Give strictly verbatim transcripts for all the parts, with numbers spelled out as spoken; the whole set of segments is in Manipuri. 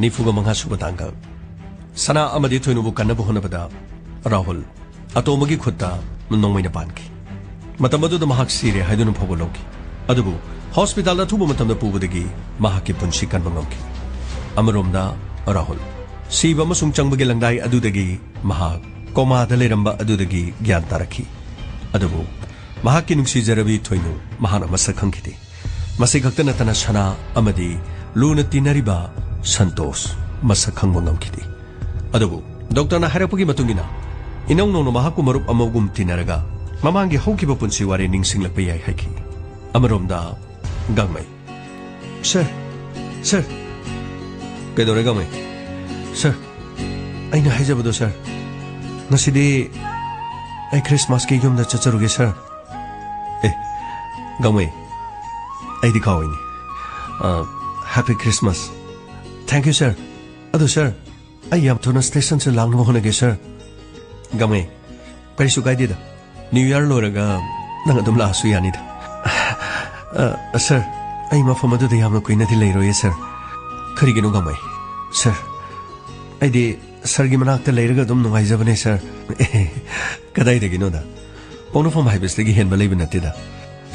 ꯅꯤꯐꯨꯒ ꯃꯉꯥ ꯁꯨꯕ ꯇꯥꯡꯀꯛ꯫ ꯁꯅꯥ ꯑꯃꯗꯤ ꯊꯣꯏꯅꯨꯕꯨ ꯀꯟꯅꯕ ꯍꯣꯠꯅꯕꯗ ꯔꯥꯍꯨꯜ ꯑꯇꯣꯝꯕꯒꯤ ꯈꯨꯠꯇ ꯅꯣꯡꯃꯩꯅ ꯄꯥꯟꯈꯤ꯫ ꯃꯇꯝ ꯑꯗꯨꯗ ꯃꯍꯥꯛ ꯁꯤꯔꯦ ꯍꯥꯏꯗꯨꯅ ꯐꯥꯎꯕ ꯂꯧꯈꯤ꯫ ꯑꯗꯨꯕꯨ ꯍꯣꯁꯄꯤꯇꯥꯜꯗ ꯑꯊꯨꯕ ꯃꯇꯝꯗ ꯄꯨꯕꯗꯒꯤ ꯃꯍꯥꯛꯀꯤ ꯄꯨꯟꯁꯤ ꯀꯟꯕ ꯉꯝꯈꯤ꯫ ꯑꯃꯔꯣꯝꯗ ꯔꯥꯍꯨꯜ ꯁꯤꯕ ꯑꯃꯁꯨꯡ ꯆꯪꯕꯒꯤ ꯂꯪꯗꯥꯏ ꯑꯗꯨꯗꯒꯤ ꯃꯍꯥꯛ ꯀꯣꯃꯥꯗ ꯂꯩꯔꯝꯕ ꯑꯗꯨꯗꯒꯤ ꯒ꯭ꯌꯥꯟ ꯇꯥꯔꯛꯈꯤ꯫ ꯑꯗꯨꯕꯨ ꯃꯍꯥꯛꯀꯤ ꯅꯨꯡꯁꯤꯖꯔꯕꯤ ꯊꯣꯏꯅꯨ ꯃꯍꯥꯛꯅ ꯃꯁꯛ ꯈꯪꯈꯤꯗꯦ꯫ ꯃꯁꯤ ꯈꯛꯇ ꯅꯠꯇꯅ ꯁꯅꯥ ꯑꯃꯗꯤ ꯂꯨꯅ ꯇꯤꯟꯅꯔꯤꯕ ꯁꯟꯇꯣꯁ ꯃꯁꯛ ꯈꯪꯕ ꯉꯝꯈꯤꯗꯦ꯫ ꯑꯗꯨꯕꯨ ꯗꯣꯛꯇꯔꯅ ꯍꯥꯏꯔꯛꯄꯒꯤ ꯃꯇꯨꯡ ꯏꯟꯅ ꯏꯅꯧ ꯅꯧꯅ ꯃꯍꯥꯛꯄꯨ ꯃꯔꯨꯞ ꯑꯃꯒꯨꯝ ꯇꯤꯟꯅꯔꯒ ꯃꯃꯥꯡꯒꯤ ꯍꯧꯈꯤꯕ ꯄꯨꯟꯁꯤ ꯋꯥꯔꯤ ꯅꯤꯡꯁꯤꯡꯂꯛꯄ ꯌꯥꯏ ꯍꯥꯏꯈꯤ꯫ ꯑꯃꯔꯣꯝꯗ ꯒꯥꯡꯃꯩ, "ꯁꯔ, ꯁꯔ!" "ꯀꯩꯗꯧꯔꯦ ꯒꯥꯡꯃꯩ?" "ꯁꯔ, ꯑꯩꯅ ꯍꯥꯏꯖꯕꯗꯣ ꯁꯔ, ꯉꯁꯤꯗꯤ ꯑꯩ ꯈ꯭ꯔꯤꯁꯃꯥꯁꯀꯤ ꯌꯨꯝꯗ ꯆꯠꯆꯔꯨꯒꯦ ꯁꯔ꯫" "ꯑꯦ, ꯒꯥꯡꯃꯩ, ꯑꯩꯗꯤ ꯀꯥꯎꯏꯅꯦ꯫ ꯑ, Happy Christmas꯫ Thank you sir. ꯑꯗꯨ ꯁꯔ, ꯑꯩ ꯌꯥꯝ ꯊꯨꯅ ꯁ꯭ꯇꯦꯁꯟꯁꯦ ꯂꯥꯛꯅꯕ ꯍꯣꯠꯅꯒꯦ ꯁꯔ꯫" "ꯒꯥꯡꯃꯩ, ꯀꯔꯤꯁꯨ ꯀꯥꯏꯗꯦꯗ꯫ ꯅ꯭ꯌꯨ ꯌꯥꯔ ꯂꯣꯏꯔꯒ ꯅꯪ ꯑꯗꯨꯝ ꯂꯥꯛꯑꯁꯨ ꯌꯥꯅꯤꯗ꯫" "ꯑ, ꯁꯔ, ꯑꯩ ꯃꯐꯝ ꯑꯗꯨꯗ ꯌꯥꯝꯅ ꯀꯨꯏꯅꯗꯤ ꯂꯩꯔꯣꯏꯌꯦ ꯁꯔ꯫" "ꯀꯔꯤꯒꯤꯅꯣ ꯒꯥꯡꯃꯩ?" "ꯁꯔ, ꯑꯩꯗꯤ ꯁꯔꯒꯤ ꯃꯅꯥꯛꯇ ꯂꯩꯔꯒ ꯑꯗꯨꯝ ꯅꯨꯡꯉꯥꯏꯖꯕꯅꯦ ꯁꯔ꯫" "ꯀꯗꯥꯏꯗꯒꯤꯅꯣꯗ? ꯄꯣꯛꯅꯐꯝ ꯍꯥꯏꯕꯁꯤꯗꯒꯤ ꯍꯦꯟꯕ ꯂꯩꯕ ꯅꯠꯇꯦꯗ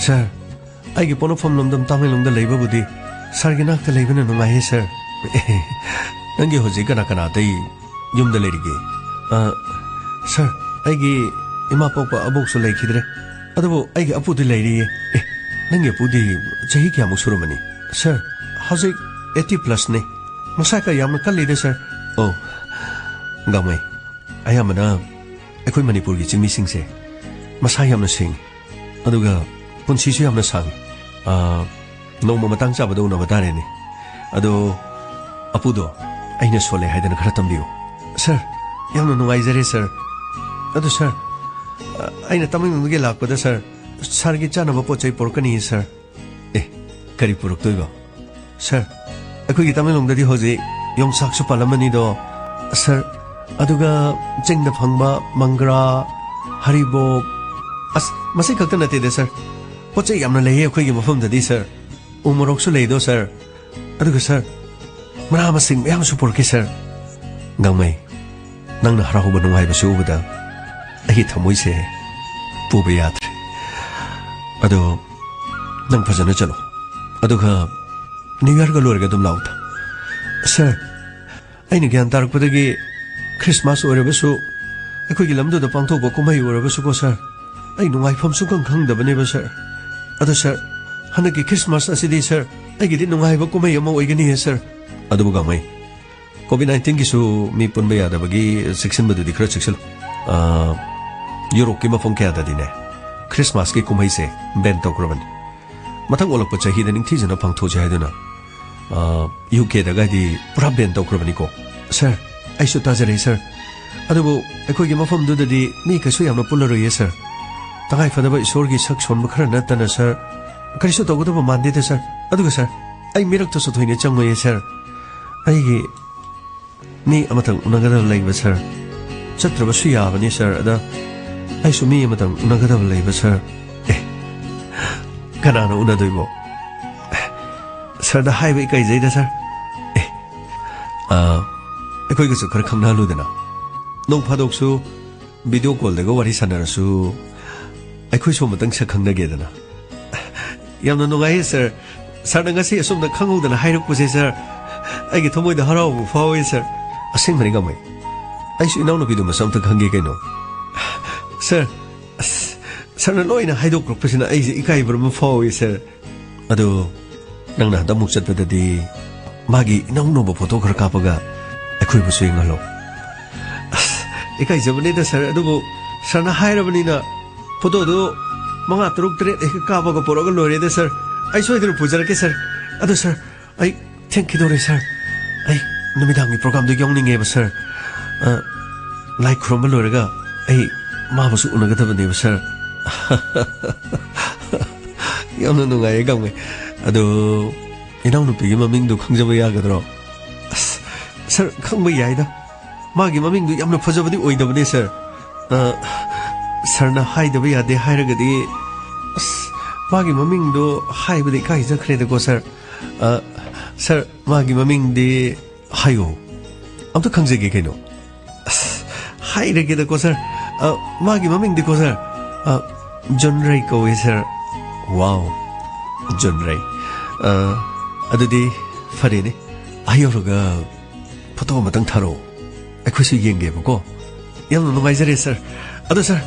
ꯁꯔ꯫ ꯑꯩꯒꯤ ꯄꯣꯛꯅꯐꯝ ꯂꯝꯗꯝ ꯇꯥꯃꯦꯡꯂꯣꯡꯗ ꯂꯩꯕꯕꯨꯗꯤ ꯁꯥꯔꯒꯤ ꯅꯥꯛꯇ ꯂꯩꯕꯅ ꯅꯨꯡꯉꯥꯏꯌꯦ ꯁꯥꯔ꯫ ꯅꯪꯒꯤ ꯍꯧꯖꯤꯛ ꯀꯅꯥ ꯀꯅꯥ ꯑꯇꯩ ꯌꯨꯝꯗ ꯂꯩꯔꯤꯒꯦ? ꯑ, ꯁꯥꯔ, ꯑꯩꯒꯤ ꯏꯃꯥ ꯄꯣꯛꯄ ꯑꯕꯣꯛꯁꯨ ꯂꯩꯈꯤꯗ꯭ꯔꯦ꯫ ꯑꯗꯨꯕꯨ ꯑꯩꯒꯤ ꯑꯄꯨꯗꯤ ꯂꯩꯔꯤꯌꯦ꯫ ꯑꯦ, ꯅꯪꯒꯤ ꯑꯄꯨꯗꯤ ꯆꯍꯤ ꯀꯌꯥꯃꯨꯛ ꯁꯨꯔꯝꯃꯅꯤ? ꯁꯥꯔ, ꯍꯧꯖꯤꯛ eighty plus ꯅꯦ꯫ ꯃꯁꯥꯒ ꯌꯥꯝꯅ ꯀꯜꯂꯤꯗ ꯁꯥꯔ꯫ ꯑꯣ, ꯒꯥꯡꯃꯩ, ꯑꯌꯥꯝꯕꯅ ꯑꯩꯈꯣꯏ ꯃꯅꯤꯄꯨꯔꯒꯤ ꯆꯤꯡꯃꯤꯁꯤꯡꯁꯦ ꯃꯁꯥ ꯌꯥꯝꯅ ꯁꯦꯡꯉꯤ, ꯑꯗꯨꯒ ꯄꯨꯟꯁꯤꯁꯨ ꯌꯥꯝꯅ ꯁꯥꯡꯉꯤ꯫ ꯑꯥ, ꯅꯣꯡꯃ ꯃꯇꯥꯡ ꯆꯥꯕꯗ ꯎꯅꯕ ꯇꯥꯔꯦꯅꯦ꯫ ꯑꯗꯣ, ꯑꯄꯨꯗꯣ ꯑꯩꯅ ꯁꯣꯜꯂꯦ ꯍꯥꯏꯗꯅ ꯈꯔ ꯇꯝꯕꯤꯌꯨ꯫ ꯁꯥꯔ, ꯌꯥꯝꯅ ꯅꯨꯡꯉꯥꯏꯖꯔꯦ ꯁꯥꯔ꯫ ꯑꯗꯨ ꯁꯥꯔ, ꯑ, ꯑꯩꯅ ꯇꯃꯦꯡꯂꯣꯡꯗꯒꯤ ꯂꯥꯛꯄꯗ ꯁꯥꯔ, ꯁꯥꯔꯒꯤ ꯆꯥꯅꯕ ꯄꯣꯠ ꯆꯩ ꯄꯨꯔꯛꯀꯅꯤꯌꯦ ꯁꯥꯔ꯫ ꯑꯦ, ꯀꯔꯤ ꯄꯨꯔꯛꯇꯣꯏꯕ? ꯁꯥꯔ, ꯑꯩꯈꯣꯏꯒꯤ ꯇꯃꯦꯡꯂꯣꯡꯗꯗꯤ ꯍꯧꯖꯤꯛ ꯌꯣꯡꯆꯥꯛꯁꯨ ꯄꯥꯜꯂꯝꯃꯅꯤꯗꯣ꯫ ꯁꯥꯔ, ꯑꯗꯨꯒ ꯆꯤꯡꯗ ꯐꯪꯕ ꯃꯪꯒ꯭ꯔꯥ, ꯍꯔꯤꯕꯣꯞ, ꯑꯁ, ꯃꯁꯤ ꯈꯛꯇ ꯅꯠꯇꯦꯗ ꯁꯥꯔ, ꯄꯣꯠ ꯆꯩ ꯌꯥꯝꯅ ꯂꯩꯌꯦ ꯑꯩꯈꯣꯏꯒꯤ ꯃꯐꯝꯗꯗꯤ ꯁꯥꯔ꯫ ꯎ ꯃꯣꯔꯣꯛꯁꯨ ꯂꯩꯗꯣ ꯁꯥꯔ꯫ ꯑꯗꯨꯒ ꯁꯥꯔ, ꯃꯅꯥ ꯃꯁꯤꯡ ꯃꯌꯥꯝꯁꯨ ꯄꯨꯔꯛꯈꯤ, ꯁꯥꯔ꯫ ꯒꯥꯡꯃꯩ, ꯅꯪꯅ ꯍꯔꯥꯎꯕ ꯅꯨꯡꯉꯥꯏꯕꯁꯤ ꯎꯕꯗ ꯑꯩꯒꯤ ꯊꯃꯣꯏꯁꯦ ꯄꯨꯕ ꯌꯥꯗ꯭ꯔꯦ꯫ ꯑꯗꯣ ꯅꯪ ꯐꯖꯅ ꯆꯠꯂꯣ, ꯑꯗꯨꯒ ꯅ꯭ꯌꯨ ꯌꯔꯒ ꯂꯣꯏꯔꯒ ꯑꯗꯨꯝ ꯂꯥꯛꯎꯗ꯫ ꯁꯥꯔ, ꯑꯩꯅ ꯒ꯭ꯌꯥꯟ ꯇꯥꯔꯛꯄꯗꯒꯤ ꯈ꯭ꯔꯤꯁꯃꯥꯁ ꯑꯣꯏꯔꯕꯁꯨ, ꯑꯩꯈꯣꯏꯒꯤ ꯂꯝꯗꯨꯗ ꯄꯥꯡꯊꯣꯛꯄ ꯀꯨꯝꯍꯩ ꯑꯣꯏꯔꯕꯁꯨꯀꯣ ꯁꯥꯔ, ꯑꯩ ꯅꯨꯡꯉꯥꯏꯐꯝ ꯁꯨꯡꯈꯪ ꯈꯪꯗꯕꯅꯦꯕ ꯁꯥꯔ꯫ ꯑꯗꯣ ꯁꯥꯔ, ꯍꯟꯗꯛꯀꯤ ꯈ꯭ꯔꯤꯁꯃꯥꯁ ꯑꯁꯤꯗꯤ ꯁꯥꯔ, ꯑꯩꯒꯤꯗꯤ ꯅꯨꯡꯉꯥꯏꯕ ꯀꯨꯝꯍꯩ ꯑꯃ ꯑꯣꯏꯒꯅꯤꯌꯦ ꯁꯥꯔ꯫ ꯑꯗꯨꯕꯨ ꯒꯥꯡꯃꯩ, ꯀꯣꯚꯤꯗ ꯅꯥꯏꯟꯇꯤꯟꯒꯤꯁꯨ ꯃꯤ ꯄꯨꯟꯕ ꯌꯥꯗꯕꯒꯤ ꯆꯦꯛꯁꯤꯟꯕꯗꯨꯗꯤ ꯈꯔ ꯆꯦꯛꯁꯤꯜꯂꯨ꯫ ꯑꯥ, ꯌꯨꯔꯣꯞꯀꯤ ꯃꯐꯝ ꯀꯌꯥꯗꯗꯤꯅꯦ, ꯈ꯭ꯔꯤꯁꯃꯥꯁꯀꯤ ꯀꯨꯝꯍꯩꯁꯦ ꯕꯦꯟ ꯇꯧꯈ꯭ꯔꯕꯅꯤ꯫ ꯃꯊꯪ ꯑꯣꯜꯂꯛꯄ ꯆꯍꯤꯗ ꯅꯤꯡꯊꯤꯖꯅ ꯄꯥꯡꯊꯣꯛꯁꯦ ꯍꯥꯏꯗꯨꯅ, ꯑꯥ, ꯌꯨ ꯀꯦꯗꯒꯗꯤ ꯄꯨꯔꯥ ꯕꯦꯟ ꯇꯧꯈ꯭ꯔꯕꯅꯤꯀꯣ꯫ ꯁꯥꯔ, ꯑꯩꯁꯨ ꯇꯥꯖꯔꯦ ꯁꯥꯔ꯫ ꯑꯗꯨꯕꯨ ꯑꯩꯈꯣꯏꯒꯤ ꯃꯐꯝꯗꯨꯗꯗꯤ ꯃꯤ ꯀꯩꯁꯨ ꯌꯥꯝꯅ ꯄꯨꯜꯂꯔꯣꯏꯌꯦ ꯁꯥꯔ꯫ ꯇꯉꯥꯏ ꯐꯗꯕ ꯏꯁꯣꯔꯒꯤ ꯁꯛ ꯁꯣꯟꯕ ꯈꯔ ꯅꯠꯇꯅ ꯁꯥꯔ, ꯀꯔꯤꯁꯨ ꯇꯧꯒꯗꯕ ꯃꯥꯟꯗꯦꯗ ꯁꯥꯔ꯫ ꯑꯗꯨꯒ ꯁꯥꯔ, ꯑꯩ ꯃꯤꯔꯛꯇꯁꯨ ꯊꯣꯏꯅ ꯆꯪꯉꯣꯏꯌꯦ ꯁꯥꯔ꯫ ꯑꯩꯒꯤ ꯃꯤ ꯑꯃꯇꯪ ꯎꯅꯒꯗꯕ ꯂꯩꯕ ꯁꯥꯔ꯫ ꯆꯠꯇ꯭ꯔꯕꯁꯨ ꯌꯥꯕꯅꯤ ꯁꯥꯔ, ꯑꯗ ꯑꯩꯁꯨ ꯃꯤ ꯑꯃꯇꯪ ꯎꯅꯒꯗꯕ ꯂꯩꯕ ꯁꯥꯔ꯫ ꯑꯦ, ꯀꯅꯥꯅ ꯎꯅꯗꯣꯏꯕꯣ? ꯁꯥꯔꯗ ꯍꯥꯏꯕ ꯏꯀꯥꯏꯖꯩꯗ ꯁꯥꯔ꯫ ꯑꯦ, ꯑꯥ, ꯑꯩꯈꯣꯏꯒꯁꯨ ꯈꯔ ꯈꯪꯅꯍꯜꯂꯨꯗꯅ꯫ ꯅꯣꯡ ꯐꯥꯗꯣꯛꯁꯨ ꯚꯤꯗꯤꯑꯣ ꯀꯣꯜꯗꯒ ꯋꯥꯔꯤ ꯁꯥꯟꯅꯔꯁꯨ ꯑꯩꯈꯣꯏꯁꯨ ꯑꯃꯇꯪ ꯁꯛ ꯈꯪꯅꯒꯦꯗꯅ꯫ ꯌꯥꯝꯅ ꯅꯨꯡꯉꯥꯏꯌꯦ ꯁꯥꯔ꯫ ꯁꯥꯔꯅ ꯉꯁꯤ ꯑꯁꯨꯝꯅ ꯈꯪꯍꯧꯗꯅ ꯍꯥꯏꯔꯛꯄꯁꯦ ꯁꯥꯔ, ꯑꯩꯒꯤ ꯊꯃꯣꯏꯗ ꯍꯔꯥꯎꯕ ꯐꯥꯎꯋꯦ ꯁꯥꯔ꯫ ꯑꯁꯦꯡꯕꯅꯤ ꯒꯥꯡꯃꯩ, ꯑꯩꯁꯨ ꯏꯅꯥꯎꯅꯨꯄꯤꯗꯨ ꯃꯁꯛ ꯑꯝꯇ ꯈꯪꯒꯦ ꯀꯩꯅꯣ꯫ ꯁꯥꯔ, ꯑꯁ, ꯁꯥꯔꯅ ꯂꯣꯏꯅ ꯍꯥꯏꯗꯣꯛꯄꯤꯔꯛꯄꯁꯤꯅ ꯑꯩꯁꯦ ꯏꯀꯥꯏꯕ ꯑꯃ ꯐꯥꯎꯋꯦ ꯁꯥꯔ꯫ ꯑꯗꯨ ꯅꯪꯅ ꯍꯟꯗꯛꯃꯨꯛ ꯆꯠꯄꯗꯗꯤ ꯃꯥꯒꯤ ꯏꯅꯧ ꯅꯧꯕ ꯐꯣꯇꯣ ꯈꯔ ꯀꯥꯞꯄꯒ ꯑꯩꯈꯣꯏꯕꯨꯁꯨ ꯌꯦꯡꯍꯜꯂꯣ꯫ ꯑꯁ, ꯏꯀꯥꯏꯖꯕꯅꯤꯗ ꯁꯥꯔ, ꯑꯗꯨꯕꯨ ꯁꯥꯔꯅ ꯍꯥꯏꯔꯕꯅꯤꯅ ꯐꯣꯇꯣꯗꯨ ꯃꯉꯥ, ꯇꯔꯨꯛ, ꯇꯔꯦꯠ ꯍꯦꯛ ꯀꯥꯞꯄꯒ ꯄꯨꯔꯛꯑꯒ ꯂꯣꯏꯔꯦꯗ ꯁꯥꯔ꯫ ꯑꯩ ꯁꯣꯏꯗꯅ ꯄꯨꯖꯔꯛꯀꯦ ꯁꯥꯔ꯫ ꯑꯗꯣ ꯁꯥꯔ, ꯑꯩ ꯊꯦꯡꯈꯤꯗꯧꯔꯦ ꯁꯥꯔ꯫ ꯑꯩ ꯅꯨꯃꯤꯗꯥꯡꯒꯤ ꯄ꯭ꯔꯣꯒꯥꯝꯗꯣ ꯌꯥꯎꯅꯤꯡꯉꯦꯕ ꯁꯥꯔ꯫ ꯑ, ꯂꯥꯏ ꯈꯨꯔꯨꯝꯕ ꯂꯣꯏꯔꯒ ꯑꯩ ꯃꯥꯕꯨꯁꯨ ꯎꯅꯒꯗꯕꯅꯦꯕ ꯁꯥꯔ꯫ ꯌꯥꯝꯅ ꯅꯨꯡꯉꯥꯏꯌꯦ ꯒꯥꯡꯃꯩ꯫ ꯑꯗꯣ ꯏꯅꯥꯎꯅꯨꯄꯤꯒꯤ ꯃꯃꯤꯡꯗꯨ ꯈꯪꯖꯕ ꯌꯥꯒꯗ꯭ꯔꯣ? ꯑꯁ, ꯁꯥꯔ, ꯈꯪꯕ ꯌꯥꯏꯗ꯫ ꯃꯥꯒꯤ ꯃꯃꯤꯡꯗꯨ ꯌꯥꯝꯅ ꯐꯖꯕꯗꯤ ꯑꯣꯏꯗꯕꯅꯦ ꯁꯥꯔ꯫ ꯑ, ꯁꯥꯔꯅ ꯍꯥꯏꯗꯕ ꯌꯥꯗꯦ ꯍꯥꯏꯔꯒꯗꯤ, ꯑꯁ, ꯃꯥꯒꯤ ꯃꯃꯤꯡꯗꯣ ꯍꯥꯏꯕꯗ ꯏꯀꯥꯏꯖꯈ꯭ꯔꯦꯗꯀꯣ ꯁꯥꯔ꯫ ꯑ, ꯁꯥꯔ, ꯃꯥꯒꯤ ꯃꯃꯤꯡꯗꯤ ꯍꯥꯏꯌꯣ꯫ ꯑꯝꯇ ꯈꯪꯖꯒꯦ ꯀꯩꯅꯣ꯫ ꯑꯁ, ꯍꯥꯏꯔꯒꯦꯗꯀꯣ, ꯁꯥꯔ꯫ ꯑ, ꯃꯥꯒꯤ ꯃꯃꯤꯡꯗꯤꯀꯣ, ꯁꯥꯔ, ꯑ, ꯖꯣꯟ ꯔꯩ ꯀꯧꯋꯦ, ꯁꯥꯔ꯫ ꯋꯥꯎ, ꯖꯣꯟ ꯔꯩ꯫ ꯑ, ꯑꯗꯨꯗꯤ ꯐꯔꯦꯅꯦ꯫ ꯑꯥ ꯌꯧꯔꯒ ꯐꯣꯇꯣ ꯑꯃꯇꯪ ꯊꯥꯔꯛꯑꯣ꯫ ꯑꯩꯈꯣꯏꯁꯨ ꯌꯦꯡꯒꯦꯕꯀꯣ꯫ ꯌꯥꯝꯅ ꯅꯨꯡꯉꯥꯏꯖꯔꯦ, ꯁꯥꯔ꯫ ꯑꯗꯣ, ꯁꯥꯔ,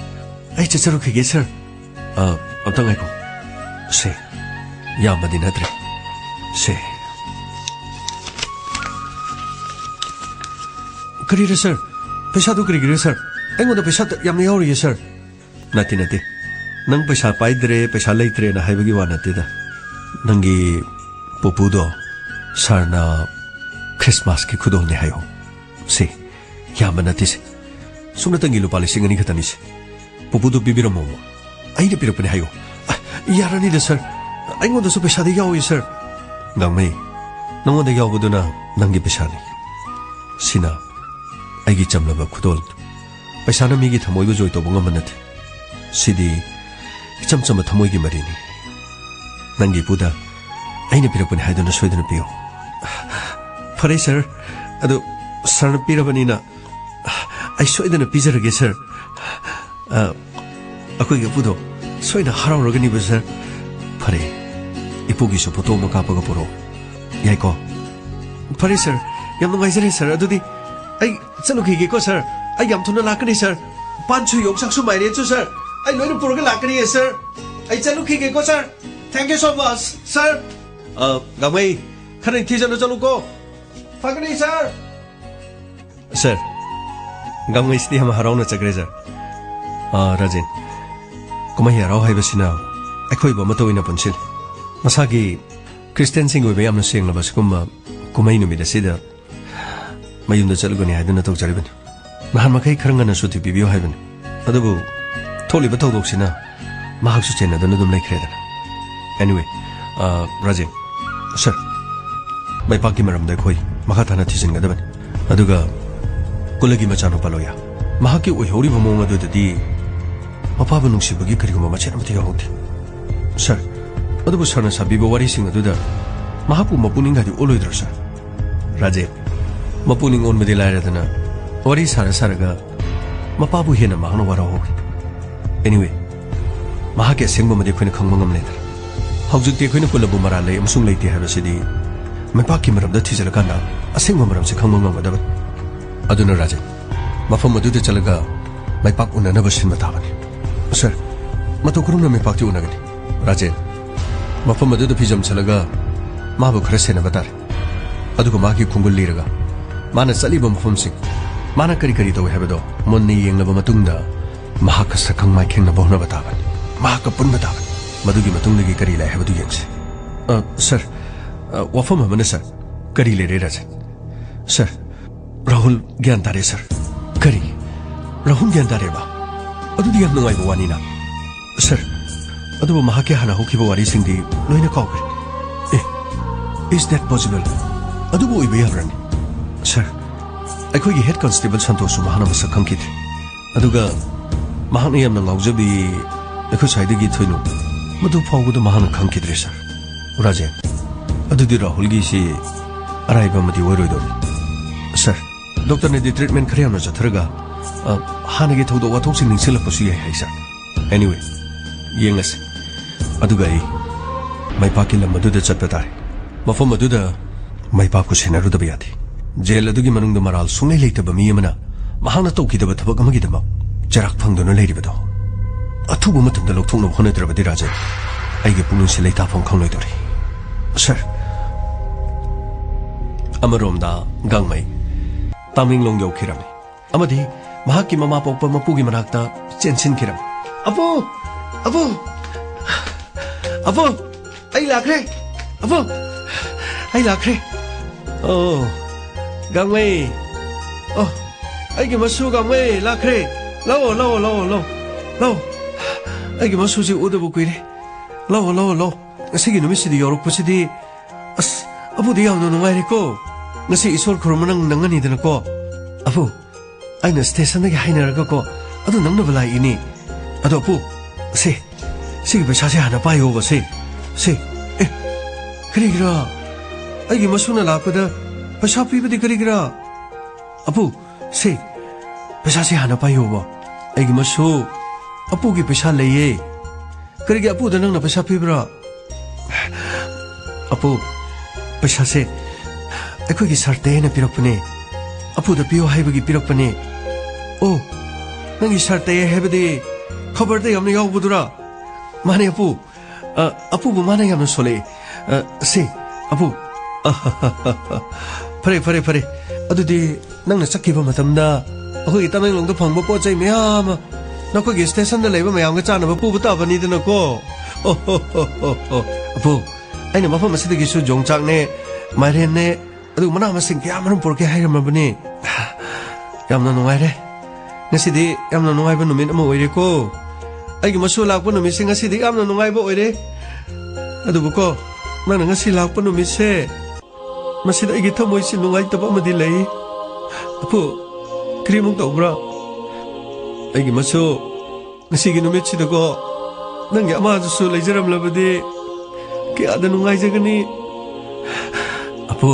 ꯑꯩ ꯆꯠꯆꯔꯨꯈꯤꯒꯦ, ꯁꯥꯔ꯫ ꯑ, ꯑꯝꯇ ꯉꯥꯏꯈꯣ꯫ ꯁꯦ, ꯌꯥꯝꯕꯗꯤ ꯅꯠꯇ꯭ꯔꯦ꯫ ꯁꯦ꯫ ꯀꯔꯤꯔ, ꯁꯥꯔ? ꯄꯩꯁꯥꯗꯨ ꯀꯔꯤꯒꯤꯔ, ꯁꯥꯔ? ꯑꯩꯉꯣꯟꯗ ꯄꯩꯁꯥ ꯇ-, ꯌꯥꯝꯅ ꯌꯥꯎꯔꯤꯌꯦ, ꯁꯥꯔ꯫ ꯅꯠꯇꯦ, ꯅꯠꯇꯦ꯫ ꯅꯪ ꯄꯩꯁꯥ ꯄꯥꯏꯗ꯭ꯔꯦ, ꯄꯩꯁꯥ ꯂꯩꯇ꯭ꯔꯦꯅ ꯍꯥꯏꯕꯒꯤ ꯋꯥ ꯅꯠꯇꯦꯗ꯫ ꯅꯪꯒꯤ ꯄꯨꯄꯨꯗꯣ ꯁꯥꯔꯅ ꯈ꯭ꯔꯤꯁꯃꯥꯁꯀꯤ ꯈꯨꯗꯣꯜꯅꯦ ꯍꯥꯏꯌꯣ꯫ ꯁꯦ, ꯌꯥꯝꯕ ꯅꯠꯇꯦ ꯁꯦ꯫ ꯁꯨꯞꯅꯇꯪꯒꯤ ꯂꯨꯄꯥ ꯂꯤꯁꯤꯡ ꯑꯅꯤ ꯈꯛꯇꯅꯤ ꯁꯦ꯫ ꯄꯨꯄꯨꯗꯣ ꯄꯤꯕꯤꯔꯝꯃꯣ꯫ ꯑ, ꯑꯩꯅ ꯄꯤꯔꯛꯄꯅꯦ ꯍꯥꯏꯌꯣ꯫ ꯑ, ꯌꯥꯔꯅꯤꯗ, ꯁꯥꯔ꯫ ꯑꯩꯉꯣꯟꯗꯁꯨ ꯄꯩꯁꯥꯗꯤ ꯌꯥꯎꯏ, ꯁꯥꯔ꯫ ꯒꯥꯡꯃꯩ, ꯅꯉꯣꯟꯗ ꯌꯥꯎꯕꯗꯨꯅ ꯅꯪꯒꯤ ꯄꯩꯁꯥꯅꯤ꯫ ꯁꯤꯅ ꯑꯩꯒꯤ ꯆꯝꯂꯕ ꯈꯨꯗꯣꯜ꯫ ꯄꯩꯁꯥꯅ ꯃꯤꯒꯤ ꯊꯃꯣꯏꯕꯨ ꯖꯣꯏ ꯇꯧꯕ ꯉꯝꯕ ꯅꯠꯇꯦ꯫ ꯁꯤꯗꯤ ꯏꯆꯝ ꯆꯝꯕ ꯊꯃꯣꯏꯒꯤ ꯃꯔꯤꯅꯤ꯫ ꯅꯪꯒꯤ ꯏꯄꯨꯗ ꯑꯩꯅ ꯄꯤꯔꯛꯄꯅꯤ ꯍꯥꯏꯗꯨꯅ ꯁꯣꯏꯗꯅ ꯄꯤꯌꯨ꯫ ꯐꯔꯦ, ꯁꯥꯔ꯫ ꯑꯗꯨ ꯁꯥꯔꯅ ꯄꯤꯔꯕꯅꯤꯅ ꯑꯩ ꯁꯣꯏꯗꯅ ꯄꯤꯖꯔꯒꯦ, ꯁꯥꯔ꯫ ꯑ, ꯑꯩꯈꯣꯏꯒꯤ ꯏꯄꯨꯗꯣ ꯁꯣꯏꯗꯅ ꯍꯔꯥꯎꯔꯒꯅꯤꯕ, ꯁꯥꯔ꯫ ꯐꯔꯦ, ꯏꯄꯨꯒꯤꯁꯨ ꯐꯣꯇꯣ ꯑꯃ ꯀꯥꯞꯄꯒ ꯄꯨꯔꯛꯑꯣ꯫ ꯌꯥꯏꯀꯣ? ꯐꯔꯦ, ꯁꯥꯔ꯫ ꯌꯥꯝ ꯅꯨꯡꯉꯥꯏꯖꯔꯦ, ꯁꯥꯔ꯫ ꯑꯗꯨꯗꯤ ꯑꯩ ꯆꯠꯂꯨꯈꯤꯒꯦꯀꯣ, ꯁꯥꯔ꯫ ꯑꯩ ꯌꯥꯝ ꯊꯨꯅ ꯂꯥꯛꯀꯅꯤ, ꯁꯥꯔ꯫ ꯄꯥꯟꯁꯨ, ꯌꯣꯡꯆꯥꯛꯁꯨ, ꯃꯥꯏꯔꯦꯟꯁꯨ, ꯁꯥꯔ꯫ ꯑꯩ ꯂꯣꯏꯅ ꯄꯨꯔꯒ ꯂꯥꯛꯀꯅꯤꯌꯦ, ꯁꯥꯔ꯫ ꯑꯩ ꯆꯠꯂꯨꯈꯤꯒꯦꯀꯣ, ꯁꯥꯔ꯫ Thank you so much, ꯁꯥꯔ꯫ ꯑ, ꯒꯥꯡꯃꯩ, ꯈꯔ ꯅꯤꯡꯊꯤꯖꯅ ꯆꯠꯂꯨꯀꯣ꯫ ꯐꯒꯅꯤ, ꯁꯥꯔ꯫ ꯁꯥꯔ, ꯒꯥꯡꯃꯩꯁꯤꯗꯤ ꯌꯥꯝ ꯍꯔꯥꯎꯅ ꯆꯠꯈ꯭ꯔꯦ, ꯁꯥꯔ꯫ ꯑ, ꯔꯥꯖꯦꯟ, ꯀꯨꯝꯍꯩ ꯍꯔꯥꯎ ꯍꯥꯏꯕꯁꯤꯅ ꯑꯩꯈꯣꯏꯕꯨ ꯑꯃꯠꯇ ꯑꯣꯏꯅ ꯄꯨꯟꯁꯤꯜꯂꯤ꯫ ꯃꯁꯥꯒꯤ ꯈ꯭ꯔꯤꯁꯇꯤꯌꯥꯟꯁꯤꯡꯒꯤ ꯑꯣꯏꯕ ꯌꯥꯝꯅ ꯁꯦꯡꯂꯕ ꯑꯁꯤꯒꯨꯝꯕ ꯀꯨꯝꯍꯩ ꯅꯨꯃꯤꯠ ꯑꯁꯤꯗ ꯃꯌꯨꯝꯗ ꯆꯠꯂꯨꯒꯅꯤ ꯍꯥꯏꯗꯨꯅ ꯇꯧꯖꯔꯤꯕꯅꯤ꯫ ꯅꯍꯥꯟ ꯃꯈꯩ ꯈꯔ ꯉꯟꯅ ꯁꯨꯇꯤ ꯄꯤꯕꯤꯌꯨ ꯍꯥꯏꯕꯅꯤ꯫ ꯑꯗꯨꯕꯨ ꯊꯣꯛꯂꯤꯕ ꯊꯧꯗꯣꯛꯁꯤꯅ ꯃꯍꯥꯛꯁꯨ ꯆꯦꯟꯅꯗꯨꯅ ꯑꯗꯨꯝ ꯂꯩꯈ꯭ꯔꯦꯗꯅ꯫ Anyway, ꯑ, ꯔꯥꯖꯦꯟ, ꯁꯥꯔ, ꯃꯥꯏꯄꯥꯛꯀꯤ ꯃꯔꯝꯗ ꯑꯩꯈꯣꯏ ꯃꯈꯥ ꯇꯥꯅ ꯊꯤꯖꯤꯟꯒꯗꯕꯅꯤ꯫ ꯑꯗꯨꯒ ꯀꯨꯂꯒꯤ ꯃꯆꯥꯅꯨꯄꯥ ꯂꯣꯌꯥ, ꯃꯍꯥꯛꯀꯤ ꯑꯣꯏꯍꯧꯔꯤꯕ ꯃꯑꯣꯡ ꯑꯗꯨꯗꯗꯤ ꯃꯄꯥꯕꯨ ꯅꯨꯡꯁꯤꯕꯒꯤ ꯀꯔꯤꯒꯨꯝꯕ ꯃꯆꯦꯠ ꯑꯃꯠꯇ ꯌꯥꯎꯍꯧꯗꯦ꯫ ꯁꯥꯔ, ꯑꯗꯨꯕꯨ ꯁꯥꯔꯅ ꯁꯥꯕꯤꯕ ꯋꯥꯔꯤꯁꯤꯡ ꯑꯗꯨꯗ ꯃꯍꯥꯛꯄꯨ ꯃꯄꯨꯛꯅꯤꯡꯒꯗꯤ ꯑꯣꯜꯂꯣꯏꯗ꯭ꯔꯣ, ꯁꯥꯔ? ꯔꯥꯖꯦꯟ, ꯃꯄꯨꯛꯅꯤꯡ ꯑꯣꯟꯕꯗꯤ ꯂꯥꯏꯔꯗꯅ, ꯋꯥꯔꯤ ꯁꯥꯔ ꯁꯥꯔꯒ ꯃꯄꯥꯕꯨ ꯍꯦꯟꯅ ꯃꯍꯥꯛꯅ ꯋꯥꯔꯧꯍꯧꯔꯦ꯫ ꯑꯦꯅꯤꯋꯦ, ꯃꯍꯥꯛꯀꯤ ꯑꯁꯦꯡꯕ ꯑꯃꯗꯤ ꯑꯩꯈꯣꯏꯅ ꯈꯪꯕ ꯉꯝꯂꯦꯗꯅ꯫ ꯍꯧꯖꯤꯛꯇꯤ ꯑꯩꯈꯣꯏꯅ ꯄꯨꯜꯂꯕꯨ ꯃꯔꯥꯜ ꯂꯩ ꯑꯃꯁꯨꯡ ꯂꯩꯇꯦ ꯍꯥꯏꯕꯁꯤꯗꯤ ꯃꯩꯄꯥꯛꯀꯤ ꯃꯔꯝꯗ ꯊꯤꯖꯤꯜꯂꯀꯥꯟꯗ ꯑꯁꯦꯡꯕ ꯃꯔꯝꯁꯤ ꯈꯪꯕ ꯉꯝꯒꯗꯕꯅꯤ꯫ ꯑꯗꯨꯅ ꯔꯥꯖꯦꯟ, ꯃꯐꯝ ꯑꯗꯨꯗ ꯆꯠꯂꯒ ꯃꯩꯄꯥꯛ ꯎꯅꯅꯕ ꯁꯤꯟꯕ ꯇꯥꯕꯅꯤ꯫ ꯁꯥꯔ, ꯃꯇꯧ ꯀꯔꯝꯅ ꯃꯩꯄꯥꯛꯇꯤ ꯎꯅꯒꯅꯤ? ꯔꯥꯖꯦꯟ, ꯃꯐꯝ ꯑꯗꯨꯗ ꯐꯤꯖꯝ ꯁꯠꯂꯒ ꯃꯥꯕꯨ ꯈꯔ ꯁꯦꯟꯅꯕ ꯇꯥꯔꯦ꯫ ꯑꯗꯨꯒ ꯃꯥꯒꯤ ꯈꯣꯡꯒꯨꯜ ꯂꯤꯔꯒ ꯃꯥꯅ ꯆꯠꯂꯤꯕ ꯃꯐꯝꯁꯤꯡ, ꯃꯥꯅ ꯀꯔꯤ ꯀꯔꯤ ꯇꯧꯏ ꯍꯥꯏꯕꯗꯣ ꯃꯨꯟꯅ ꯌꯦꯡꯂꯕ ꯃꯇꯨꯡꯗ ꯃꯍꯥꯛꯀ ꯁꯛꯈꯪ ꯃꯥꯏꯈꯦꯡꯅꯕ ꯍꯣꯠꯅꯕ ꯇꯥꯕꯅꯤ꯫ ꯃꯍꯥꯛꯀ ꯄꯨꯟꯕ ꯇꯥꯕꯅꯤ꯫ ꯃꯗꯨꯒꯤ ꯃꯇꯨꯡꯗꯒꯤ ꯀꯔꯤ ꯂꯥꯛꯏ ꯍꯥꯏꯕꯗꯨ ꯌꯦꯡꯁꯤ꯫ ꯑ, ꯁꯥꯔ, ꯑ, ꯋꯥꯐꯝ ꯑꯃꯅ, ꯁꯥꯔ꯫ ꯀꯔꯤ ꯂꯩꯔꯦ, ꯔꯥꯖꯦꯟ? ꯁꯥꯔ, ꯔꯥꯍꯨꯜ ꯒ꯭ꯌꯥꯟ ꯇꯥꯔꯦ, ꯁꯥꯔ꯫ ꯀꯔꯤ? ꯔꯥꯍꯨꯜ ꯒ꯭ꯌꯥꯟ ꯇꯥꯔꯦꯕ? ꯑꯗꯨꯗꯤ ꯌꯥꯝ ꯅꯨꯡꯉꯥꯏꯕ ꯋꯥꯅꯤꯅ꯫ ꯁꯥꯔ, ꯑꯗꯨꯕꯨ ꯃꯍꯥꯛꯀꯤ ꯍꯥꯟꯅ ꯍꯧꯈꯤꯕ ꯋꯥꯔꯤꯁꯤꯡꯗꯤ ꯂꯣꯏꯅ ꯀꯥꯎꯈ꯭ꯔꯦ꯫ ꯑꯦ, is that possible? ꯑꯗꯨꯕꯨ ꯑꯣꯏꯕ ꯌꯥꯕ꯭ꯔꯅꯤ? ꯁꯥꯔ, ꯑꯩꯈꯣꯏꯒꯤ ꯍꯦꯗ ꯀꯟꯁꯇꯦꯕꯜ ꯁꯟꯇꯣꯁꯁꯨ ꯃꯍꯥꯛꯅ ꯃꯁꯛ ꯈꯪꯈꯤꯗ꯭ꯔꯦ꯫ ꯑꯗꯨꯒ ꯃꯍꯥꯛꯅ ꯌꯥꯝꯅ ꯉꯥꯎꯖꯕꯤ ꯑꯩꯈꯣꯏ ꯁ꯭ꯋꯥꯏꯗꯒꯤ ꯊꯣꯏꯅꯨ, ꯃꯗꯨ ꯐꯥꯎꯕꯗ ꯃꯍꯥꯛꯅ ꯈꯪꯈꯤꯗ꯭ꯔꯦ, ꯁꯥꯔ꯫ ꯔꯥꯖꯦꯟ, ꯑꯗꯨꯗꯤ ꯔꯥꯍꯨꯜꯒꯤꯁꯤ ꯑꯔꯥꯏꯕ ꯑꯃꯗꯤ ꯑꯣꯏꯔꯣꯏꯗꯧꯔꯤ꯫ ꯁꯥꯔ, ꯗꯣꯛꯇꯔꯅꯗꯤ ꯇ꯭ꯔꯤꯠꯃꯦꯟ ꯈꯔ ꯌꯥꯝꯅ ꯆꯠꯊꯔꯒ, ꯑ, ꯍꯥꯟꯅꯒꯤ ꯊꯧꯗꯣꯛ ꯋꯥꯊꯣꯛꯁꯤꯡ ꯅꯤꯡꯁꯤꯡꯂꯛꯄꯁꯨ ꯌꯥꯏ ꯍꯥꯏ, ꯁꯥꯔ꯫ ꯑꯦꯅꯤꯋꯦ, ꯌꯦꯡꯂꯁꯤ꯫ ꯑꯗꯨꯒ ꯑꯩ ꯃꯩꯄꯥꯛꯀꯤ ꯂꯝ ꯑꯗꯨꯗ ꯆꯠꯄ ꯇꯥꯔꯦ꯫ ꯃꯐꯝ ꯑꯗꯨꯗ ꯃꯩꯄꯥꯛꯄꯨ ꯁꯦꯟꯅꯔꯨꯗꯕ ꯌꯥꯗꯦ꯫ ꯖꯦꯜ ꯑꯗꯨꯒꯤ ꯃꯅꯨꯡꯗ ꯃꯔꯥꯜ ꯁꯨꯡꯂꯩ ꯂꯩꯇꯕ ꯃꯤ ꯑꯃꯅ ꯃꯍꯥꯛꯅ ꯇꯧꯈꯤꯗꯕ ꯊꯕꯛ ꯑꯃꯒꯤꯗꯃꯛ ꯆꯩꯔꯥꯛ ꯐꯪꯗꯨꯅ ꯂꯩꯔꯤꯕꯗꯣ ꯑꯊꯨꯕ ꯃꯇꯝꯗ ꯂꯧꯊꯣꯛꯅꯕ ꯍꯣꯠꯅꯗ꯭ꯔꯕꯗꯤ, ꯔꯥꯖꯦꯟ, ꯑꯩꯒꯤ ꯄꯨꯛꯅꯤꯡꯁꯤ ꯂꯩꯇꯥꯐꯝ ꯈꯪꯂꯣꯏꯗꯧꯔꯤ꯫ ꯁꯥꯔ, ꯑꯃꯔꯣꯝꯗ ꯒꯥꯡꯃꯩ ꯇꯥꯃꯦꯡꯂꯣꯡ ꯌꯧꯈꯤꯔꯝꯃꯤ꯫ ꯑꯃꯗꯤ ꯃꯍꯥꯛꯀꯤ ꯃꯃꯥ ꯄꯣꯛꯄ ꯃꯄꯨꯒꯤ ꯃꯅꯥꯛꯇ ꯆꯦꯟꯁꯤꯟꯈꯤꯔꯝꯃꯤ꯫ "ꯑꯄꯨ! ꯑꯄꯨ! ꯑꯄꯨ! ꯑꯩ ꯂꯥꯛꯈ꯭ꯔꯦ! ꯑꯄꯨ! ꯑꯩ ꯂꯥꯛꯈ꯭ꯔꯦ!" ꯑꯣ, ꯒꯥꯡꯃꯩ! ꯑꯣ, ꯑꯩꯒꯤ ꯃꯁꯨ ꯒꯥꯡꯃꯩ ꯂꯥꯛꯈ꯭ꯔꯦ! ꯂꯥꯛꯑꯣ, ꯂꯥꯛꯑꯣ, ꯂꯥꯛꯑꯣ, ꯂꯥꯛꯑꯣ, ꯂꯥꯛꯑꯣ! ꯑꯩꯒꯤ ꯃꯁꯨꯁꯤ ꯎꯗꯕ ꯀꯨꯏꯔꯦ꯫ ꯂꯥꯛꯑꯣ, ꯂꯥꯛꯑꯣ, ꯂꯥꯛꯑꯣ! ꯉꯁꯤꯒꯤ ꯅꯨꯃꯤꯠꯁꯤꯗ ꯌꯧꯔꯛꯄꯁꯤꯗꯤ, ꯑꯁ, ꯑꯕꯨꯗꯤ ꯌꯥꯝꯅ ꯅꯨꯡꯉꯥꯏꯔꯦꯀꯣ꯫ ꯉꯁꯤ ꯏꯁꯣꯔ ꯈꯨꯔꯨꯝꯕ ꯅꯪ ꯅꯪꯒꯅꯤꯗꯅꯀꯣ꯫ ꯑꯕꯨ, ꯑꯩꯅ ꯁ꯭ꯇꯦꯁꯟꯗꯒꯤ ꯍꯥꯏꯅꯔꯒꯀꯣ, ꯑꯗꯨ ꯅꯪꯅꯕ ꯂꯥꯛꯏꯅꯤ꯫ ꯑꯗꯣ ꯑꯄꯨ, ꯁꯦ, ꯁꯤꯒꯤ ꯄꯩꯁꯥꯁꯦ ꯍꯥꯟꯅ ꯄꯥꯏꯌꯣꯕ, ꯁꯦ, ꯁꯦ, ꯑꯦ, ꯀꯔꯤꯒꯤꯔꯥ? ꯑꯩꯒꯤ ꯃꯁꯨꯅ ꯂꯥꯛꯄꯗ ꯄꯩꯁꯥ ꯄꯤꯕꯗꯤ ꯀꯔꯤꯒꯤꯔꯥ? ꯑꯄꯨ, ꯁꯦ, ꯄꯩꯁꯥꯁꯦ ꯍꯥꯟꯅ ꯄꯥꯏꯌꯣꯕ꯫ ꯑꯩꯒꯤ ꯃꯁꯨ, ꯑꯄꯨꯒꯤ ꯄꯩꯁꯥ ꯂꯩꯌꯦ꯫ ꯀꯔꯤꯒꯤ ꯑꯄꯨꯗ ꯅꯪꯅ ꯄꯩꯁꯥ ꯄꯤꯕ꯭ꯔꯥ? ꯑꯄꯨ, ꯄꯩꯁꯥꯁꯦ ꯑꯩꯈꯣꯏꯒꯤ ꯁꯥꯔ ꯇꯦꯅ ꯄꯤꯔꯛꯄꯅꯦ꯫ ꯑꯄꯨꯗ ꯄꯤꯌꯣ ꯍꯥꯏꯕꯒꯤ ꯄꯤꯔꯛꯄꯅꯦ꯫ ꯑꯣ, ꯅꯪꯒꯤ ꯁꯥꯔ ꯇꯦ ꯍꯥꯏꯕꯗꯤ ꯈꯕꯔꯗ ꯌꯥꯝꯅ ꯌꯥꯎꯕꯗꯨꯔꯥ? ꯃꯥꯅꯦ, ꯑꯄꯨ꯫ ꯑ, ꯑꯄꯨꯕꯨ ꯃꯥꯅ ꯌꯥꯝꯅ ꯁꯣꯜꯂꯛꯑꯦ꯫ ꯑ, ꯁꯤ, ꯑꯄꯨ꯫ ꯐꯔꯦ, ꯐꯔꯦ, ꯐꯔꯦ꯫ ꯑꯗꯨꯗꯤ ꯅꯪꯅ ꯆꯠꯈꯤꯕ ꯃꯇꯝꯗ ꯑꯩꯈꯣꯏꯒꯤ ꯇꯃꯦꯡꯂꯣꯡꯗ ꯐꯪꯕ ꯄꯣꯠ ꯆꯩ ꯃꯌꯥꯝ ꯑꯃ ꯅꯈꯣꯏꯒꯤ ꯁ꯭ꯇꯦꯁꯟꯗ ꯂꯩꯕ ꯃꯌꯥꯝꯒ ꯆꯥꯅꯕ ꯄꯨꯕ ꯇꯥꯕꯅꯤꯗꯅꯀꯣ꯫ ꯑꯄꯨ, ꯑꯩꯅ ꯃꯐꯝ ꯑꯁꯤꯗꯒꯤꯁꯨ ꯌꯣꯡꯆꯥꯛꯅꯦ, ꯃꯥꯏꯔꯦꯟꯅꯦ, ꯑꯗꯨꯒ ꯃꯅꯥ ꯃꯁꯤꯡ ꯀꯌꯥ ꯃꯔꯨꯝ ꯄꯨꯔꯛꯀꯦ ꯍꯥꯏꯔꯝꯃꯕꯅꯤ꯫ ꯌꯥꯝꯅ ꯅꯨꯡꯉꯥꯏꯔꯦ꯫ ꯉꯁꯤꯗꯤ ꯌꯥꯝꯅ ꯅꯨꯡꯉꯥꯏꯕ ꯅꯨꯃꯤꯠ ꯑꯃ ꯑꯣꯏꯔꯦꯀꯣ꯫ ꯑꯩꯒꯤ ꯃꯁꯨ ꯂꯥꯛꯄ ꯅꯨꯃꯤꯠꯁꯦ ꯉꯁꯤꯗꯤ ꯌꯥꯝꯅ ꯅꯨꯡꯉꯥꯏꯕ ꯑꯣꯏꯔꯦ꯫ ꯑꯗꯨꯕꯨꯀꯣ, ꯅꯪꯅ ꯉꯁꯤ ꯂꯥꯛꯄ ꯅꯨꯃꯤꯠꯁꯦ, ꯃꯁꯤꯗ ꯑꯩꯒꯤ ꯊꯃꯣꯏꯁꯤ ꯅꯨꯡꯉꯥꯏꯇꯕ ꯑꯃꯗꯤ ꯂꯩ꯫ ꯑꯄꯨ, ꯀꯔꯤꯃꯨꯛ ꯇꯧꯕ꯭ꯔꯥ? ꯑꯩꯒꯤ ꯃꯁꯨ, ꯉꯁꯤꯒꯤ ꯅꯨꯃꯤꯠꯁꯤꯗꯀꯣ, ꯅꯪꯒꯤ ꯑꯃꯥꯗꯨꯁꯨ ꯂꯩꯖꯔꯝꯂꯕꯗꯤ ꯀꯌꯥꯗ ꯅꯨꯡꯉꯥꯏꯖꯒꯅꯤ꯫ ꯑꯄꯨ,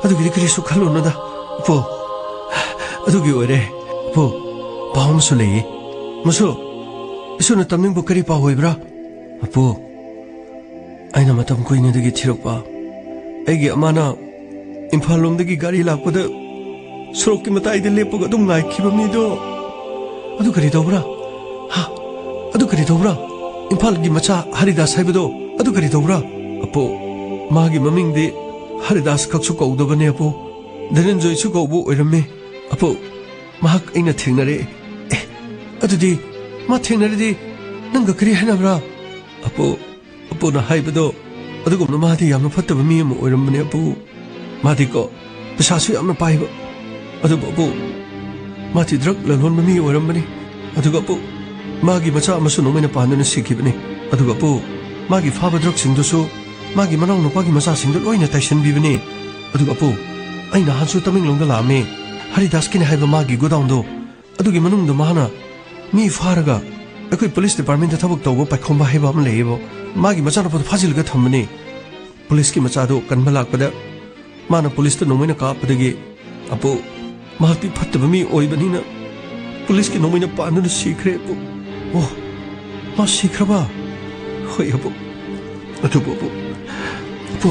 ꯑꯗꯨꯒꯤꯗꯤ ꯀꯔꯤꯁꯨ ꯈꯜꯂꯨꯅꯨꯗ, ꯑꯄꯨ꯫ ꯑꯗꯨꯒꯤ ꯑꯣꯏꯔꯦ, ꯑꯄꯨ, ꯄꯥꯎ ꯑꯃꯁꯨ ꯂꯩꯌꯦ꯫ ꯃꯁꯨ, ꯏꯁꯨꯅ ꯇꯝꯅꯤꯡꯕ ꯀꯔꯤ ꯄꯥꯎ ꯑꯣꯏꯕ꯭ꯔꯥ? ꯑꯄꯨ, ꯑꯩꯅ ꯃꯇꯝ ꯀꯨꯏꯅꯗꯒꯤ ꯊꯤꯔꯛꯄ ꯑꯩꯒꯤ ꯑꯃꯥꯅ ꯏꯝꯐꯥꯜ ꯂꯣꯝꯗꯒꯤ ꯒꯥꯔꯤ ꯂꯥꯛꯄꯗ ꯁꯣꯔꯣꯛꯀꯤ ꯃꯇꯥꯏꯗ ꯂꯦꯞꯄꯒ ꯑꯗꯨꯝ ꯉꯥꯏꯈꯤꯕ ꯃꯤꯗꯣ, ꯑꯗꯨ ꯀꯔꯤ ꯇꯧꯕ꯭ꯔꯥ? ꯍꯥ? ꯑꯗꯨ ꯀꯔꯤ ꯇꯧꯕ꯭ꯔꯥ? ꯏꯝꯐꯥꯜꯒꯤ ꯃꯆꯥ ꯍꯔꯤꯗꯥꯁ ꯍꯥꯏꯕꯗꯣ, ꯑꯗꯨ ꯀꯔꯤ ꯇꯧꯕ꯭ꯔꯥ? ꯑꯄꯨ, ꯃꯥꯒꯤ ꯃꯃꯤꯡꯗꯤ ꯍꯔꯤꯗꯥꯁ ꯈꯛꯁꯨ ꯀꯧꯗꯕꯅꯦ, ꯑꯄꯨ꯫ ꯙꯅꯟꯖꯣꯏꯁꯨ ꯀꯧꯕ ꯑꯣꯏꯔꯝꯃꯤ꯫ ꯑꯄꯨ, ꯃꯍꯥꯛ ꯑꯩꯅ ꯊꯦꯡꯅꯔꯦ꯫ ꯑꯦ, ꯑꯗꯨꯗꯤ ꯃꯥ ꯊꯦꯡꯅꯔꯗꯤ ꯅꯪꯒ ꯀꯔꯤ ꯍꯥꯏꯅꯕ꯭ꯔꯥ? ꯑꯄꯨ, ꯑꯄꯨꯅ ꯍꯥꯏꯕꯗꯣ ꯑꯗꯨꯒꯨꯝꯅ ꯃꯥꯗꯤ ꯌꯥꯝꯅ ꯐꯠꯇꯕ ꯃꯤ ꯑꯃ ꯑꯣꯏꯔꯝꯕꯅꯦ, ꯑꯄꯨ꯫ ꯃꯥꯗꯤꯀꯣ, ꯄꯩꯁꯥꯁꯨ ꯌꯥꯝꯅ ꯄꯥꯏꯕ꯫ ꯑꯗꯨꯕꯨ, ꯑꯄꯨ, ꯃꯥꯗꯤ ꯗ꯭ꯔꯒ ꯂꯂꯣꯟꯕ ꯃꯤ ꯑꯣꯏꯔꯝꯕꯅꯤ꯫ ꯑꯗꯨꯒ, ꯑꯄꯨ, ꯃꯥꯒꯤ ꯃꯆꯥ ꯑꯃꯁꯨ ꯅꯣꯡꯃꯩꯅ ꯄꯥꯟꯗꯨꯅ ꯁꯤꯈꯤꯕꯅꯤ꯫ ꯑꯗꯨꯒ, ꯑꯄꯨ, ꯃꯥꯒꯤ ꯐꯥꯕ ꯗ꯭ꯔꯒꯁꯤꯡꯗꯨꯁꯨ ꯃꯥꯒꯤ ꯃꯅꯥꯎꯅꯨꯄꯥꯒꯤ ꯃꯆꯥꯁꯤꯡꯗ ꯂꯣꯏꯅ ꯇꯥꯏꯁꯟꯕꯤꯕꯅꯤ꯫ ꯑꯗꯨꯒ, ꯑꯄꯨ, ꯑꯩ ꯅꯍꯥꯟꯁꯨ ꯇꯃꯦꯡꯂꯣꯡꯗ ꯂꯥꯛꯑꯝꯃꯤ꯫ ꯍꯔꯤꯗꯥꯁꯀꯤꯅꯤ ꯍꯥꯏꯕ ꯃꯥꯒꯤ ꯒꯣꯗꯥꯎꯟꯗꯣ, ꯑꯗꯨꯒꯤ ꯃꯅꯨꯡꯗ ꯃꯥꯅ ꯃꯤ ꯐꯥꯔꯒ ꯑꯩꯈꯣꯏ ꯄꯨꯂꯤꯁ ꯗꯤꯄꯥꯔꯠꯃꯦꯟꯇ ꯊꯕꯛ ꯇꯧꯕ ꯄꯥꯏꯈꯣꯝꯕ ꯍꯥꯏꯕ ꯑꯃ ꯂꯩꯌꯦꯕ, ꯃꯥꯒꯤ ꯃꯆꯥꯅꯨꯄꯥꯗꯣ ꯐꯥꯖꯤꯜꯂꯒ ꯊꯝꯕꯅꯤ꯫ ꯄꯨꯂꯤꯁꯀꯤ ꯃꯆꯥꯗꯣ ꯀꯟꯕ ꯂꯥꯛꯄꯗ ꯃꯥꯅ ꯄꯨꯂꯤꯁꯇ ꯅꯣꯡꯃꯩꯅ ꯀꯥꯞꯄꯗꯒꯤ, ꯑꯄꯨ, ꯃꯍꯥꯛꯇꯤ ꯐꯠꯇꯕ ꯃꯤ ꯑꯣꯏꯕꯅꯤꯅ ꯄꯨꯂꯤꯁꯀꯤ ꯅꯣꯡꯃꯩꯅ ꯄꯥꯟꯗꯨꯅ ꯁꯤꯈ꯭ꯔꯦ, ꯑꯄꯨ꯫ ꯑꯣ, ꯃꯥ ꯁꯤꯈ꯭ꯔꯕ? ꯍꯣꯏ, ꯑꯄꯨ꯫ ꯑꯗꯨꯕꯨ, ꯑꯄꯨ, ꯑꯄꯨ,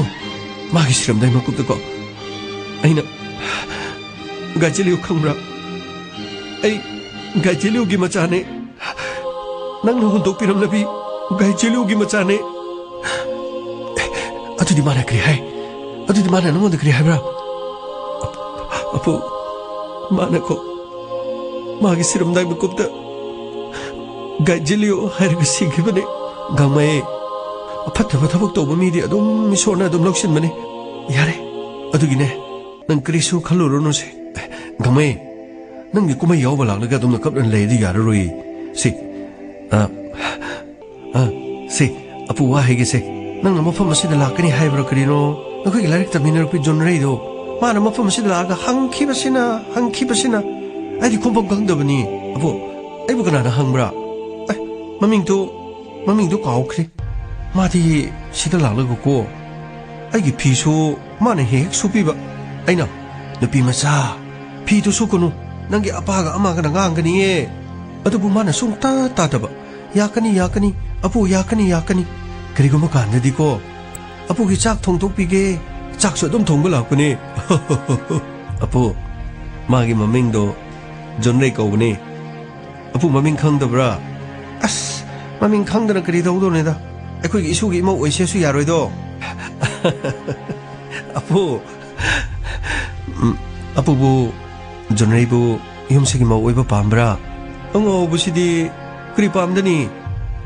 ꯃꯥꯒꯤ ꯁꯤꯔꯝꯗꯥꯏ ꯃꯀꯨꯞꯇꯀꯣ ꯑꯩꯅ, "ꯒꯥꯏꯖꯦꯂꯤꯌꯨ ꯈꯪꯕ꯭ꯔꯥ? ꯑꯩ ꯒꯥꯏꯖꯦꯂꯤꯌꯨꯒꯤ ꯃꯆꯥꯅꯦ꯫ ꯅꯪꯅ ꯍꯨꯟꯗꯣꯛꯄꯤꯔꯝꯂꯕꯤ ꯒꯥꯏꯖꯦꯂꯤꯌꯨꯒꯤ ꯃꯆꯥꯅꯦ꯫" "ꯑꯗꯨꯗꯤ ꯃꯥꯅ ꯀꯔꯤ ꯍꯥꯏ? ꯑꯗꯨꯗꯤ ꯃꯥꯅ ꯅꯉꯣꯟꯗ ꯀꯔꯤ ꯍꯥꯏꯕ꯭ꯔꯥ?" "ꯑꯄꯨ, ꯃꯥꯅꯀꯣ, ꯃꯥꯒꯤ ꯁꯤꯔꯝꯗꯥꯏ ꯃꯀꯨꯞꯇ ꯒꯥꯏꯖꯦꯂꯤꯌꯨ ꯍꯥꯏꯔꯒ ꯁꯤꯈꯤꯕꯅꯦ꯫" "ꯒꯥꯡꯃꯩ, ꯑꯐꯠꯇꯕ ꯊꯕꯛ ꯇꯧꯕ ꯃꯤꯗꯤ ꯑꯗꯨꯝ ꯏꯁꯣꯔꯅ ꯑꯗꯨꯝ ꯂꯧꯁꯤꯟꯕꯅꯦ꯫ ꯌꯥꯔꯦ, ꯑꯗꯨꯒꯤꯅꯦ, ꯅꯪ ꯀꯔꯤꯁꯨ ꯈꯜꯂꯨꯔꯨꯅꯨꯁꯦ꯫" "ꯒꯥꯡꯃꯩ, ꯅꯪꯒꯤ ꯀꯨꯝꯍꯩ ꯌꯥꯎꯕ ꯂꯥꯛꯂꯒ ꯑꯗꯨꯝꯅ ꯀꯞꯂꯒ ꯂꯩꯔꯗꯤ ꯌꯥꯔꯔꯣꯏ꯫ ꯁꯤ, ꯑ, ꯑ, ꯁꯤ, ꯑꯄꯨ, ꯋꯥ ꯍꯥꯏꯒꯦꯁꯦ꯫ ꯅꯪꯅ ꯃꯐꯝ ꯑꯁꯤꯗ ꯂꯥꯛꯀꯅꯤ ꯍꯥꯏꯕ꯭ꯔꯥ ꯀꯔꯤꯅꯣ? ꯅꯈꯣꯏꯒꯤ ꯂꯥꯏꯔꯤꯛ ꯇꯝꯃꯤꯟꯅꯔꯛꯄꯤ ꯖꯣꯟꯔꯩꯗꯣ, ꯃꯥꯅ ꯃꯐꯝ ꯑꯁꯤꯗ ꯂꯥꯛꯑꯒ ꯍꯪꯈꯤꯕꯁꯤꯅ, ꯍꯪꯈꯤꯕꯁꯤꯅ, ꯑꯩꯗꯤ ꯈꯨꯝꯐꯝ ꯈꯪꯗꯕꯅꯤ꯫ ꯑꯄꯨ, ꯑꯩꯕꯨ ꯀꯅꯥꯅ ꯍꯪꯕ꯭ꯔꯥ? ꯑꯦ, ꯃꯃꯤꯡꯗꯨ, ꯃꯃꯤꯡꯗꯨ ꯀꯥꯎꯈ꯭ꯔꯦ꯫ ꯃꯥꯗꯤ ꯁꯤꯗ ꯂꯥꯛꯂꯒꯀꯣ, ꯑꯩꯒꯤ ꯐꯤꯁꯨ ꯃꯥꯅ ꯍꯦꯛ ꯍꯦꯛ ꯁꯨꯕꯤꯕ꯫ ꯑꯩꯅ, 'ꯅꯨꯄꯤ ꯃꯆꯥ, ꯐꯤꯗꯨ ꯁꯨꯒꯅꯨ, ꯅꯪꯒꯤ ꯑꯄꯥꯒ ꯑꯃꯒꯅ ꯉꯥꯡꯒꯅꯤꯌꯦ.' ꯑꯗꯨꯕꯨ ꯃꯥꯅ ꯁꯨꯡꯇꯥ ꯇꯥꯗꯕ꯫ 'ꯌꯥꯀꯅꯤ, ꯌꯥꯀꯅꯤ, ꯑꯄꯨ, ꯌꯥꯀꯅꯤ, ꯌꯥꯀꯅꯤ.' ꯀꯔꯤꯒꯨꯝꯕ ꯀꯥꯟꯗꯗꯤꯀꯣ, 'ꯑꯄꯨꯒꯤ ꯆꯥꯛ ꯊꯣꯡꯗꯣꯛꯄꯤꯒꯦ.' ꯆꯥꯛꯁꯨ ꯑꯗꯨꯝ ꯊꯣꯡꯕ ꯂꯥꯛꯄꯅꯦ꯫ ꯑꯄꯨ, ꯃꯥꯒꯤ ꯃꯃꯤꯡꯗꯣ ꯖꯣꯟꯔꯩ ꯀꯧꯕꯅꯦ꯫ ꯑꯄꯨ, ꯃꯃꯤꯡ ꯈꯪꯗꯕ꯭ꯔꯥ? ꯑꯁ, ꯃꯃꯤꯡ ꯈꯪꯗꯅ ꯀꯔꯤ ꯇꯧꯗꯧꯅꯤꯗ? ꯑꯩꯈꯣꯏꯒꯤ ꯏꯁꯨꯒꯤ ꯏꯃꯧ ꯑꯣꯏꯁꯦꯁꯨ ꯌꯥꯔꯣꯏꯗꯣ꯫ ꯑꯄꯨ, ꯎꯝ, ꯑꯄꯨꯕꯨ, ꯖꯣꯟꯔꯩꯕꯨ ꯌꯨꯝꯁꯤꯒꯤ ꯃꯧ ꯑꯣꯏꯕ ꯄꯥꯝꯕ꯭ꯔꯥ? ꯑꯉꯥꯎꯕꯁꯤꯗꯤ ꯀꯔꯤ ꯄꯥꯝꯗꯅꯤ?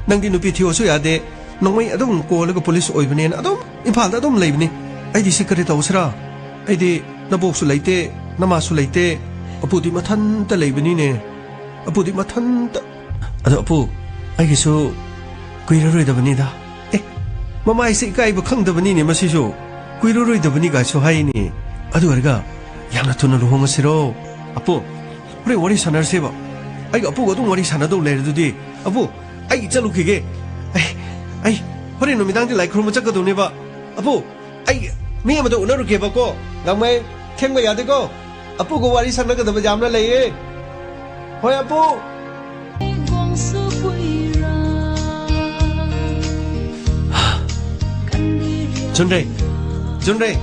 ꯅꯪꯗꯤ ꯅꯨꯄꯤ ꯊꯤꯌꯣꯁꯨ ꯌꯥꯗꯦ꯫ ꯅꯣꯡꯃꯩ ꯑꯗꯨꯝ ꯀꯣꯜꯂꯒ ꯄꯨꯂꯤꯁ ꯑꯣꯏꯕꯅꯦꯅ ꯑꯗꯨꯝ ꯏꯝꯐꯥꯜꯗ ꯑꯗꯨꯝ ꯂꯩꯕꯅꯤ꯫ ꯑꯩꯗꯤ ꯁꯤ ꯀꯔꯤ ꯇꯧꯁꯤꯔꯥ? ꯑꯩꯗꯤ ꯅꯕꯣꯛꯁꯨ ꯂꯩꯇꯦ, ꯅꯃꯥꯁꯨ ꯂꯩꯇꯦ꯫ ꯑꯄꯨꯗꯤ ꯃꯊꯟꯇ ꯂꯩꯕꯅꯤꯅꯦ꯫ ꯑꯄꯨꯗꯤ ꯃꯊꯟꯇ꯫ ꯑꯗꯣ ꯑꯄꯨ, ꯑꯩꯒꯤꯁꯨ ꯀꯨꯏꯔꯔꯣꯏꯗꯕꯅꯤꯗ꯫ ꯑꯦ, ꯃꯃꯥꯏꯁꯦ ꯏꯀꯥꯏꯕ ꯈꯪꯗꯕꯅꯤꯅꯦ ꯃꯁꯤꯁꯨ꯫ ꯀꯨꯏꯔꯔꯣꯏꯗꯕꯅꯤ ꯀꯥꯏꯁꯨ ꯍꯥꯏꯅꯦ꯫ ꯑꯗꯨ ꯑꯣꯏꯔꯒ ꯌꯥꯝꯅ ꯊꯨꯅ ꯂꯨꯍꯣꯡꯉꯁꯤꯔꯣ? ꯑꯄꯨ, ꯍꯣꯔꯦꯟ ꯋꯥꯔꯤ ꯁꯥꯟꯅꯔꯁꯦꯕ꯫ ꯑꯩꯒ ꯑꯄꯨꯒ ꯑꯗꯨꯝ ꯋꯥꯔꯤ ꯁꯥꯟꯅꯗꯧ ꯂꯩꯔꯦ ꯑꯗꯨꯗꯤ꯫ ꯑꯄꯨ, ꯑꯩ ꯆꯠꯂꯨꯈꯤꯒꯦ꯫ ꯑꯩ, ꯑꯩ ꯍꯣꯔꯦꯟ ꯅꯨꯃꯤꯗꯥꯡꯗꯤ ꯂꯥꯏ ꯈꯨꯔꯨꯝꯕ ꯆꯠꯀꯗꯧꯅꯦꯕ꯫ ꯑꯄꯨ, ꯑꯩ ꯃꯤ ꯑꯃꯗ ꯎꯅꯔꯨꯒꯦꯕꯀꯣ꯫ ꯒꯥꯡꯃꯩ, ꯊꯦꯡꯕ ꯌꯥꯗꯦꯀꯣ꯫ ꯑꯄꯨꯒ ꯋꯥꯔꯤ ꯁꯥꯟꯅꯒꯗꯕ ꯌꯥꯝꯅ ꯂꯩꯌꯦ꯫ ꯍꯣꯏ, ꯑꯄꯨ꯫ ꯖꯨꯟꯔꯩ, ꯖꯨꯟꯔꯩ,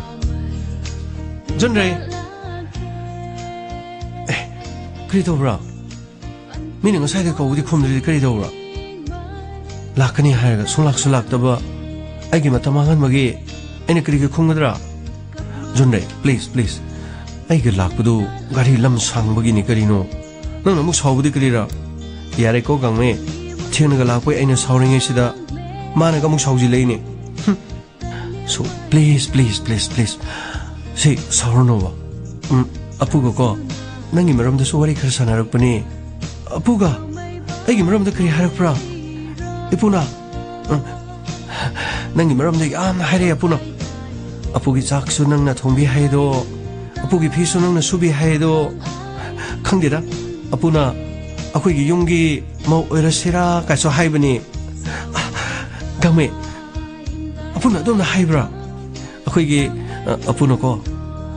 ꯖꯨꯟꯔꯩ꯫ ꯑꯦ, ꯀꯔꯤ ꯇꯧꯕ꯭ꯔꯥ? ꯃꯤꯅ ꯉꯁꯥꯏꯗ ꯀꯧꯕꯗꯤ ꯈꯨꯝꯗ꯭ꯔꯗꯤ ꯀꯔꯤ ꯇꯧꯕ꯭ꯔꯥ? ꯂꯥꯛꯀꯅꯤ ꯍꯥꯏꯔꯒ ꯁꯨꯡꯂꯥꯛꯁꯨ ꯂꯥꯛꯇꯕ, ꯑꯩꯒꯤ ꯃꯇꯝ ꯃꯥꯡꯍꯟꯕꯒꯤ ꯑꯩꯅ ꯀꯔꯤꯒꯤ ꯈꯨꯝꯒꯗ꯭ꯔꯥ? ꯖꯨꯟꯔꯩ, please, please꯫ ꯑꯩꯒ ꯂꯥꯛꯄꯗꯨ ꯒꯥꯔꯤ ꯂꯝ ꯁꯥꯡꯕꯒꯤꯅꯤ ꯀꯔꯤꯅꯣ? ꯅꯪꯅ ꯑꯃꯨꯛ ꯁꯥꯎꯕꯗꯤ ꯀꯔꯤꯔꯥ? ꯌꯥꯔꯦꯀꯣ ꯒꯥꯡꯃꯩ, ꯊꯦꯡꯅꯒ ꯂꯥꯛꯄꯩ ꯑꯩꯅ ꯁꯥꯎꯔꯤꯉꯩꯁꯤꯗ ꯃꯥꯅꯒ ꯑꯃꯨꯛ ꯁꯥꯎꯖꯤꯜꯂꯛꯏꯅꯦ꯫ ꯍꯨꯝ꯫ So, please, please, please, please꯫ ꯁꯤ ꯁꯥꯎꯔꯅꯣꯕ꯫ ꯎꯝ, ꯑꯄꯨꯒꯀꯣ, ꯅꯪꯒꯤ ꯃꯔꯝꯗꯁꯨ ꯋꯥꯔꯤ ꯈꯔ ꯁꯥꯟꯅꯔꯛꯄꯅꯦ꯫ ꯑꯄꯨꯒ? ꯑꯩꯒꯤ ꯃꯔꯝꯗ ꯀꯔꯤ ꯍꯥꯏꯔꯛꯄ꯭ꯔꯥ? ꯏꯄꯨꯅ? ꯎꯝ, ꯅꯪꯒꯤ ꯃꯔꯝꯗ ꯌꯥꯝꯅ ꯍꯥꯏꯔꯛꯑꯦ ꯑꯄꯨꯅ꯫ ꯑꯄꯨꯒꯤ ꯆꯥꯛꯁꯨ ꯅꯪꯅ ꯊꯣꯡꯕꯤ ꯍꯥꯏꯗꯣ, ꯑꯄꯨꯒꯤ ꯐꯤꯁꯨ ꯅꯪꯅ ꯁꯨꯕꯤ ꯍꯥꯏꯗꯣ꯫ ꯈꯪꯗꯦꯗ, ꯑꯄꯨꯅ ꯑꯩꯈꯣꯏꯒꯤ ꯌꯨꯝꯒꯤ ꯃꯧ ꯑꯣꯏꯔꯁꯤꯔꯥ ꯀꯥꯏꯁꯨ ꯍꯥꯏꯕꯅꯤ꯫ ꯒꯥꯡꯃꯩ, ꯑꯄꯨꯅ ꯑꯗꯨꯝꯅ ꯍꯥꯏꯕ꯭ꯔꯥ? ꯑꯩꯈꯣꯏꯒꯤ, ꯑ, ꯑꯄꯨꯅꯀꯣ,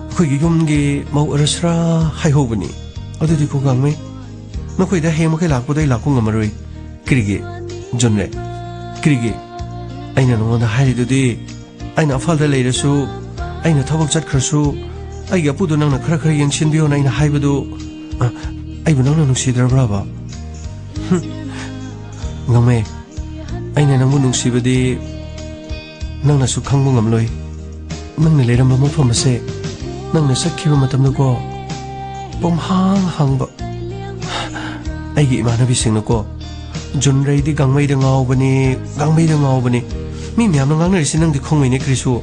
ꯑꯩꯈꯣꯏꯒꯤ ꯌꯨꯝꯒꯤ ꯃꯧ ꯑꯣꯏꯔꯁꯤꯔꯥ ꯍꯥꯏꯍꯧꯕꯅꯤ꯫ ꯑꯗꯨꯗꯤꯀꯣ ꯒꯥꯡꯃꯩ, ꯅꯈꯣꯏꯗ ꯍꯌꯦꯡ ꯃꯈꯩ ꯂꯥꯛꯄꯗꯣ ꯑꯩ ꯂꯥꯛꯄ ꯉꯝꯃꯔꯣꯏ꯫ ꯀꯔꯤꯒꯤ? ꯖꯨꯟꯔꯩ, ꯀꯔꯤꯒꯤ? ꯑꯩꯅ ꯅꯉꯣꯟꯗ ꯍꯥꯏꯔꯤꯗꯨꯗꯤ, ꯑꯩꯅ ꯏꯝꯐꯥꯜꯗ ꯂꯩꯔꯁꯨ, ꯑꯩꯅ ꯊꯕꯛ ꯆꯠꯈ꯭ꯔꯁꯨ, ꯑꯩꯒꯤ ꯑꯄꯨꯗꯣ ꯅꯪꯅ ꯈꯔ ꯈꯔ ꯌꯦꯡꯁꯤꯟꯕꯤꯌꯣꯅ ꯑꯩꯅ ꯍꯥꯏꯕꯗꯨ, ꯑ, ꯑꯩꯕꯨ ꯅꯪꯅ ꯅꯨꯡꯁꯤꯗ꯭ꯔꯕ꯭ꯔꯕ? ꯍꯨꯝ, ꯒꯥꯡꯃꯩ, ꯑꯩꯅ ꯅꯪꯕꯨ ꯅꯨꯡꯁꯤꯕꯗꯤ ꯅꯪꯅꯁꯨ ꯈꯪꯕ ꯉꯝꯂꯣꯏ꯫ ꯅꯪꯅ ꯂꯩꯔꯝꯕ ꯃꯐꯝ ꯑꯁꯦ ꯅꯪꯅ ꯆꯠꯈꯤꯕ ꯃꯇꯝꯗꯀꯣ, ꯄꯨꯝꯍꯥꯡ ꯍꯥꯡꯕ꯫ ꯑꯩꯒꯤ ꯏꯃꯥꯟꯅꯕꯤꯁꯤꯡꯅꯀꯣ, "ꯖꯨꯟꯔꯩꯗꯤ ꯒꯥꯡꯃꯩꯗ ꯉꯥꯎꯕꯅꯤ, ꯒꯥꯡꯃꯩꯗ ꯉꯥꯎꯕꯅꯤ"꯫ ꯃꯤ ꯃꯌꯥꯝꯅ ꯉꯥꯡꯅꯔꯤꯁꯤ ꯅꯪꯗꯤ ꯈꯪꯉꯣꯏꯅꯦ ꯀꯔꯤꯁꯨ꯫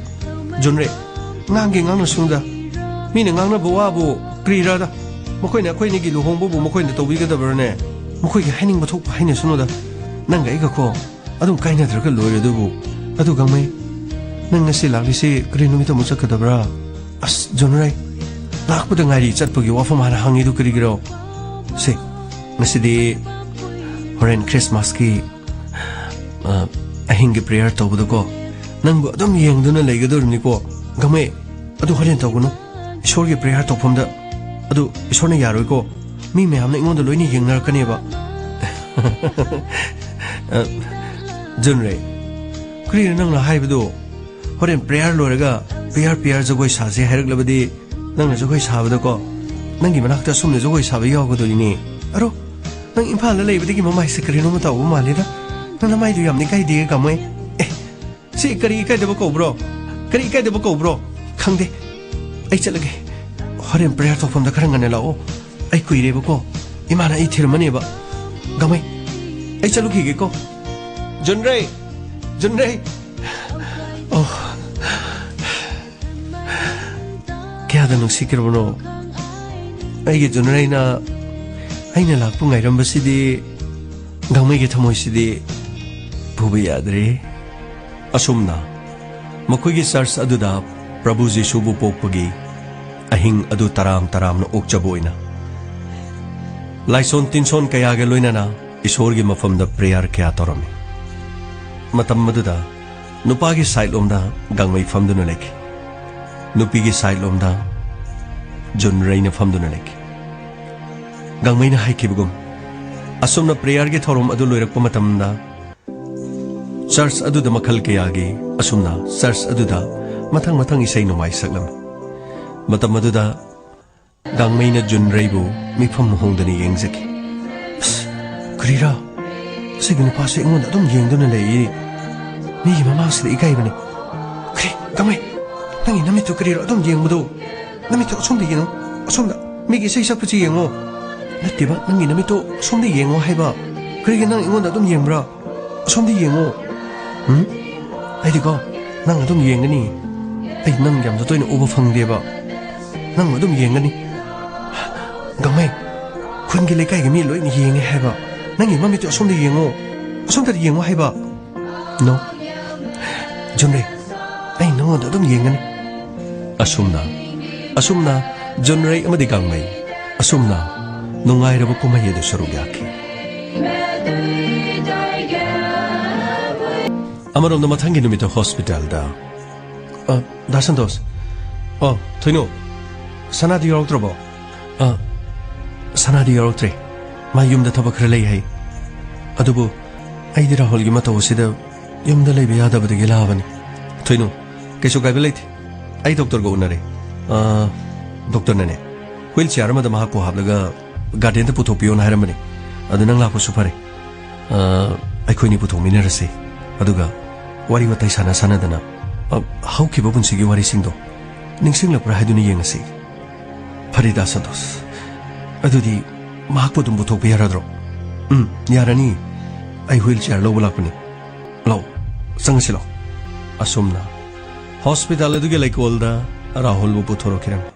ꯖꯨꯟꯔꯩ, ꯉꯥꯡꯒꯦ ꯉꯥꯡꯅꯁꯅꯨꯗ꯫ ꯃꯤꯅ ꯉꯥꯡꯅꯕ ꯋꯥꯕꯨ ꯀꯔꯤꯔꯥꯗ? ꯃꯈꯣꯏꯅ ꯑꯩꯈꯣꯏ ꯑꯅꯤꯒꯤ ꯂꯨꯍꯣꯡꯕꯕꯨ ꯃꯈꯣꯏꯅ ꯇꯧꯕꯤꯒꯗꯕ꯭ꯔꯅꯦ? ꯃꯈꯣꯏꯒꯤ ꯍꯥꯏꯅꯤꯡꯕ ꯊꯣꯛꯄ ꯍꯥꯏꯅꯁꯅꯨꯗ꯫ ꯅꯪꯒ ꯑꯩꯒꯀꯣ ꯑꯗꯨꯝ ꯀꯥꯏꯅꯗ꯭ꯔꯒ ꯂꯣꯏꯔꯦ ꯑꯗꯨꯕꯨ꯫ ꯑꯗꯨ ꯒꯥꯡꯃꯩ, ꯅꯪ ꯉꯁꯤ ꯂꯥꯛꯂꯤꯁꯤ ꯀꯔꯤ ꯅꯨꯃꯤꯠꯇ ꯑꯃꯨꯛ ꯆꯠꯀꯗꯕ꯭ꯔꯥ? ꯑꯁ, ꯖꯨꯟꯔꯩ, ꯂꯥꯛꯄꯗ ꯉꯥꯏꯔꯤ ꯆꯠꯄꯒꯤ ꯋꯥꯐꯝ ꯍꯥꯟꯅ ꯍꯪꯉꯤꯗꯨ ꯀꯔꯤꯒꯤꯔꯣ? ꯁꯦ, ꯉꯁꯤꯗꯤ ꯍꯣꯔꯦꯟ ꯈ꯭ꯔꯤꯁꯃꯥꯁꯀꯤ, ꯑ, ꯑꯍꯤꯡꯒꯤ prayer ꯇꯧꯕꯗꯀꯣ, ꯅꯪꯕꯨ ꯑꯗꯨꯝ ꯌꯦꯡꯗꯨꯅ ꯂꯩꯒꯗꯧꯔꯤꯕꯅꯤꯀꯣ꯫ ꯒꯥꯡꯃꯩ, ꯑꯗꯨ ꯍꯣꯔꯦꯟ ꯇꯧꯒꯅꯨ꯫ ꯏꯁꯣꯔꯒꯤ prayer ꯇꯧꯐꯝꯗ ꯑꯗꯨ ꯏꯁꯣꯔꯅ ꯌꯥꯔꯣꯏꯀꯣ꯫ ꯃꯤ ꯃꯌꯥꯝꯅ ꯑꯩꯉꯣꯟꯗ ꯂꯣꯏꯅ ꯌꯦꯡꯅꯔꯛꯀꯅꯦꯕ꯫ ꯑ, ꯖꯨꯟꯔꯦ, ꯀꯔꯤꯅꯣ ꯅꯪꯅ ꯍꯥꯏꯕꯗꯣ? ꯍꯣꯔꯦꯟ prayer ꯂꯣꯏꯔꯒ prayer prayer ꯖꯒꯣꯏ ꯁꯥꯁꯦ ꯍꯥꯏꯔꯛꯂꯕꯗꯤ ꯅꯪꯅ ꯖꯒꯣꯏ ꯁꯥꯕꯗꯀꯣ, ꯅꯪꯒꯤ ꯃꯅꯥꯛꯇ ꯑꯁꯨꯝꯅ ꯖꯒꯣꯏ ꯁꯥꯕ ꯌꯥꯎꯒꯗꯣꯏꯅꯤꯅꯦ꯫ ꯑꯔꯣ, ꯅꯪ ꯏꯝꯐꯥꯜꯗ ꯂꯩꯕꯗꯒꯤ ꯃꯃꯥꯏꯁꯦ ꯀꯔꯤꯅꯣꯝꯃ ꯇꯧꯕ ꯃꯥꯜꯂꯦꯗ꯫ ꯅꯪ ꯅꯃꯥꯏꯗꯨ ꯌꯥꯝꯅ ꯏꯀꯥꯏꯗꯦ, ꯒꯥꯡꯃꯩ꯫ ꯑꯦ, ꯁꯤ ꯀꯔꯤ ꯏꯀꯥꯏꯗꯕ ꯀꯧꯕ꯭ꯔꯣ? ꯀꯔꯤ ꯏꯀꯥꯏꯗꯕ ꯀꯧꯕ꯭ꯔꯣ? ꯈꯪꯗꯦ꯫ ꯑꯩ ꯆꯠꯂꯒꯦ꯫ ꯍꯣꯔꯦꯟ prayer ꯇꯧꯐꯝꯗ ꯈꯔ ꯉꯟꯅ ꯂꯥꯛꯑꯣ꯫ ꯑꯩ ꯀꯨꯏꯔꯦꯕꯀꯣ꯫ ꯏꯃꯥꯅ ꯑꯩ ꯊꯤꯔꯝꯃꯅꯦꯕ꯫ ꯒꯥꯡꯃꯩ, ꯑꯩ ꯆꯠꯂꯨꯈꯤꯒꯦꯀꯣ꯫ ꯖꯨꯟꯔꯩ! ꯖꯨꯟꯔꯩ! ꯑꯣ꯫ ꯀꯌꯥꯗ ꯅꯨꯡꯁꯤꯈ꯭ꯔꯕꯅꯣ ꯑꯩꯒꯤ ꯖꯨꯟꯔꯩꯅ꯫ ꯑꯩꯅ ꯂꯥꯛꯄ ꯉꯥꯏꯔꯝꯕꯁꯤꯗꯤ ꯒꯥꯡꯃꯩꯒꯤ ꯊꯃꯣꯏꯁꯤꯗꯤ ꯄꯨꯕ ꯌꯥꯗ꯭ꯔꯦ꯫ ꯑꯁꯨꯝꯅ ꯃꯈꯣꯏꯒꯤ ꯆꯔꯆ ꯑꯗꯨꯗ ꯄ꯭ꯔꯚꯨ ꯖꯤꯁꯨꯕꯨ ꯄꯣꯛꯄꯒꯤ ꯑꯍꯤꯡ ꯑꯗꯨ ꯇꯔꯥꯝ ꯇꯔꯥꯝꯅ ꯑꯣꯛꯆꯕ ꯑꯣꯏꯅ ꯂꯥꯏꯁꯣꯟ ꯇꯤꯟꯁꯣꯟ ꯀꯌꯥꯒ ꯂꯣꯏꯅꯅ ꯏꯁꯣꯔꯒꯤ ꯃꯐꯝꯗ prayer ꯀꯌꯥ ꯇꯧꯔꯝꯃꯤ꯫ ꯃꯇꯝ ꯑꯗꯨꯗ ꯅꯨꯄꯥꯒꯤ side ꯂꯣꯝꯗ ꯒꯥꯡꯃꯩ ꯐꯝꯗꯨꯅ ꯂꯩꯈꯤ꯫ ꯅꯨꯄꯤꯒꯤ side ꯂꯣꯝꯗ ꯖꯨꯟꯔꯩꯅ ꯐꯝꯗꯨꯅ ꯂꯩꯈꯤ꯫ ꯒꯥꯡꯃꯩꯅ ꯍꯥꯏꯈꯤꯕꯒꯨꯝ, ꯑꯁꯨꯝꯅ prayer ꯒꯤ ꯊꯧꯔꯝ ꯑꯗꯨ ꯂꯣꯏꯔꯛꯄ ꯃꯇꯝꯗ, ꯆꯔꯆ ꯑꯗꯨꯗ ꯃꯈꯜ ꯀꯌꯥꯒꯤ ꯑꯁꯨꯝꯅ ꯆꯔꯆ ꯑꯗꯨꯗ ꯃꯊꯪ ꯃꯊꯪ ꯏꯁꯩ ꯅꯣꯡꯃꯥꯏ ꯁꯛꯂꯝꯃꯤ꯫ ꯃꯇꯝ ꯑꯗꯨꯗ ꯒꯥꯡꯃꯩꯅ ꯖꯨꯟꯔꯩꯕꯨ ꯃꯤꯐꯝ ꯍꯣꯡꯗꯅ ꯌꯦꯡꯖꯈꯤ꯫ "ꯑꯁ, ꯀꯔꯤꯔꯥ? ꯑꯁꯤꯒꯤ ꯅꯨꯄꯥꯁꯦ ꯑꯩꯉꯣꯟꯗ ꯑꯗꯨꯝ ꯌꯦꯡꯗꯨꯅ ꯂꯩꯌꯦ꯫ ꯃꯤꯒꯤ ꯃꯃꯥꯡꯁꯤꯗ ꯏꯀꯥꯏꯕꯅꯤ꯫ ꯀꯔꯤ, ꯒꯥꯡꯃꯩ? ꯅꯪꯒꯤ ꯅꯃꯤꯠꯇꯨ ꯀꯔꯤꯔꯣ ꯑꯗꯨꯝ ꯌꯦꯡꯕꯗꯣ? ꯅꯃꯤꯠꯇꯨ ꯑꯁꯣꯝꯗ ꯌꯦꯡꯉꯣ, ꯑꯁꯣꯝꯗ꯫ ꯃꯤꯒꯤ ꯏꯁꯩ ꯁꯛꯄꯁꯤ ꯌꯦꯡꯉꯣ꯫ ꯅꯠꯇꯦꯕ, ꯅꯪꯒꯤ ꯅꯃꯤꯠꯇꯨ ꯑꯁꯣꯝꯗ ꯌꯦꯡꯉꯣ ꯍꯥꯏꯕ꯫ ꯀꯔꯤꯒꯤ ꯅꯪ ꯑꯩꯉꯣꯟꯗ ꯑꯗꯨꯝ ꯌꯦꯡꯕ꯭ꯔꯥ? ꯑꯁꯣꯝꯗ ꯌꯦꯡꯉꯣ꯫ ꯎꯝ? ꯑꯩꯗꯤꯀꯣ, ꯅꯪ ꯑꯗꯨꯝ ꯌꯦꯡꯒꯅꯤ꯫ ꯑꯩ ꯅꯪ ꯌꯥꯝꯅ ꯇꯣꯏꯅ ꯎꯕ ꯐꯪꯗꯦꯕ꯫ ꯅꯪ ꯑꯗꯨꯝ ꯌꯦꯡꯒꯅꯤ꯫ ꯒꯥꯡꯃꯩ, ꯈꯨꯟꯒꯤ ꯂꯩꯀꯥꯏꯒꯤ ꯃꯤ ꯂꯣꯏꯅ ꯌꯦꯡꯉꯦ ꯍꯥꯏꯕ꯫ ꯅꯪꯒꯤ ꯃꯃꯤꯠꯇꯨ ꯑꯁꯣꯝꯗ ꯌꯦꯡꯉꯣ꯫ ꯑꯁꯣꯝꯗ ꯌꯦꯡꯉꯣ ꯍꯥꯏꯕ꯫ No꯫ ꯖꯨꯟꯔꯩ, ꯑꯩ ꯅꯉꯣꯟꯗ ꯑꯗꯨꯝ ꯌꯦꯡꯒꯅꯤ꯫ ꯑꯁꯨꯝꯅ, ꯑꯁꯨꯝꯅ ꯖꯨꯟꯔꯩ ꯑꯃꯗꯤ ꯒꯥꯡꯃꯩ, ꯑꯁꯨꯝꯅ ꯅꯨꯡꯉꯥꯏꯔꯕ ꯀꯨꯝꯍꯩ ꯑꯗꯨ ꯁꯔꯨꯛ ꯌꯥꯈꯤ꯫ ꯑꯃꯔꯣꯝꯗ ꯃꯊꯪꯒꯤ ꯅꯨꯃꯤꯠꯇ ꯍꯣꯁꯄꯤꯇꯥꯜꯗ꯫ ꯑ, ꯗꯥ ꯁꯟꯇꯣꯁ꯫ ꯑꯣ, ꯊꯣꯏꯅꯨ꯫ ꯁꯅꯥꯗꯤ ꯌꯥꯎꯔꯛꯇ꯭ꯔꯕꯣ? ꯑ, ꯁꯅꯥꯗꯤ ꯌꯥꯎꯔꯛꯇ꯭ꯔꯦ꯫ ꯃꯥ ꯌꯨꯝꯗ ꯊꯕꯛ ꯈꯔ ꯂꯩ ꯍꯥꯏ꯫ ꯑꯗꯨꯕꯨ ꯑꯩꯗꯤ ꯔꯥꯍꯨꯜꯒꯤ ꯃꯇꯧ ꯑꯁꯤꯗ ꯌꯨꯝꯗ ꯂꯩꯕ ꯌꯥꯗꯕꯗꯒꯤ ꯂꯥꯛꯑꯕꯅꯤ꯫ ꯊꯣꯏꯅꯨ, ꯀꯩꯁꯨ ꯀꯥꯏꯕ ꯂꯩꯇꯦ꯫ ꯑꯩ ꯗꯣꯛꯇꯔꯒ ꯎꯅꯔꯦ꯫ ꯑ, ꯗꯣꯛꯇꯔꯅꯅꯦ, ꯍꯨꯏꯜ ꯆꯤꯌꯥꯔ ꯑꯃꯗ ꯃꯍꯥꯛꯄꯨ ꯍꯥꯞꯂꯒ ꯒꯥꯔꯗꯦꯟꯗ ꯄꯨꯊꯣꯛꯄꯤꯌꯣꯅ ꯍꯥꯏꯔꯝꯕꯅꯤ꯫ ꯑꯗꯨ ꯅꯪ ꯂꯥꯛꯄꯁꯨ ꯐꯔꯦ꯫ ꯑ, ꯑꯩꯈꯣꯏꯅꯤ ꯄꯨꯊꯣꯛꯃꯤꯟꯅꯔꯁꯤ꯫ ꯑꯗꯨꯒ ꯋꯥꯔꯤ ꯋꯥꯇꯥꯏ ꯁꯥꯟꯅ ꯁꯥꯟꯅꯗꯅ, ꯑ, ꯍꯧꯈꯤꯕ ꯄꯨꯟꯁꯤꯒꯤ ꯋꯥꯔꯤꯁꯤꯡꯗꯣ ꯅꯤꯡꯁꯤꯡꯂꯛꯄ꯭ꯔꯥ ꯍꯥꯏꯗꯨꯅ ꯌꯦꯡꯉꯁꯤ꯫ ꯐꯔꯦ ꯗꯥ ꯁꯟꯇꯣꯁ, ꯑꯗꯨꯗꯤ ꯃꯍꯥꯛꯄꯨ ꯑꯗꯨꯝ ꯄꯨꯊꯣꯛꯄ ꯌꯥꯔꯗ꯭ꯔꯣ? ꯎꯝ, ꯌꯥꯔꯅꯤ꯫ ꯑꯩ ꯍꯨꯏꯜ ꯆꯤꯌꯥꯔ ꯂꯧꯕ ꯂꯥꯛꯄꯅꯤ꯫ ꯂꯥꯛꯑꯣ, ꯆꯪꯉꯁꯤ ꯂꯥꯛꯑꯣ꯫ ꯑꯁꯨꯝꯅ ꯍꯣꯁꯄꯤꯇꯥꯜ ꯑꯗꯨꯒꯤ ꯂꯩꯀꯣꯜꯗ ꯔꯥꯍꯨꯜꯕꯨ ꯄꯨꯊꯣꯔꯛꯈꯤꯔꯝꯃꯤ꯫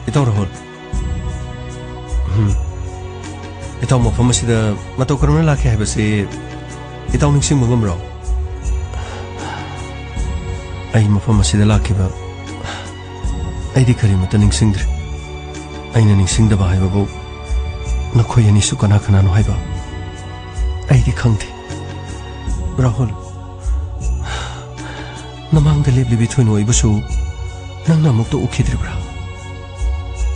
ꯏꯇꯥꯎ ꯔꯥꯍꯨꯜ꯫ ꯎꯝ꯫ ꯏꯇꯥꯎ ꯃꯐꯝ ꯑꯁꯤꯗ ꯃꯇꯧ ꯀꯔꯝꯅ ꯂꯥꯛꯈꯤ ꯍꯥꯏꯕꯁꯤ ꯏꯇꯥꯎ ꯅꯤꯡꯁꯤꯡꯕ ꯉꯝꯕ꯭ꯔꯣ? ꯑꯩ ꯃꯐꯝ ꯑꯁꯤꯗ ꯂꯥꯛꯈꯤꯕ ꯑꯩꯗꯤ ꯀꯔꯤꯃꯠꯇ ꯅꯤꯡꯁꯤꯡꯗ꯭ꯔꯦ꯫ ꯑꯩꯅ ꯅꯤꯡꯁꯤꯡꯗꯕ ꯍꯥꯏꯕꯕꯨ ꯅꯈꯣꯏ ꯑꯅꯤꯁꯨ ꯀꯅꯥ ꯀꯅꯥꯅꯣ ꯍꯥꯏꯕ ꯑꯩꯗꯤ ꯈꯪꯗꯦ꯫ ꯔꯥꯍꯨꯜ, ꯅꯃꯥꯡꯗ ꯂꯦꯞꯂꯤꯕꯤ ꯊꯣꯏꯅꯣ ꯑꯩꯕꯨꯁꯨ ꯅꯪꯅ ꯑꯃꯨꯛꯇ ꯎꯈꯤꯗ꯭ꯔꯤꯕ꯭ꯔꯥ?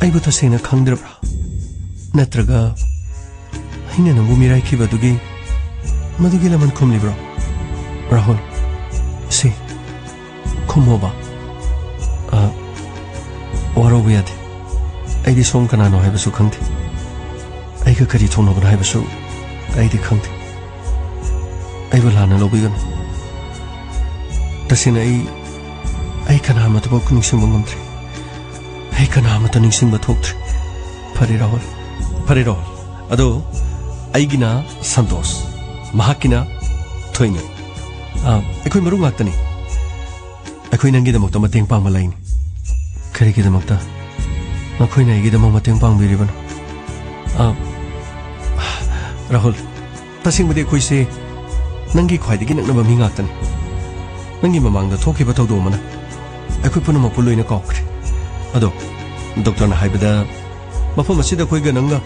ꯑꯩꯕꯨ ꯇꯁꯦꯡꯅ ꯈꯪꯗ꯭ꯔꯕ꯭ꯔꯥ? ꯅꯠꯇ꯭ꯔꯒ ꯑꯩꯅ ꯅꯪꯕꯨ ꯃꯤꯔꯥꯏꯈꯤꯕꯗꯨꯒꯤ ꯃꯗꯨꯒꯤ ꯂꯃꯟ ꯈꯨꯝꯂꯤꯕ꯭ꯔꯣ? ꯔꯥꯍꯨꯜ, ꯁꯤ ꯈꯨꯝꯃꯣꯕ꯫ ꯑ, ꯋꯥꯔꯧꯕ ꯌꯥꯗꯦ꯫ ꯑꯩꯗꯤ ꯁꯣꯝ ꯀꯅꯥꯅꯣ ꯍꯥꯏꯕꯁꯨ ꯈꯪꯗꯦ꯫ ꯑꯩꯒ ꯀꯔꯤ ꯊꯣꯛꯅꯕꯅꯣ ꯍꯥꯏꯕꯁꯨ ꯑꯩꯗꯤ ꯈꯪꯗꯦ꯫ ꯑꯩꯕꯨ ꯂꯥꯟꯅ ꯂꯧꯕꯤꯒꯅꯨ꯫ ꯇꯁꯦꯡꯅ ꯑꯩ, ꯑꯩ ꯀꯅꯥ ꯑꯃꯠꯇꯐꯥꯎ ꯅꯤꯡꯁꯤꯡꯕ ꯉꯝꯗ꯭ꯔꯦ꯫ ꯑꯩ ꯀꯅꯥ ꯑꯃꯠꯇ ꯅꯤꯡꯁꯤꯡꯕ ꯊꯣꯛꯇ꯭ꯔꯦ꯫ ꯐꯔꯦ ꯔꯥꯍꯨꯜ, ꯐꯔꯦ ꯔꯥꯍꯨꯜ꯫ ꯑꯗꯣ ꯑꯩꯒꯤꯅ ꯁꯟꯇꯣꯁ, ꯃꯍꯥꯛꯀꯤꯅ ꯊꯣꯏꯅꯨ꯫ ꯑ, ꯑꯩꯈꯣꯏ ꯃꯔꯨꯞ ꯉꯥꯛꯇꯅꯤ꯫ ꯑꯩꯈꯣꯏ ꯅꯪꯒꯤꯗꯃꯛꯇ ꯃꯇꯦꯡ ꯄꯥꯡꯕ ꯂꯩꯅꯤ꯫ ꯀꯔꯤꯒꯤꯗꯃꯛꯇ ꯅꯈꯣꯏꯅ ꯑꯩꯒꯤꯗꯃꯛ ꯃꯇꯦꯡ ꯄꯥꯡꯕꯤꯔꯤꯕꯅꯣ? ꯑ, ꯔꯥꯍꯨꯜ, ꯇꯁꯦꯡꯕꯗꯤ ꯑꯩꯈꯣꯏꯁꯦ ꯅꯪꯒꯤ ꯈ꯭ꯋꯥꯏꯗꯒꯤ ꯅꯛꯅꯕ ꯃꯤ ꯉꯥꯛꯇꯅꯤ꯫ ꯅꯪꯒꯤ ꯃꯃꯥꯡꯗ ꯊꯣꯛꯈꯤꯕ ꯊꯧꯗꯣꯛ ꯑꯃꯅ ꯑꯩꯈꯣꯏ ꯄꯨꯝꯅꯃꯛꯄꯨ ꯂꯣꯏꯅ ꯀꯥꯎꯈ꯭ꯔꯦ꯫ ꯑꯗꯣ ꯗꯣꯛꯇꯔꯅ ꯍꯥꯏꯕꯗ ꯃꯐꯝ ꯑꯁꯤꯗ ꯑꯩꯈꯣꯏꯒ ꯅꯪꯒ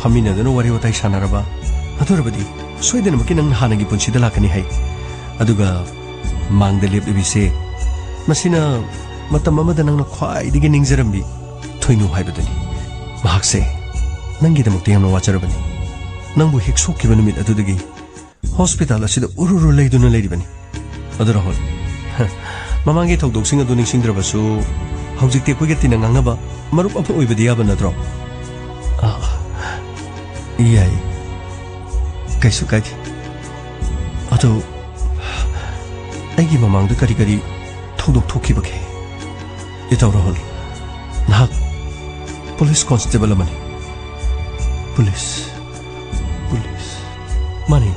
ꯐꯝꯃꯤꯟꯅꯗꯨꯅ ꯋꯥꯔꯤ ꯋꯥꯇꯥꯏ ꯁꯥꯟꯅꯔꯕ, ꯑꯗꯨ ꯑꯣꯏꯔꯕꯗꯤ ꯁꯣꯏꯗꯅꯃꯛꯀꯤ ꯅꯪꯅ ꯍꯥꯟꯅꯒꯤ ꯄꯨꯟꯁꯤꯗ ꯂꯥꯛꯀꯅꯤ ꯍꯥꯏ꯫ ꯑꯗꯨꯒ ꯃꯥꯡꯗ ꯂꯦꯞꯂꯤꯕꯤꯁꯦ, ꯃꯁꯤꯅ ꯃꯇꯝ ꯑꯃꯗ ꯅꯪꯅ ꯈ꯭ꯋꯥꯏꯗꯒꯤ ꯅꯤꯡꯖꯔꯝꯕꯤ ꯊꯣꯏꯅꯨ ꯍꯥꯏꯕꯗꯨꯅꯤ꯫ ꯃꯍꯥꯛꯁꯦ ꯅꯪꯒꯤꯗꯃꯛꯇ ꯌꯥꯝꯅ ꯋꯥꯖꯔꯕꯅꯤ꯫ ꯅꯪꯕꯨ ꯍꯦꯛ ꯁꯣꯛꯈꯤꯕ ꯅꯨꯃꯤꯠ ꯑꯗꯨꯗꯒꯤ ꯍꯣꯁꯄꯤꯇꯥꯜ ꯑꯁꯤꯗ ꯎꯔꯨꯔꯨ ꯂꯩꯗꯨꯅ ꯂꯩꯔꯤꯕꯅꯤ꯫ ꯑꯗꯨ ꯔꯥꯍꯨꯜ, ꯃꯃꯥꯡꯒꯤ ꯊꯧꯗꯣꯛꯁꯤꯡ ꯑꯗꯨ ꯅꯤꯡꯁꯤꯡꯗ꯭ꯔꯕꯁꯨ, ꯍꯧꯖꯤꯛꯇꯤ ꯑꯩꯈꯣꯏꯒ ꯇꯤꯟꯅ ꯉꯥꯡꯅꯕ ꯃꯔꯨꯞ ꯑꯃ ꯑꯣꯏꯕꯗꯤ ꯌꯥꯕ ꯅꯠꯇ꯭ꯔꯣ? ꯑꯥ, ꯌꯥꯏ, ꯀꯩꯁꯨ ꯀꯥꯏꯗꯦ꯫ ꯑꯗꯨ ꯑꯩꯒꯤ ꯃꯃꯥꯡꯗ ꯀꯔꯤ ꯀꯔꯤ ꯊꯧꯗꯣꯛ ꯊꯣꯛꯈꯤꯕꯒꯦ? ꯏꯇꯥꯎ ꯔꯥꯍꯨꯜ, ꯅꯍꯥꯛ ꯄꯨꯂꯤꯁ ꯀꯣꯟꯁꯇꯦꯕꯜ ꯑꯃꯅꯤ꯫ ꯄꯨꯂꯤꯁ? ꯄꯨꯂꯤꯁ? ꯃꯥꯅꯤ,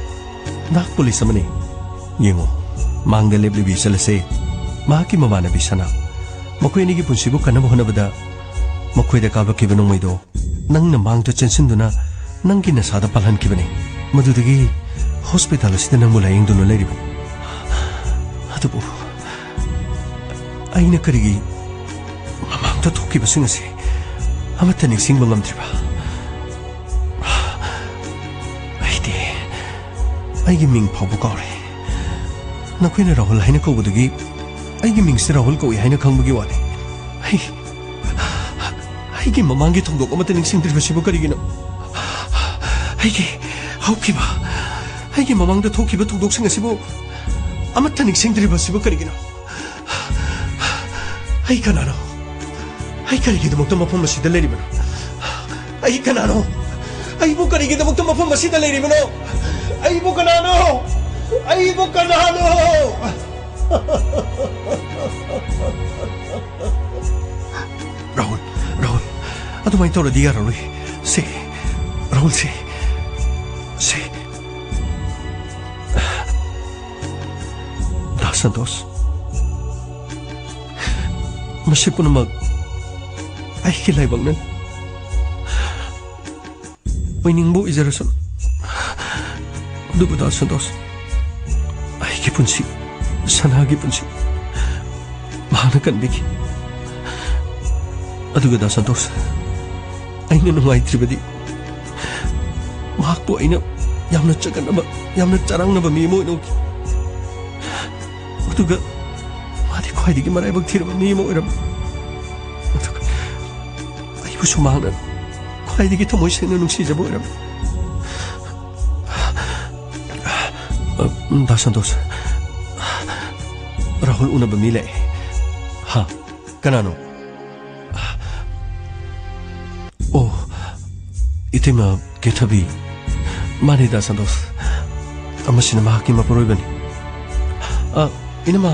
ꯅꯍꯥꯛ ꯄꯨꯂꯤꯁ ꯑꯃꯅꯤ꯫ ꯌꯦꯡꯉꯨ, ꯃꯥꯡꯗ ꯂꯦꯞꯂꯤꯕꯤ ꯏꯆꯜ ꯑꯁꯦ ꯃꯍꯥꯛꯀꯤ ꯃꯃꯥꯟꯅꯕꯤ ꯁꯅꯥ, ꯃꯈꯣꯏ ꯑꯅꯤꯒꯤ ꯄꯨꯟꯁꯤꯕꯨ ꯀꯟꯅꯕ ꯍꯣꯠꯅꯕꯗ ꯃꯈꯣꯏꯗ ꯀꯥꯞꯂꯛꯈꯤꯕ ꯅꯣꯡꯃꯩꯗꯣ ꯅꯪꯅ ꯃꯥꯡꯗ ꯆꯦꯟꯁꯤꯟꯗꯨꯅ ꯅꯪꯒꯤ ꯅꯁꯥꯗ ꯄꯥꯜꯍꯟꯈꯤꯕꯅꯤ꯫ ꯃꯗꯨꯗꯒꯤ ꯍꯣꯁꯄꯤꯇꯥꯜ ꯑꯁꯤꯗ ꯅꯪꯕꯨ ꯂꯥꯌꯦꯡꯗꯨꯅ ꯂꯩꯔꯤꯕꯅꯤ꯫ ꯑꯗꯨꯕꯨ ꯑꯩꯅ ꯀꯔꯤꯒꯤ ꯃꯃꯥꯡꯗ ꯊꯣꯛꯈꯤꯕꯁꯤꯡ ꯑꯁꯤ ꯑꯃꯠꯇ ꯅꯤꯡꯁꯤꯡꯕ ꯉꯝꯗ꯭ꯔꯤꯕ? ꯑꯩꯗꯤ ꯑꯩꯒꯤ ꯃꯤꯡ ꯐꯥꯎꯕ ꯀꯥꯎꯔꯦ꯫ ꯅꯈꯣꯏꯅ ꯔꯥꯍꯨꯜ ꯍꯥꯏꯅ ꯀꯧꯕꯗꯨꯒꯤ ꯑꯩꯒꯤ ꯃꯤꯡꯁꯦ ꯔꯥꯍꯨꯜ ꯀꯧꯏ ꯍꯥꯏꯅ ꯈꯪꯕꯒꯤ ꯋꯥꯅꯤ꯫ ꯑꯩ, ꯑꯩꯒꯤ ꯃꯃꯥꯡꯒꯤ ꯊꯧꯗꯣꯛ ꯑꯃꯠꯇ ꯅꯤꯡꯁꯤꯡꯗ꯭ꯔꯤꯕꯁꯤꯕꯨ ꯀꯔꯤꯒꯤꯅꯣ? ꯑꯩꯒꯤ ꯍꯧꯈꯤꯕ, ꯑꯩꯒꯤ ꯃꯃꯥꯡꯗ ꯊꯣꯛꯈꯤꯕ ꯊꯧꯗꯣꯛꯁꯤꯡ ꯑꯁꯤꯕꯨ ꯑꯃꯠꯇ ꯅꯤꯡꯁꯤꯡꯗ꯭ꯔꯤꯕꯁꯤꯕꯨ ꯀꯔꯤꯒꯤꯅꯣ? ꯑꯩ ꯀꯅꯥꯅꯣ? ꯑꯩ ꯀꯔꯤꯒꯤꯗꯃꯛꯇ ꯃꯐꯝ ꯑꯁꯤꯗ ꯂꯩꯔꯤꯕꯅꯣ? ꯑꯩ ꯀꯅꯥꯅꯣ? ꯑꯩꯕꯨ ꯀꯔꯤꯒꯤꯗꯃꯛꯇ ꯃꯐꯝ ꯑꯁꯤꯗ ꯂꯩꯔꯤꯕꯅꯣ? ꯑꯩꯕꯨ ꯀꯅꯥꯅꯣ? ꯑꯩꯕꯨ ꯀꯅꯥꯅꯣ? ꯔꯥꯍꯨꯜ, ꯔꯥꯍꯨꯜ, ꯑꯗꯨꯃꯥꯏꯅ ꯇꯧꯔꯗꯤ ꯌꯥꯔꯔꯣꯏ꯫ ꯁꯦ, ꯔꯥꯍꯨꯜ, ꯁꯦ, ꯁꯦ꯫ ꯗꯥ ꯁꯟꯇꯣꯁ, ꯃꯁꯤ ꯄꯨꯝꯅꯃꯛ ꯑꯩꯒꯤ ꯂꯥꯏꯕꯛꯅꯅꯤ꯫ ꯑꯣꯏꯅꯤꯡꯕ ꯑꯣꯏꯖꯔꯁꯅꯨ꯫ ꯑꯗꯨꯕꯨ ꯗꯥ ꯁꯟꯇꯣꯁ, ꯑꯩꯒꯤ ꯄꯨꯟꯁꯤ, ꯁꯅꯥꯒꯤ ꯄꯨꯟꯁꯤ, ꯃꯍꯥꯛꯅ ꯀꯟꯕꯤꯈꯤ꯫ ꯑꯗꯨꯒ ꯗꯥ ꯁꯟꯇꯣꯁ, ꯑꯩꯅ ꯅꯨꯡꯉꯥꯏꯇ꯭ꯔꯤꯕꯗꯤ ꯃꯍꯥꯛꯄꯨ ꯑꯩꯅ ꯌꯥꯝꯅ ꯆꯒꯠꯅꯕ, ꯌꯥꯝꯅ ꯆꯔꯥꯡꯅꯕ ꯃꯤ ꯑꯃ ꯑꯣꯏꯅ ꯎꯈꯤ꯫ ꯑꯗꯨꯒ ꯃꯥꯗꯤ ꯈ꯭ꯋꯥꯏꯗꯒꯤ ꯃꯔꯥꯏꯕꯛ ꯊꯤꯔꯕ ꯃꯤ ꯑꯃ ꯑꯣꯏꯔꯝꯃꯤ꯫ ꯑꯗꯨꯒ ꯑꯩꯕꯨꯁꯨ ꯃꯍꯥꯛꯅ ꯈ꯭ꯋꯥꯏꯗꯒꯤ ꯊꯃꯣꯏ ꯁꯦꯡꯅ ꯅꯨꯡꯁꯤꯖꯕ ꯑꯣꯏꯔꯝꯃꯤ꯫ ꯑ, ꯗꯥ ꯁꯟꯇꯣꯁ, ꯔꯥꯍꯨꯜ ꯎꯅꯕ ꯃꯤ ꯂꯥꯛꯑꯦ꯫ ꯍꯥ? ꯀꯅꯥꯅꯣ? ꯑꯣ, ꯏꯇꯩꯃ ꯀꯦꯊꯕꯤ꯫ ꯃꯥꯅꯤ, ꯗꯥ ꯁꯟꯇꯣꯁ꯫ ꯃꯁꯤꯅ ꯃꯍꯥꯛꯀꯤ ꯃꯄꯨꯔꯣꯏꯕꯅꯤ꯫ ꯑ, ꯏꯅꯝꯃ,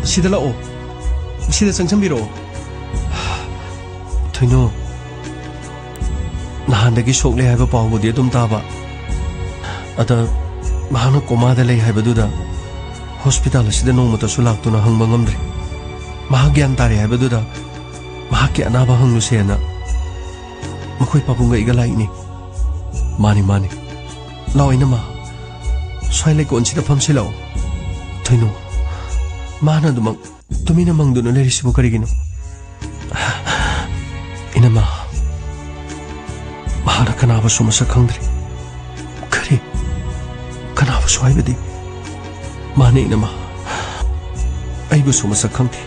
ꯁꯤꯗ ꯂꯥꯛꯑꯣ꯫ ꯁꯤꯗ ꯆꯪꯁꯟꯕꯤꯔꯛꯑꯣ꯫ ꯊꯣꯏꯅꯣ, ꯅꯍꯥꯟꯗꯒꯤ ꯁꯣꯛꯂꯦ ꯍꯥꯏꯕ ꯄꯥꯎꯕꯨꯗꯤ ꯑꯗꯨꯝ ꯇꯥꯕ꯫ ꯑꯗ ꯃꯍꯥꯛꯅ ꯀꯣꯃꯥꯗ ꯂꯩ ꯍꯥꯏꯕꯗꯨꯗ ꯍꯣꯁꯄꯤꯇꯥꯜ ꯑꯁꯤꯗ ꯅꯣꯡꯃꯇꯁꯨ ꯂꯥꯛꯇꯨꯅ ꯍꯪꯕ ꯉꯝꯗ꯭ꯔꯤ꯫ ꯃꯍꯥꯛ ꯒ꯭ꯌꯥꯟ ꯇꯥꯔꯦ ꯍꯥꯏꯕꯗꯨꯗ ꯃꯍꯥꯛꯀꯤ ꯑꯅꯥꯕ ꯍꯪꯂꯨꯁꯦꯅ ꯃꯈꯣꯏ ꯄꯥꯕꯨꯡꯒ ꯑꯩꯒ ꯂꯥꯛꯏꯅꯤ꯫ ꯃꯥꯅꯤ, ꯃꯥꯅꯤ꯫ ꯂꯥꯛꯑꯣ, ꯏꯅꯝꯃ꯫ ꯁ꯭ꯋꯥꯏ ꯂꯩꯀꯣꯜꯁꯤꯗ ꯐꯝꯁꯤ ꯂꯥꯛꯑꯣ꯫ ꯊꯣꯏꯅꯣ, ꯃꯥꯅ ꯑꯗꯨꯃꯛ ꯇꯨꯃꯤꯟꯅ ꯃꯪꯗꯨꯅ ꯂꯩꯔꯤꯁꯤꯕꯨ ꯀꯔꯤꯒꯤꯅꯣ? ꯏꯅꯝꯃ, ꯃꯍꯥꯛꯅ ꯀꯅꯥꯕꯨꯁꯨ ꯃꯁꯛ ꯈꯪꯗ꯭ꯔꯤ꯫ ꯀꯔꯤ? ꯀꯅꯥꯕꯨꯁꯨ ꯍꯥꯏꯕꯗꯤ? ꯃꯥꯅꯦ, ꯏꯅꯝꯃ꯫ ꯑꯩꯕꯨꯁꯨ ꯃꯁꯛ ꯈꯪꯗꯦ꯫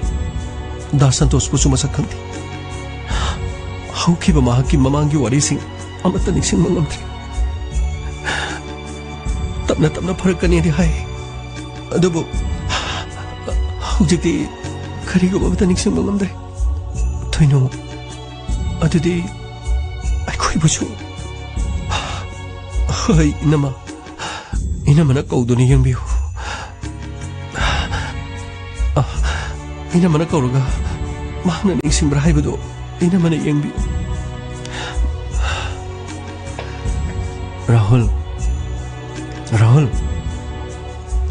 ꯗꯥ ꯁꯟꯇꯣꯁꯄꯨꯁꯨ ꯃꯁꯛ ꯈꯪꯗꯦ꯫ ꯍꯧꯈꯤꯕ ꯃꯍꯥꯛꯀꯤ ꯃꯃꯥꯡꯒꯤ ꯋꯥꯔꯤꯁꯤꯡ ꯑꯃꯠꯇ ꯅꯤꯡꯁꯤꯡꯕ ꯉꯝꯗ꯭ꯔꯤ꯫ ꯇꯞꯅ ꯇꯞꯅ ꯐꯔꯛꯀꯅꯤꯗꯤ ꯍꯥꯏ, ꯑꯗꯨꯕꯨ ꯍꯧꯖꯤꯛꯇꯤ ꯀꯔꯤꯒꯨꯝꯕ ꯑꯃꯠꯇ ꯅꯤꯡꯁꯤꯡꯕ ꯉꯝꯗ꯭ꯔꯦ꯫ ꯊꯣꯏꯅꯣ, ꯑꯗꯨꯗꯤ ꯑꯩꯈꯣꯏꯕꯨꯁꯨ, ꯍꯣꯏ, ꯏꯅꯝꯃ, ꯏꯅꯝꯃꯅ ꯀꯧꯗꯨꯅ ꯌꯦꯡꯕꯤꯌꯨ꯫ ꯑ, ꯏꯅꯝꯃꯅ ꯀꯧꯔꯒ ꯃꯍꯥꯛꯅ ꯅꯤꯡꯁꯤꯡꯕ꯭ꯔꯥ ꯍꯥꯏꯕꯗꯨ ꯏꯅꯝꯃꯅ ꯌꯦꯡꯕꯤꯌꯨ꯫ ꯔꯥꯍꯨꯜ, ꯔꯥꯍꯨꯜ,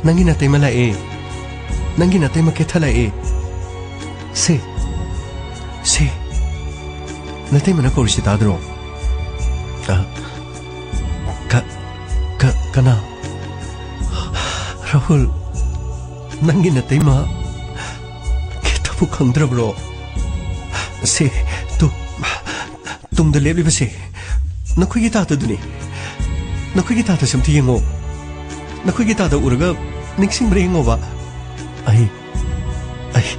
ꯅꯪꯒꯤ ꯅꯇꯩꯃ ꯂꯥꯛꯑꯦ꯫ ꯅꯪꯒꯤ ꯅꯇꯩꯃ ꯀꯦꯊ ꯂꯥꯛꯑꯦ꯫ ꯁꯦ, ꯁꯦ, ꯅꯇꯩꯃꯅ ꯀꯧꯔꯤꯁꯤ ꯇꯥꯗ꯭ꯔꯣ? ꯑ, ꯀ-, ꯀ-, ꯀꯅꯥ? ꯔꯥꯍꯨꯜ, ꯅꯪꯒꯤ ꯅꯇꯩꯃ ꯀꯦꯊꯕꯨ ꯈꯪꯗ꯭ꯔꯕ꯭ꯔꯣ? ꯁꯦ, ꯇꯨ, ꯇꯨꯡꯗ ꯂꯦꯞꯂꯤꯕꯁꯦ ꯅꯈꯣꯏꯒꯤ ꯇꯥꯇꯗꯨꯅꯤ꯫ ꯅꯈꯣꯏꯒꯤ ꯇꯥꯇꯁꯦ ꯑꯝꯇ ꯌꯦꯡꯉꯣ꯫ ꯅꯈꯣꯏꯒꯤ ꯇꯥꯇ ꯎꯔꯒ ꯅꯤꯡꯁꯤꯡꯕ꯭ꯔꯥ ꯌꯦꯡꯉꯣꯕ꯫ ꯑꯩ, ꯑꯩ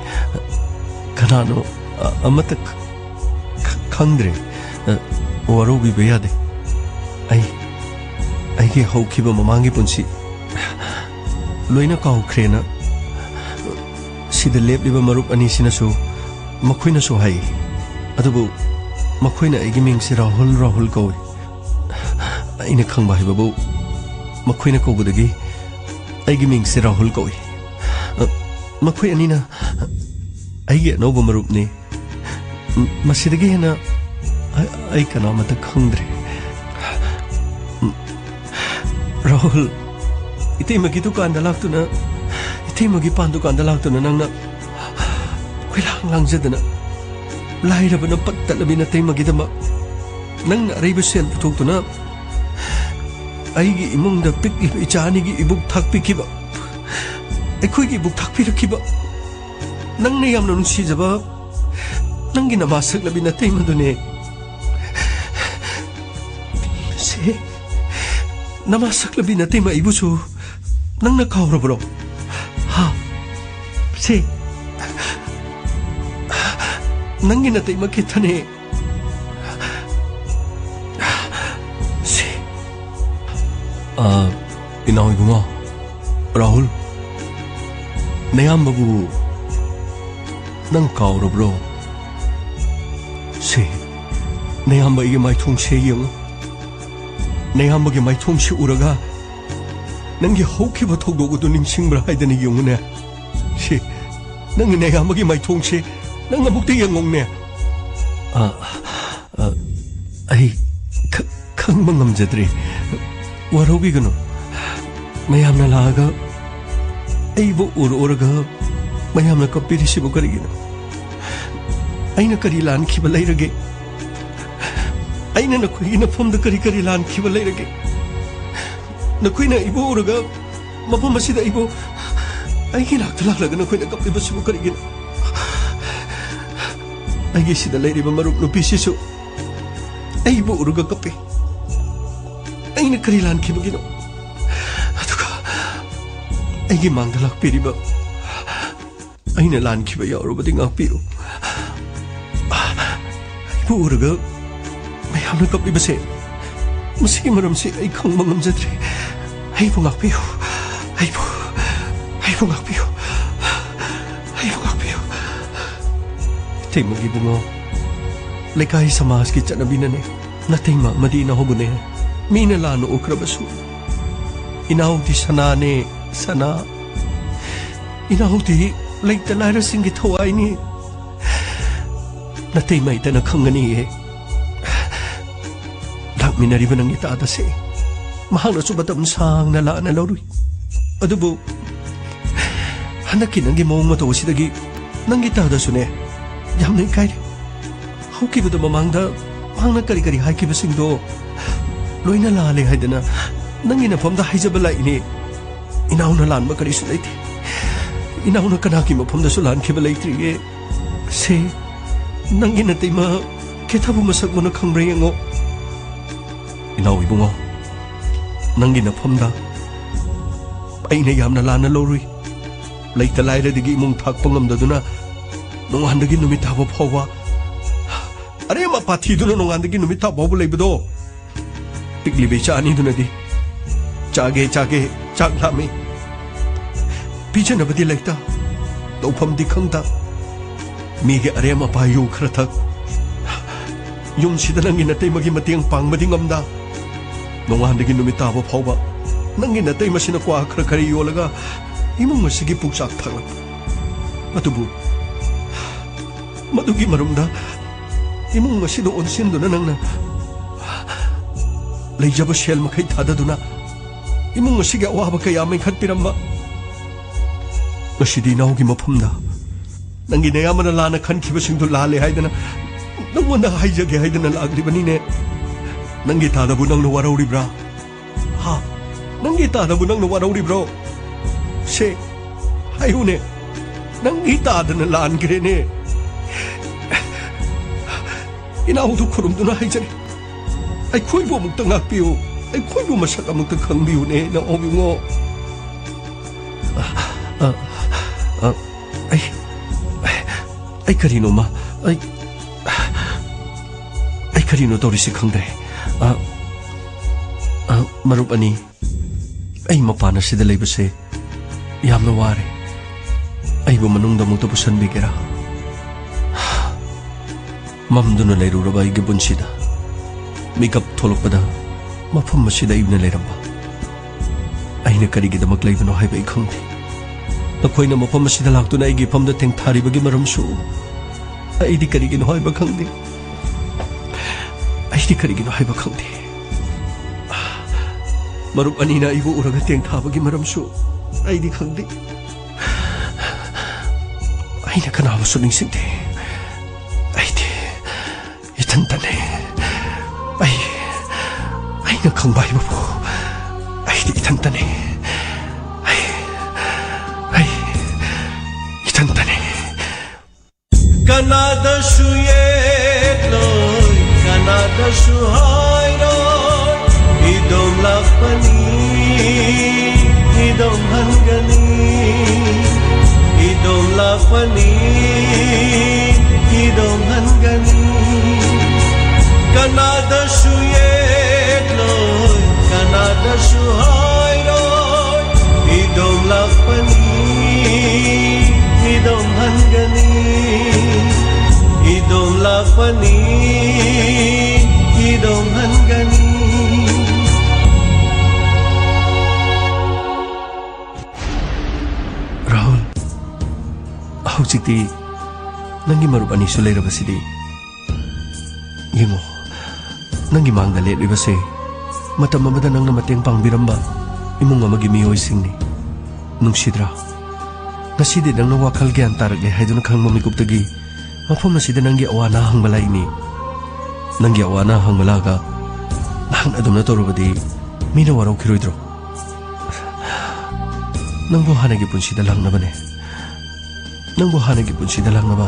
ꯀꯅꯥꯅꯣ? ꯑ-, ꯑꯃꯠꯇ ꯈ-, ꯈ-, ꯈꯪꯗ꯭ꯔꯦ꯫ ꯑ, ꯋꯥꯔꯧꯕꯤꯕ ꯌꯥꯗꯦ꯫ ꯑꯩ, ꯑꯩꯒꯤ ꯍꯧꯈꯤꯕ ꯃꯃꯥꯡꯒꯤ ꯄꯨꯟꯁꯤ ꯂꯣꯏꯅ ꯀꯥꯎꯈ꯭ꯔꯦꯅ ꯁꯤꯗ ꯂꯦꯞꯂꯤꯕ ꯃꯔꯨꯞ ꯑꯅꯤꯁꯤꯅꯁꯨ, ꯃꯈꯣꯏꯅꯁꯨ ꯍꯥꯏ꯫ ꯑꯗꯨꯕꯨ ꯃꯈꯣꯏꯅ ꯑꯩꯒꯤ ꯃꯤꯡꯁꯦ ꯔꯥꯍꯨꯜ, ꯔꯥꯍꯨꯜ ꯀꯧꯏ꯫ ꯑꯩꯅ ꯈꯪꯕ ꯍꯥꯏꯕꯕꯨ ꯃꯈꯣꯏꯅ ꯀꯧꯕꯗꯒꯤ ꯑꯩꯒꯤ ꯃꯤꯡꯁꯦ ꯔꯥꯍꯨꯜ ꯀꯧꯏ꯫ ꯑ, ꯃꯈꯣꯏ ꯑꯅꯤꯅ ꯑꯩꯒꯤ ꯑꯅꯧꯕ ꯃꯔꯨꯞꯅꯤ꯫ ꯃꯁꯤꯗꯒꯤ ꯍꯦꯟꯅ ꯑ-, ꯑꯩ ꯀꯅꯥꯃꯠꯇ ꯈꯪꯗ꯭ꯔꯦ꯫ ꯔꯥꯍꯨꯜ, ꯏꯇꯩꯃꯒꯤ ꯗꯨꯀꯥꯟꯗ ꯂꯥꯛꯇꯨꯅ, ꯏꯇꯩꯃꯒꯤ ꯄꯥꯟ ꯗꯨꯀꯥꯟꯗ ꯂꯥꯛꯇꯨꯅ ꯅꯪꯅ ꯀꯣꯏꯂꯥꯡ ꯂꯥꯡꯖꯗꯅ, ꯂꯥꯏꯔꯕꯅ ꯄꯠ ꯇꯠꯂꯕꯤ ꯅꯇꯩꯃꯒꯤꯗꯃꯛ ꯅꯪꯅ ꯑꯔꯩꯕ ꯁꯦꯜ ꯄꯨꯊꯣꯛꯇꯨꯅ ꯑꯩꯒꯤ ꯏꯃꯨꯡꯗ ꯄꯤꯛꯂꯤꯕ ꯏꯆꯥ ꯑꯅꯤꯒꯤ ꯏꯕꯨꯛ ꯊꯥꯛꯄꯤꯈꯤꯕ, ꯑꯩꯈꯣꯏꯒꯤ ꯏꯕꯨꯛ ꯊꯥꯛꯄꯤꯔꯛꯈꯤꯕ, ꯅꯪꯅ ꯌꯥꯝꯅ ꯅꯨꯡꯁꯤꯖꯕ ꯅꯪꯒꯤ ꯅꯃꯥ ꯁꯛꯂꯕꯤ ꯅꯇꯩꯃꯗꯨꯅꯦ꯫ ꯁꯦ, ꯅꯃꯥ ꯁꯛꯂꯕꯤ ꯅꯇꯩꯃ ꯑꯩꯕꯨꯁꯨ ꯅꯪꯅ ꯀꯥꯎꯔꯕ꯭ꯔꯣ? ꯍꯥ? ꯁꯦ, ꯅꯪꯒꯤ ꯅꯇꯩꯃ ꯀꯤꯊꯅꯦ꯫ ꯁꯦ꯫ ꯑ, ꯏꯅꯥꯎ ꯏꯕꯨꯡꯉꯣ, ꯔꯥꯍꯨꯜ, ꯅꯌꯥꯝꯕꯕꯨ ꯅꯪ ꯀꯥꯎꯔꯕ꯭ꯔꯣ? ꯁꯦ, ꯅꯌꯥꯝꯕ ꯑꯩꯒꯤ ꯃꯥꯏꯊꯣꯡꯁꯦ ꯌꯦꯡꯉꯨ꯫ ꯅꯌꯥꯝꯕꯒꯤ ꯃꯥꯏꯊꯣꯡꯁꯤ ꯎꯔꯒ ꯅꯪꯒꯤ ꯍꯧꯈꯤꯕ ꯊꯧꯗꯣꯛ ꯑꯗꯨ ꯅꯤꯡꯁꯤꯡꯕ꯭ꯔꯥ ꯍꯥꯏꯗꯅ ꯌꯦꯡꯉꯨꯅꯦ꯫ ꯁꯦ, ꯅꯪꯒꯤ ꯅꯌꯥꯝꯕꯒꯤ ꯃꯥꯏꯊꯣꯡꯁꯦ ꯅꯪ ꯑꯃꯨꯛꯇ ꯌꯦꯡꯉꯨꯅꯦ꯫ ꯑ, ꯑ, ꯑꯩ ꯈ-, ꯈꯪꯕ ꯉꯝꯖꯗ꯭ꯔꯦ꯫ ꯋꯥꯔꯧꯕꯤꯒꯅꯨ꯫ ꯃꯌꯥꯝꯅ ꯂꯥꯛꯑꯒ ꯑꯩꯕꯨ ꯎꯔ ꯎꯔꯒ ꯃꯌꯥꯝꯅ ꯀꯞꯄꯤꯔꯤꯁꯤꯕꯨ ꯀꯔꯤꯒꯤꯅꯣ? ꯑꯩꯅ ꯀꯔꯤ ꯂꯥꯟꯈꯤꯕ ꯂꯩꯔꯒꯦ? ꯑꯩꯅ ꯅꯈꯣꯏꯒꯤ ꯅꯐꯝꯗ ꯀꯔꯤ ꯀꯔꯤ ꯂꯥꯟꯈꯤꯕ ꯂꯩꯔꯒꯦ? ꯅꯈꯣꯏꯅ ꯑꯩꯕꯨ ꯎꯔꯒ ꯃꯐꯝ ꯑꯁꯤꯗ ꯑꯩꯕꯨ, ꯑꯩꯒꯤ ꯅꯥꯛꯇ ꯂꯥꯛꯂꯒ ꯅꯈꯣꯏꯅ ꯀꯞꯂꯤꯕꯁꯤꯕꯨ ꯀꯔꯤꯒꯤꯅꯣ? ꯑꯩꯒꯤ ꯁꯤꯗ ꯂꯩꯔꯤꯕ ꯃꯔꯨꯞ ꯅꯨꯄꯤꯁꯤꯁꯨ ꯑꯩꯕꯨ ꯎꯔꯒ ꯀꯞꯄꯤ꯫ ꯑꯩꯅ ꯀꯔꯤ ꯂꯥꯟꯈꯤꯕꯒꯤꯅꯣ? ꯑꯗꯨꯒ ꯑꯩꯒꯤ ꯃꯥꯡꯗ ꯂꯥꯛꯄꯤꯔꯤꯕ ꯑꯩꯅ ꯂꯥꯟꯈꯤꯕ ꯌꯥꯎꯔꯕꯗꯤ ꯉꯥꯛꯄꯤꯌꯨ꯫ ꯑꯩꯕꯨ ꯎꯔꯒ ꯃꯌꯥꯝꯅ ꯀꯞꯂꯤꯕꯁꯦ, ꯃꯁꯤꯒꯤ ꯃꯔꯝꯁꯤ ꯑꯩ ꯈꯪꯕ ꯉꯝꯖꯗ꯭ꯔꯦ꯫ ꯑꯩꯕꯨ ꯉꯥꯛꯄꯤꯌꯨ꯫ ꯑꯩꯕꯨ, ꯑꯩꯕꯨ ꯉꯥꯛꯄꯤꯌꯨ꯫ ꯑꯩꯕꯨ ꯉꯥꯛꯄꯤꯌꯨ꯫ ꯏꯇꯩꯃꯒꯤ ꯏꯕꯨꯡꯉꯣ, ꯂꯩꯀꯥꯏ ꯁꯃꯥꯖꯀꯤ ꯆꯠꯅꯕꯤꯅꯅꯦ, ꯅꯇꯩꯃ ꯑꯃꯗꯤ ꯏꯅꯥꯎꯕꯨꯅꯦ ꯃꯤꯅ ꯂꯥꯟꯅ ꯎꯈ꯭ꯔꯕꯁꯨ, ꯏꯅꯥꯎꯗꯤ ꯁꯅꯥꯅꯦ, ꯁꯅꯥ꯫ ꯏꯅꯥꯎꯗꯤ ꯂꯩꯇ ꯂꯥꯏꯔꯁꯤꯡꯒꯤ ꯊꯋꯥꯏꯅꯤ꯫ ꯅꯇꯩꯃ ꯏꯇꯅ ꯈꯪꯒꯅꯤꯌꯦ꯫ ꯂꯥꯛꯃꯤꯟꯅꯔꯤꯕ ꯅꯪꯒꯤ ꯇꯥꯗꯁꯦ, ꯃꯍꯥꯛꯅꯁꯨ ꯃꯇꯝ ꯁꯥꯡꯅ ꯂꯥꯟꯅ ꯂꯧꯔꯨꯏ꯫ ꯑꯗꯨꯕꯨ ꯍꯟꯗꯛꯀꯤ ꯅꯪꯒꯤ ꯃꯑꯣꯡ ꯃꯇꯧ ꯑꯁꯤꯗꯒꯤ ꯅꯪꯒꯤ ꯇꯥꯗꯁꯨꯅꯦ ꯌꯥꯝꯅ ꯏꯀꯥꯏꯔꯦ꯫ ꯍꯧꯈꯤꯕꯗ ꯃꯃꯥꯡꯗ ꯃꯍꯥꯛꯅ ꯀꯔꯤ ꯀꯔꯤ ꯍꯥꯏꯈꯤꯕꯁꯤꯡꯗꯣ ꯂꯣꯏꯅ ꯂꯥꯜꯂꯦ ꯍꯥꯏꯗꯅ ꯅꯪꯒꯤ ꯅꯐꯝꯗ ꯍꯥꯏꯖꯕ ꯂꯥꯛꯏꯅꯦ꯫ ꯏꯅꯥꯎꯅ ꯂꯥꯟꯕ ꯀꯔꯤꯁꯨ ꯂꯩꯇꯦ꯫ ꯏꯅꯥꯎꯅ ꯀꯅꯥꯒꯤ ꯃꯐꯝꯗꯁꯨ ꯂꯥꯟꯈꯤꯕ ꯂꯩꯇ꯭ꯔꯤꯌꯦ꯫ ꯁꯦ, ꯅꯪꯒꯤ ꯅꯇꯩꯃ ꯀꯦꯊꯕ ꯃꯁꯛ ꯃꯨꯟꯅ ꯈꯪꯕ꯭ꯔꯥ ꯌꯦꯡꯉꯣ꯫ ꯏꯅꯥꯎ ꯏꯕꯨꯡꯉꯣ, ꯅꯪꯒꯤ ꯅꯐꯝꯗ ꯑꯩꯅ ꯌꯥꯝꯅ ꯂꯥꯟꯅ ꯂꯧꯔꯨꯏ꯫ ꯂꯩꯇ ꯂꯥꯏꯔꯗꯒꯤ ꯏꯃꯨꯡ ꯊꯥꯛꯄ ꯉꯝꯗꯗꯨꯅ ꯅꯣꯡꯉꯥꯟꯗꯒꯤ ꯅꯨꯃꯤꯠ ꯇꯥꯕ ꯐꯥꯎꯕ ꯑꯔꯦꯝ ꯑꯄꯥ ꯊꯤꯗꯨꯅ ꯅꯣꯡꯉꯥꯟꯗꯒꯤ ꯅꯨꯃꯤꯠ ꯇꯥ ꯐꯥꯎꯕ ꯂꯩꯕꯗꯣ, ꯄꯤꯛꯂꯤꯕ ꯏꯆꯥ ꯑꯅꯤꯗꯨꯅꯗꯤ "ꯆꯥꯒꯦ, ꯆꯥꯒꯦ, ꯆꯥꯛ ꯂꯥꯝꯃꯤ", ꯄꯤꯖꯅꯕꯗꯤ ꯂꯩꯇ, ꯇꯧꯐꯝꯗꯤ ꯈꯪꯗ, ꯃꯤꯒꯤ ꯑꯔꯦꯝ ꯑꯄꯥ ꯌꯨ ꯈꯔ ꯊꯛ, ꯌꯨꯝꯁꯤꯗ ꯅꯪꯒꯤ ꯅꯇꯩꯃꯒꯤ ꯃꯇꯦꯡ ꯄꯥꯡꯕꯗꯤ ꯉꯝꯗ, ꯅꯣꯡꯉꯥꯟꯗꯒꯤ ꯅꯨꯃꯤꯠ ꯇꯥꯕ ꯐꯥꯎꯕ ꯅꯪꯒꯤ ꯅꯇꯩꯃꯁꯤꯅ ꯀ꯭ꯋꯥ ꯈꯔ ꯈꯔ ꯌꯣꯜꯂꯒ ꯏꯃꯨꯡ ꯑꯁꯤꯒꯤ ꯄꯨꯛꯆꯥꯛ ꯊꯥꯛꯂꯛꯄ꯫ ꯑꯗꯨꯕꯨ ꯃꯗꯨꯒꯤ ꯃꯔꯨꯝꯗ ꯏꯃꯨꯡ ꯑꯁꯤꯗ ꯑꯣꯟꯁꯤꯟꯗꯨꯅ ꯅꯪꯅ ꯂꯩꯖꯕ ꯁꯦꯜ ꯃꯈꯩ ꯊꯥꯗꯗꯨꯅ ꯏꯃꯨꯡ ꯑꯁꯤꯒꯤ ꯑꯋꯥꯕ ꯀꯌꯥ ꯃꯦꯟꯈꯠꯄꯤꯔꯝꯕ, ꯉꯁꯤꯗꯤ ꯏꯅꯥꯎꯒꯤ ꯃꯐꯝꯗ ꯅꯪꯒꯤ ꯅꯌꯥꯝꯕꯅ ꯂꯥꯟꯅ ꯈꯟꯈꯤꯕꯁꯤꯡꯗꯨ ꯂꯥꯜꯂꯦ ꯍꯥꯏꯗꯅ ꯅꯪꯉꯣꯟꯗ ꯍꯥꯏꯖꯒꯦ ꯍꯥꯏꯗꯅ ꯂꯥꯛꯂꯤꯕꯅꯤꯅꯦ꯫ ꯅꯪꯒꯤ ꯇꯥꯗꯕꯨ ꯅꯪꯅ ꯋꯥꯔꯧꯔꯤꯕ꯭ꯔꯥ? ꯍꯥ? ꯅꯪꯒꯤ ꯇꯥꯗꯕꯨ ꯅꯪꯅ ꯋꯥꯔꯧꯔꯤꯕ꯭ꯔꯣ? ꯁꯦ, ꯍꯥꯏꯌꯨꯅꯦ꯫ ꯅꯪꯒꯤ ꯇꯥꯗꯅ ꯂꯥꯟꯈ꯭ꯔꯦꯅꯦ꯫ ꯏꯅꯥꯎꯗꯨ ꯈꯨꯔꯨꯝꯗꯨꯅ ꯍꯥꯏꯖꯔꯤ꯫ ꯑꯩꯈꯣꯏꯕꯨ ꯑꯃꯨꯛꯇ ꯉꯥꯛꯄꯤꯌꯨ꯫ ꯑꯩꯈꯣꯏꯕꯨ ꯃꯁꯛ ꯑꯃꯨꯛꯇ ꯈꯪꯕꯤꯌꯨꯅꯦ, ꯅꯥꯎ ꯏꯕꯨꯡꯉꯣ꯫ ꯑ, ꯑ, ꯑ, ꯑꯩ, ꯑꯩ ꯀꯔꯤꯅꯣꯃ, ꯑꯩ, ꯑꯩ ꯀꯔꯤꯅꯣ ꯇꯧꯔꯤꯁꯤ ꯈꯪꯗ꯭ꯔꯦ꯫ ꯑ, ꯑ, ꯃꯔꯨꯞ ꯑꯅꯤ, ꯑꯩ ꯃꯄꯥꯟ ꯑꯁꯤꯗ ꯂꯩꯕꯁꯦ ꯌꯥꯝꯅ ꯋꯥꯔꯦ꯫ ꯑꯩꯕꯨ ꯃꯅꯨꯡꯗ ꯑꯃꯨꯛꯇ ꯄꯨꯁꯟꯕꯤꯒꯦꯔꯥ? ꯃꯝꯗꯨꯅ ꯂꯩꯔꯨꯔꯕ ꯑꯩꯒꯤ ꯄꯨꯟꯁꯤꯗ ꯃꯤꯀꯞ ꯊꯣꯛꯂꯛꯄꯗ ꯃꯐꯝ ꯑꯁꯤꯗ ꯑꯩꯅ ꯂꯩꯔꯝꯕ꯫ ꯑꯩꯅ ꯀꯔꯤꯒꯤꯗꯃꯛ ꯂꯩꯕꯅꯣ ꯍꯥꯏꯕ ꯑꯩ ꯈꯪꯗꯦ꯫ ꯅꯈꯣꯏꯅ ꯃꯐꯝ ꯑꯁꯤꯗ ꯂꯥꯛꯇꯨꯅ ꯑꯩꯒꯤ ꯏꯐꯝꯗ ꯊꯦꯡꯊꯥꯔꯤꯕꯒꯤ ꯃꯔꯝꯁꯨ ꯑꯩꯗꯤ ꯀꯔꯤꯒꯤꯅꯣ ꯍꯥꯏꯕ ꯈꯪꯗꯦ꯫ ꯑꯩꯗꯤ ꯀꯔꯤꯒꯤꯅꯣ ꯍꯥꯏꯕ ꯈꯪꯗꯦ꯫ ꯃꯔꯨꯞ ꯑꯅꯤꯅ ꯑꯩꯕꯨ ꯎꯔꯒ ꯇꯦꯡꯊꯥꯕꯒꯤ ꯃꯔꯝꯁꯨ ꯑꯩꯗꯤ ꯈꯪꯗꯦ꯫ ꯑꯩꯅ ꯀꯅꯥꯕꯨꯁꯨ ꯅꯤꯡꯁꯤꯡꯗꯦ꯫ ꯑꯩꯗꯤ ꯏꯊꯟꯇꯅꯤ꯫ ꯑꯩ, ꯑꯩꯅ ꯈꯪꯕ ꯍꯥꯏꯕꯕꯨ ꯑꯩꯗꯤ ꯏꯊꯟꯇꯅꯤ꯫ ꯑꯩ, ꯑꯩ ꯏꯊꯟꯇꯅꯤ꯫ ꯀꯅꯥꯗꯁꯨ ꯌꯦꯠꯂꯣꯏ, ꯀꯅꯥꯗꯁꯨ ꯍꯥꯏꯔꯣꯏ, ꯏꯗꯣꯝ ꯂꯥꯛꯄꯅꯤ, ꯏꯗꯣꯝ ꯍꯟꯒꯅꯤ, ꯏꯗꯣꯝ ꯂꯥꯛꯄꯅꯤ, ꯏꯗꯣꯝ ꯍꯟꯒꯅꯤ꯫ ꯀꯅꯥꯗꯁꯨ ꯌꯦꯠꯂꯣꯏ, ꯀꯅꯥꯗꯁꯨ ꯍꯥꯏꯔꯣꯏ, ꯏꯗꯣꯝ ꯂꯥꯛꯄꯅꯤ, ꯏꯗꯣꯝ ꯍꯟꯒꯅꯤ, ꯏꯗꯣꯝ ꯂꯥꯛꯄꯅꯤ, ꯏꯗꯣꯝ ꯍꯟꯒꯅꯤ꯫ ꯔꯥꯍꯨꯜ, ꯍꯧꯖꯤꯛꯇꯤ ꯅꯪꯒꯤ ꯃꯔꯨꯞ ꯑꯅꯤꯁꯨ ꯂꯩꯔꯕꯁꯤꯗꯤ꯫ ꯌꯦꯡꯉꯣ, ꯅꯪꯒꯤ ꯃꯥꯡꯗ ꯂꯦꯞꯂꯤꯕꯁꯦ ꯃꯇꯝ ꯑꯃꯗ ꯅꯪꯅ ꯃꯇꯦꯡ ꯄꯥꯡꯕꯤꯔꯝꯕ ꯏꯃꯨꯡ ꯑꯃꯒꯤ ꯃꯤꯑꯣꯏꯁꯤꯡꯅꯤ꯫ ꯅꯨꯡꯁꯤꯗ꯭ꯔꯥ? ꯉꯁꯤꯗꯤ ꯅꯪꯅ ꯋꯥꯈꯜ ꯒ꯭ꯌꯥꯟ ꯇꯥꯔꯛꯂꯦ ꯍꯥꯏꯗꯨꯅ ꯈꯪꯕ ꯃꯤꯀꯨꯞꯇꯒꯤ ꯃꯐꯝ ꯑꯁꯤꯗ ꯅꯪꯒꯤ ꯑꯋꯥ ꯑꯅꯥ ꯍꯪꯕ ꯂꯥꯛꯏꯅꯤ꯫ ꯅꯪꯒꯤ ꯑꯋꯥ ꯑꯅꯥ ꯍꯪꯕ ꯂꯥꯛꯑꯒ ꯅꯍꯥꯛꯅ ꯑꯗꯨꯝꯅ ꯇꯧꯔꯕꯗꯤ ꯃꯤꯅ ꯋꯥꯔꯧꯈꯤꯔꯣꯏꯗ꯭ꯔꯣ? ꯅꯪꯕꯨ ꯍꯥꯟꯅꯒꯤ ꯄꯨꯟꯁꯤꯗ ꯂꯥꯛꯅꯕꯅꯦ꯫ ꯅꯪꯕꯨ ꯍꯥꯟꯅꯒꯤ ꯄꯨꯟꯁꯤꯗ ꯂꯥꯛꯅꯕ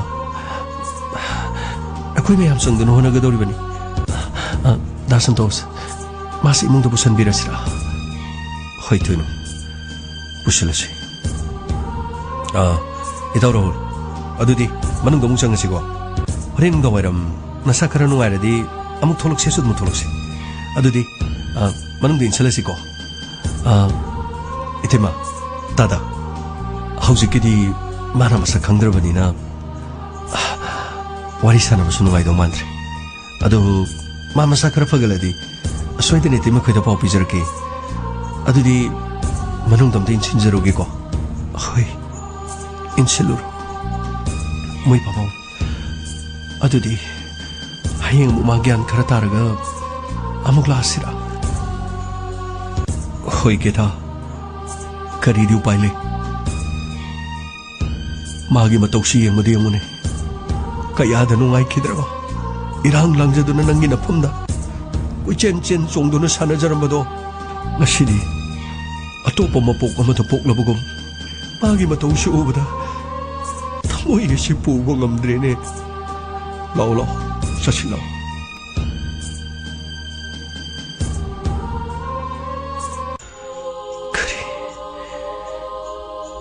ꯑꯩꯈꯣꯏ ꯃꯌꯥꯝ ꯆꯪꯗꯨꯅ ꯍꯣꯠꯅꯒꯗꯧꯔꯤꯕꯅꯤ꯫ ꯑ, ꯗꯥ ꯁꯟꯇꯣꯁ, ꯃꯥꯁꯤ ꯏꯃꯨꯡꯗ ꯄꯨꯁꯟꯕꯤꯔꯁꯤꯔꯥ? ꯍꯣꯏ, ꯊꯣꯏꯅꯨ, ꯄꯨꯁꯤꯜꯂꯁꯤ꯫ ꯑꯥ, ꯏꯇꯥꯎ ꯔꯥꯍꯨꯜ, ꯑꯗꯨꯗꯤ ꯃꯅꯨꯡꯗ ꯑꯃꯨꯛ ꯆꯪꯉꯁꯤꯀꯣ꯫ ꯍꯣꯔꯦꯟ ꯅꯨꯡꯗꯥꯡ ꯋꯥꯏꯔꯝ ꯅꯁꯥ ꯈꯔ ꯅꯨꯡꯉꯥꯏꯔꯗꯤ ꯑꯃꯨꯛ ꯊꯣꯛꯂꯛꯁꯦꯁꯨ ꯑꯗꯨꯝ ꯊꯣꯛꯂꯛꯁꯤ꯫ ꯑꯗꯨꯗꯤ, ꯑꯥ, ꯃꯅꯨꯡꯗ ꯏꯟꯁꯤꯜꯂꯁꯤꯀꯣ꯫ ꯑꯥ, ꯏꯇꯩꯃ, ꯇꯥꯗ, ꯍꯧꯖꯤꯛꯀꯤꯗꯤ ꯃꯥꯅ ꯃꯁꯛ ꯈꯪꯗ꯭ꯔꯕꯅꯤꯅ, ꯑꯥ, ꯋꯥꯔꯤ ꯁꯥꯟꯅꯕꯁꯨ ꯅꯨꯡꯉꯥꯏꯗꯧ ꯃꯥꯟꯗ꯭ꯔꯦ꯫ ꯑꯗꯨ ꯃꯥ ꯃꯁꯥ ꯈꯔ ꯐꯒꯠꯂꯗꯤ ꯁꯣꯏꯗꯅ ꯏꯇꯩꯃ ꯈꯣꯏꯗ ꯄꯥꯎ ꯄꯤꯖꯔꯛꯀꯦ꯫ ꯑꯗꯨꯗꯤ ꯃꯅꯨꯡꯗ ꯑꯝꯇ ꯏꯟꯁꯤꯟꯖꯔꯨꯒꯦꯀꯣ꯫ ꯍꯣꯏ, ꯏꯟꯁꯤꯜꯂꯨꯔꯣ꯫ ꯃꯣꯏ ꯄꯥꯕꯨꯡ꯫ ꯑꯗꯨꯗꯤ ꯍꯌꯦꯡ ꯑꯃꯨꯛ ꯃꯥ ꯒ꯭ꯌꯥꯟ ꯈꯔ ꯇꯥꯔꯒ ꯑꯃꯨꯛ ꯂꯥꯛꯑꯁꯤꯔꯥ? ꯍꯣꯏ ꯒꯦꯊꯥ, ꯀꯔꯤꯗꯤ ꯎꯄꯥꯏ ꯂꯩ? ꯃꯥꯒꯤ ꯃꯇꯧꯁꯤ ꯌꯦꯡꯕꯗ ꯌꯦꯡꯉꯨꯅꯦ꯫ ꯀꯌꯥꯗ ꯅꯨꯡꯉꯥꯏꯈꯤꯗ꯭ꯔꯕ? ꯏꯔꯥꯡ ꯂꯥꯡꯖꯗꯨꯅ ꯅꯪꯒꯤ ꯅꯐꯝꯗ ꯀꯣꯏꯆꯦꯟ ꯆꯦꯟ ꯆꯣꯡꯗꯨꯅ ꯁꯥꯟꯅꯖꯔꯝꯕꯗꯣ ꯉꯁꯤꯗꯤ ꯑꯇꯣꯞꯄ ꯃꯄꯣꯛ ꯑꯃꯗ ꯄꯣꯛꯂꯕꯒꯨꯝ ꯃꯥꯒꯤ ꯃꯇꯧꯁꯤ ꯎꯕꯗ ꯊꯃꯣꯏ ꯑꯁꯤ ꯄꯨꯕ ꯉꯝꯗ꯭ꯔꯦꯅꯦ꯫ ꯂꯥꯛꯑꯣ, ꯂꯥꯛꯑꯣ, ꯆꯠꯁꯤ ꯂꯥꯛꯑꯣ꯫ ꯀꯔꯤ?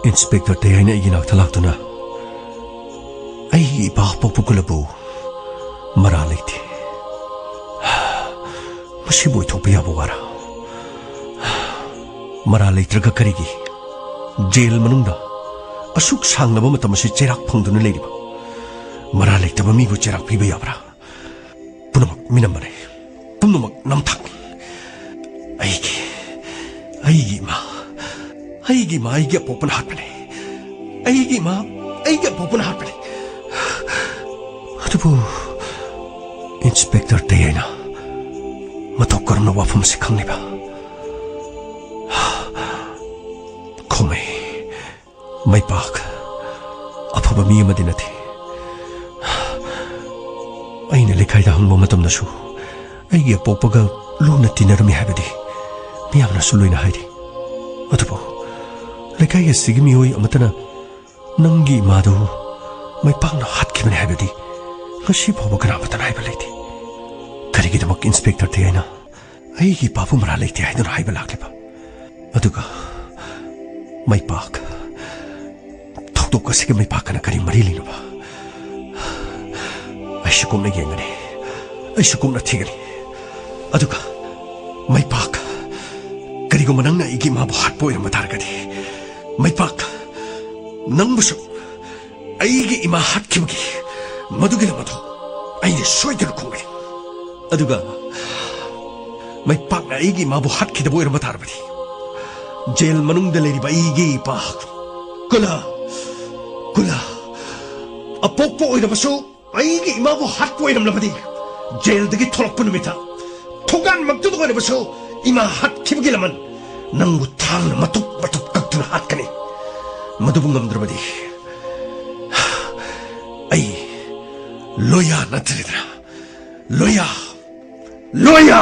ꯏꯟꯁꯄꯦꯛꯇꯔ ꯇꯌꯥꯏꯅ ꯑꯩꯒꯤ ꯅꯥꯛꯇ ꯂꯥꯛꯇꯨꯅ ꯑꯩꯒꯤ ꯏꯄꯥ ꯄꯣꯛꯄ ꯀꯨꯂꯕꯨ ꯃꯔꯥ ꯂꯩꯇꯦ꯫ ꯃꯁꯤꯕꯨ ꯑꯣꯏꯊꯣꯛꯄ ꯌꯥꯕ ꯋꯥꯔ? ꯃꯔꯥ ꯂꯩꯇ꯭ꯔꯒ ꯀꯔꯤꯒꯤ ꯖꯦꯜ ꯃꯅꯨꯡꯗ ꯑꯁꯨꯛ ꯁꯥꯡꯂꯕ ꯃꯇꯝ ꯑꯁꯤ ꯆꯩꯔꯥꯛ ꯐꯪꯗꯨꯅ ꯂꯩꯔꯤꯕ? ꯃꯔꯥ ꯂꯩꯇꯕ ꯃꯤꯕꯨ ꯆꯩꯔꯥꯛ ꯄꯤꯕ ꯌꯥꯕ꯭ꯔꯥ? ꯄꯨꯝꯅꯃꯛ ꯃꯤꯅꯝꯕꯅꯤ꯫ ꯄꯨꯝꯅꯃꯛ ꯅꯝꯊꯥꯛꯅꯤ꯫ ꯑꯩꯒꯤ, ꯑꯩꯒꯤ ꯏꯃꯥ, ꯑꯩꯒꯤ ꯏꯃꯥ ꯑꯩꯒꯤ ꯑꯄꯣꯛꯄꯅ ꯍꯥꯠꯄꯅꯤ꯫ ꯑꯩꯒꯤ ꯏꯃꯥ ꯑꯩꯒꯤ ꯑꯄꯣꯛꯄꯅ ꯍꯥꯠꯄꯅꯤ꯫ ꯑꯗꯨꯕꯨ ꯏꯟꯁꯄꯦꯛꯇꯔ ꯇꯌꯥꯏꯅ ꯃꯇꯧ ꯀꯔꯝꯅ ꯋꯥꯐꯝ ꯑꯁꯤ ꯈꯪꯂꯤꯕ? ꯈꯣꯃꯩ꯫ ꯃꯩꯄꯥꯛ ꯑꯐꯕ ꯃꯤ ꯑꯃꯗꯤ ꯅꯠꯇꯦ꯫ ꯑꯩꯅ ꯂꯩꯀꯥꯏꯗ ꯍꯪꯕ ꯃꯇꯝꯗꯁꯨ ꯑꯩꯒꯤ ꯑꯄꯣꯛꯄꯒ ꯂꯨꯅ ꯇꯤꯟꯅꯔꯝꯃꯤ ꯍꯥꯏꯕꯗꯤ ꯃꯤꯌꯥꯝꯅꯁꯨ ꯂꯣꯏꯅ ꯍꯥꯏꯔꯤ꯫ ꯑꯗꯨꯕꯨ ꯂꯩꯀꯥꯏ ꯑꯁꯤꯒꯤ ꯃꯤꯑꯣꯏ ꯑꯃꯠꯇꯅ ꯅꯪꯒꯤ ꯏꯃꯥꯗꯨ ꯃꯩꯄꯥꯛꯅ ꯍꯥꯠꯈꯤꯕꯅꯤ ꯍꯥꯏꯕꯗꯤ ꯉꯁꯤ ꯐꯥꯎꯕ ꯀꯅꯥꯃꯠꯇꯅ ꯍꯥꯏꯕ ꯂꯩꯇꯦ꯫ ꯀꯔꯤꯒꯤꯗꯃꯛ ꯏꯟꯁꯄꯦꯛꯇꯔ ꯊꯌꯥꯏꯅ ꯑꯩꯒꯤ ꯏꯄꯥꯕꯨ ꯃꯔꯥꯜ ꯂꯩꯇꯦ ꯍꯥꯏꯗꯨꯅ ꯍꯥꯏꯕ ꯂꯥꯛꯂꯤꯕ? ꯑꯗꯨꯒ ꯃꯩꯄꯥꯛ, ꯊꯧꯗꯣꯛ ꯑꯁꯤꯒ ꯃꯩꯄꯥꯛꯀꯅ ꯀꯔꯤ ꯃꯔꯤ ꯂꯩꯅꯕ? ꯑꯩꯁꯨ ꯀꯨꯞꯅ ꯌꯦꯡꯒꯅꯤ, ꯑꯩꯁꯨ ꯀꯨꯞꯅ ꯊꯤꯒꯅꯤ꯫ ꯑꯗꯨꯒ ꯃꯩꯄꯥꯛ, ꯀꯔꯤꯒꯨꯝꯕ ꯅꯪꯅ ꯑꯩꯒꯤ ꯏꯃꯥꯕꯨ ꯍꯥꯠꯄ ꯑꯣꯏꯔꯝꯕ ꯇꯥꯔꯒꯗꯤ, ꯃꯩꯄꯥꯛ, ꯅꯪꯕꯨꯁꯨ ꯑꯩꯒꯤ ꯏꯃꯥ ꯍꯥꯠꯈꯤꯕꯒꯤ ꯃꯗꯨꯒꯤ ꯂꯝ ꯑꯗꯨ ꯑꯩꯅ ꯁꯣꯏꯗꯅ ꯈꯨꯝꯒꯅꯤ꯫ ꯑꯗꯨꯒ ꯃꯩꯄꯥꯛꯅ ꯑꯩꯒꯤ ꯏꯃꯥꯕꯨ ꯍꯥꯠꯈꯤꯗꯕ ꯑꯣꯏꯔꯝꯕ ꯇꯥꯔꯕꯗꯤ, ꯖꯦꯜ ꯃꯅꯨꯡꯗ ꯂꯩꯔꯤꯕ ꯑꯩꯒꯤ ꯏꯄꯥ ꯀꯨꯂꯥ, ꯀꯨꯂꯥ, ꯑꯄꯣꯛꯄ ꯑꯣꯏꯔꯕꯁꯨ ꯑꯩꯒꯤ ꯏꯃꯥꯕꯨ ꯍꯥꯠꯄ ꯑꯣꯏꯔꯝꯂꯕꯗꯤ, ꯖꯦꯜꯗꯒꯤ ꯊꯣꯛꯂꯛꯄ ꯅꯨꯃꯤꯠꯇ ꯊꯣꯡꯒꯥꯟꯃꯛꯇꯨꯗ ꯑꯣꯏꯔꯕꯁꯨ ꯏꯃꯥ ꯍꯥꯠꯈꯤꯕꯒꯤ ꯂꯃꯟ ꯅꯪꯕꯨ ꯊꯥꯡꯅ ꯃꯇꯨꯞ ꯃꯇꯨꯞ ꯀꯛꯇꯨꯅ ꯍꯥꯠꯀꯅꯤ꯫ ꯃꯗꯨꯕꯨ ꯉꯝꯗ꯭ꯔꯕꯗꯤ ꯑꯩ ꯂꯣꯌꯥ ꯅꯠꯇ꯭ꯔꯦꯗꯅ, ꯂꯣꯌꯥ, ꯂꯣꯌꯥ꯫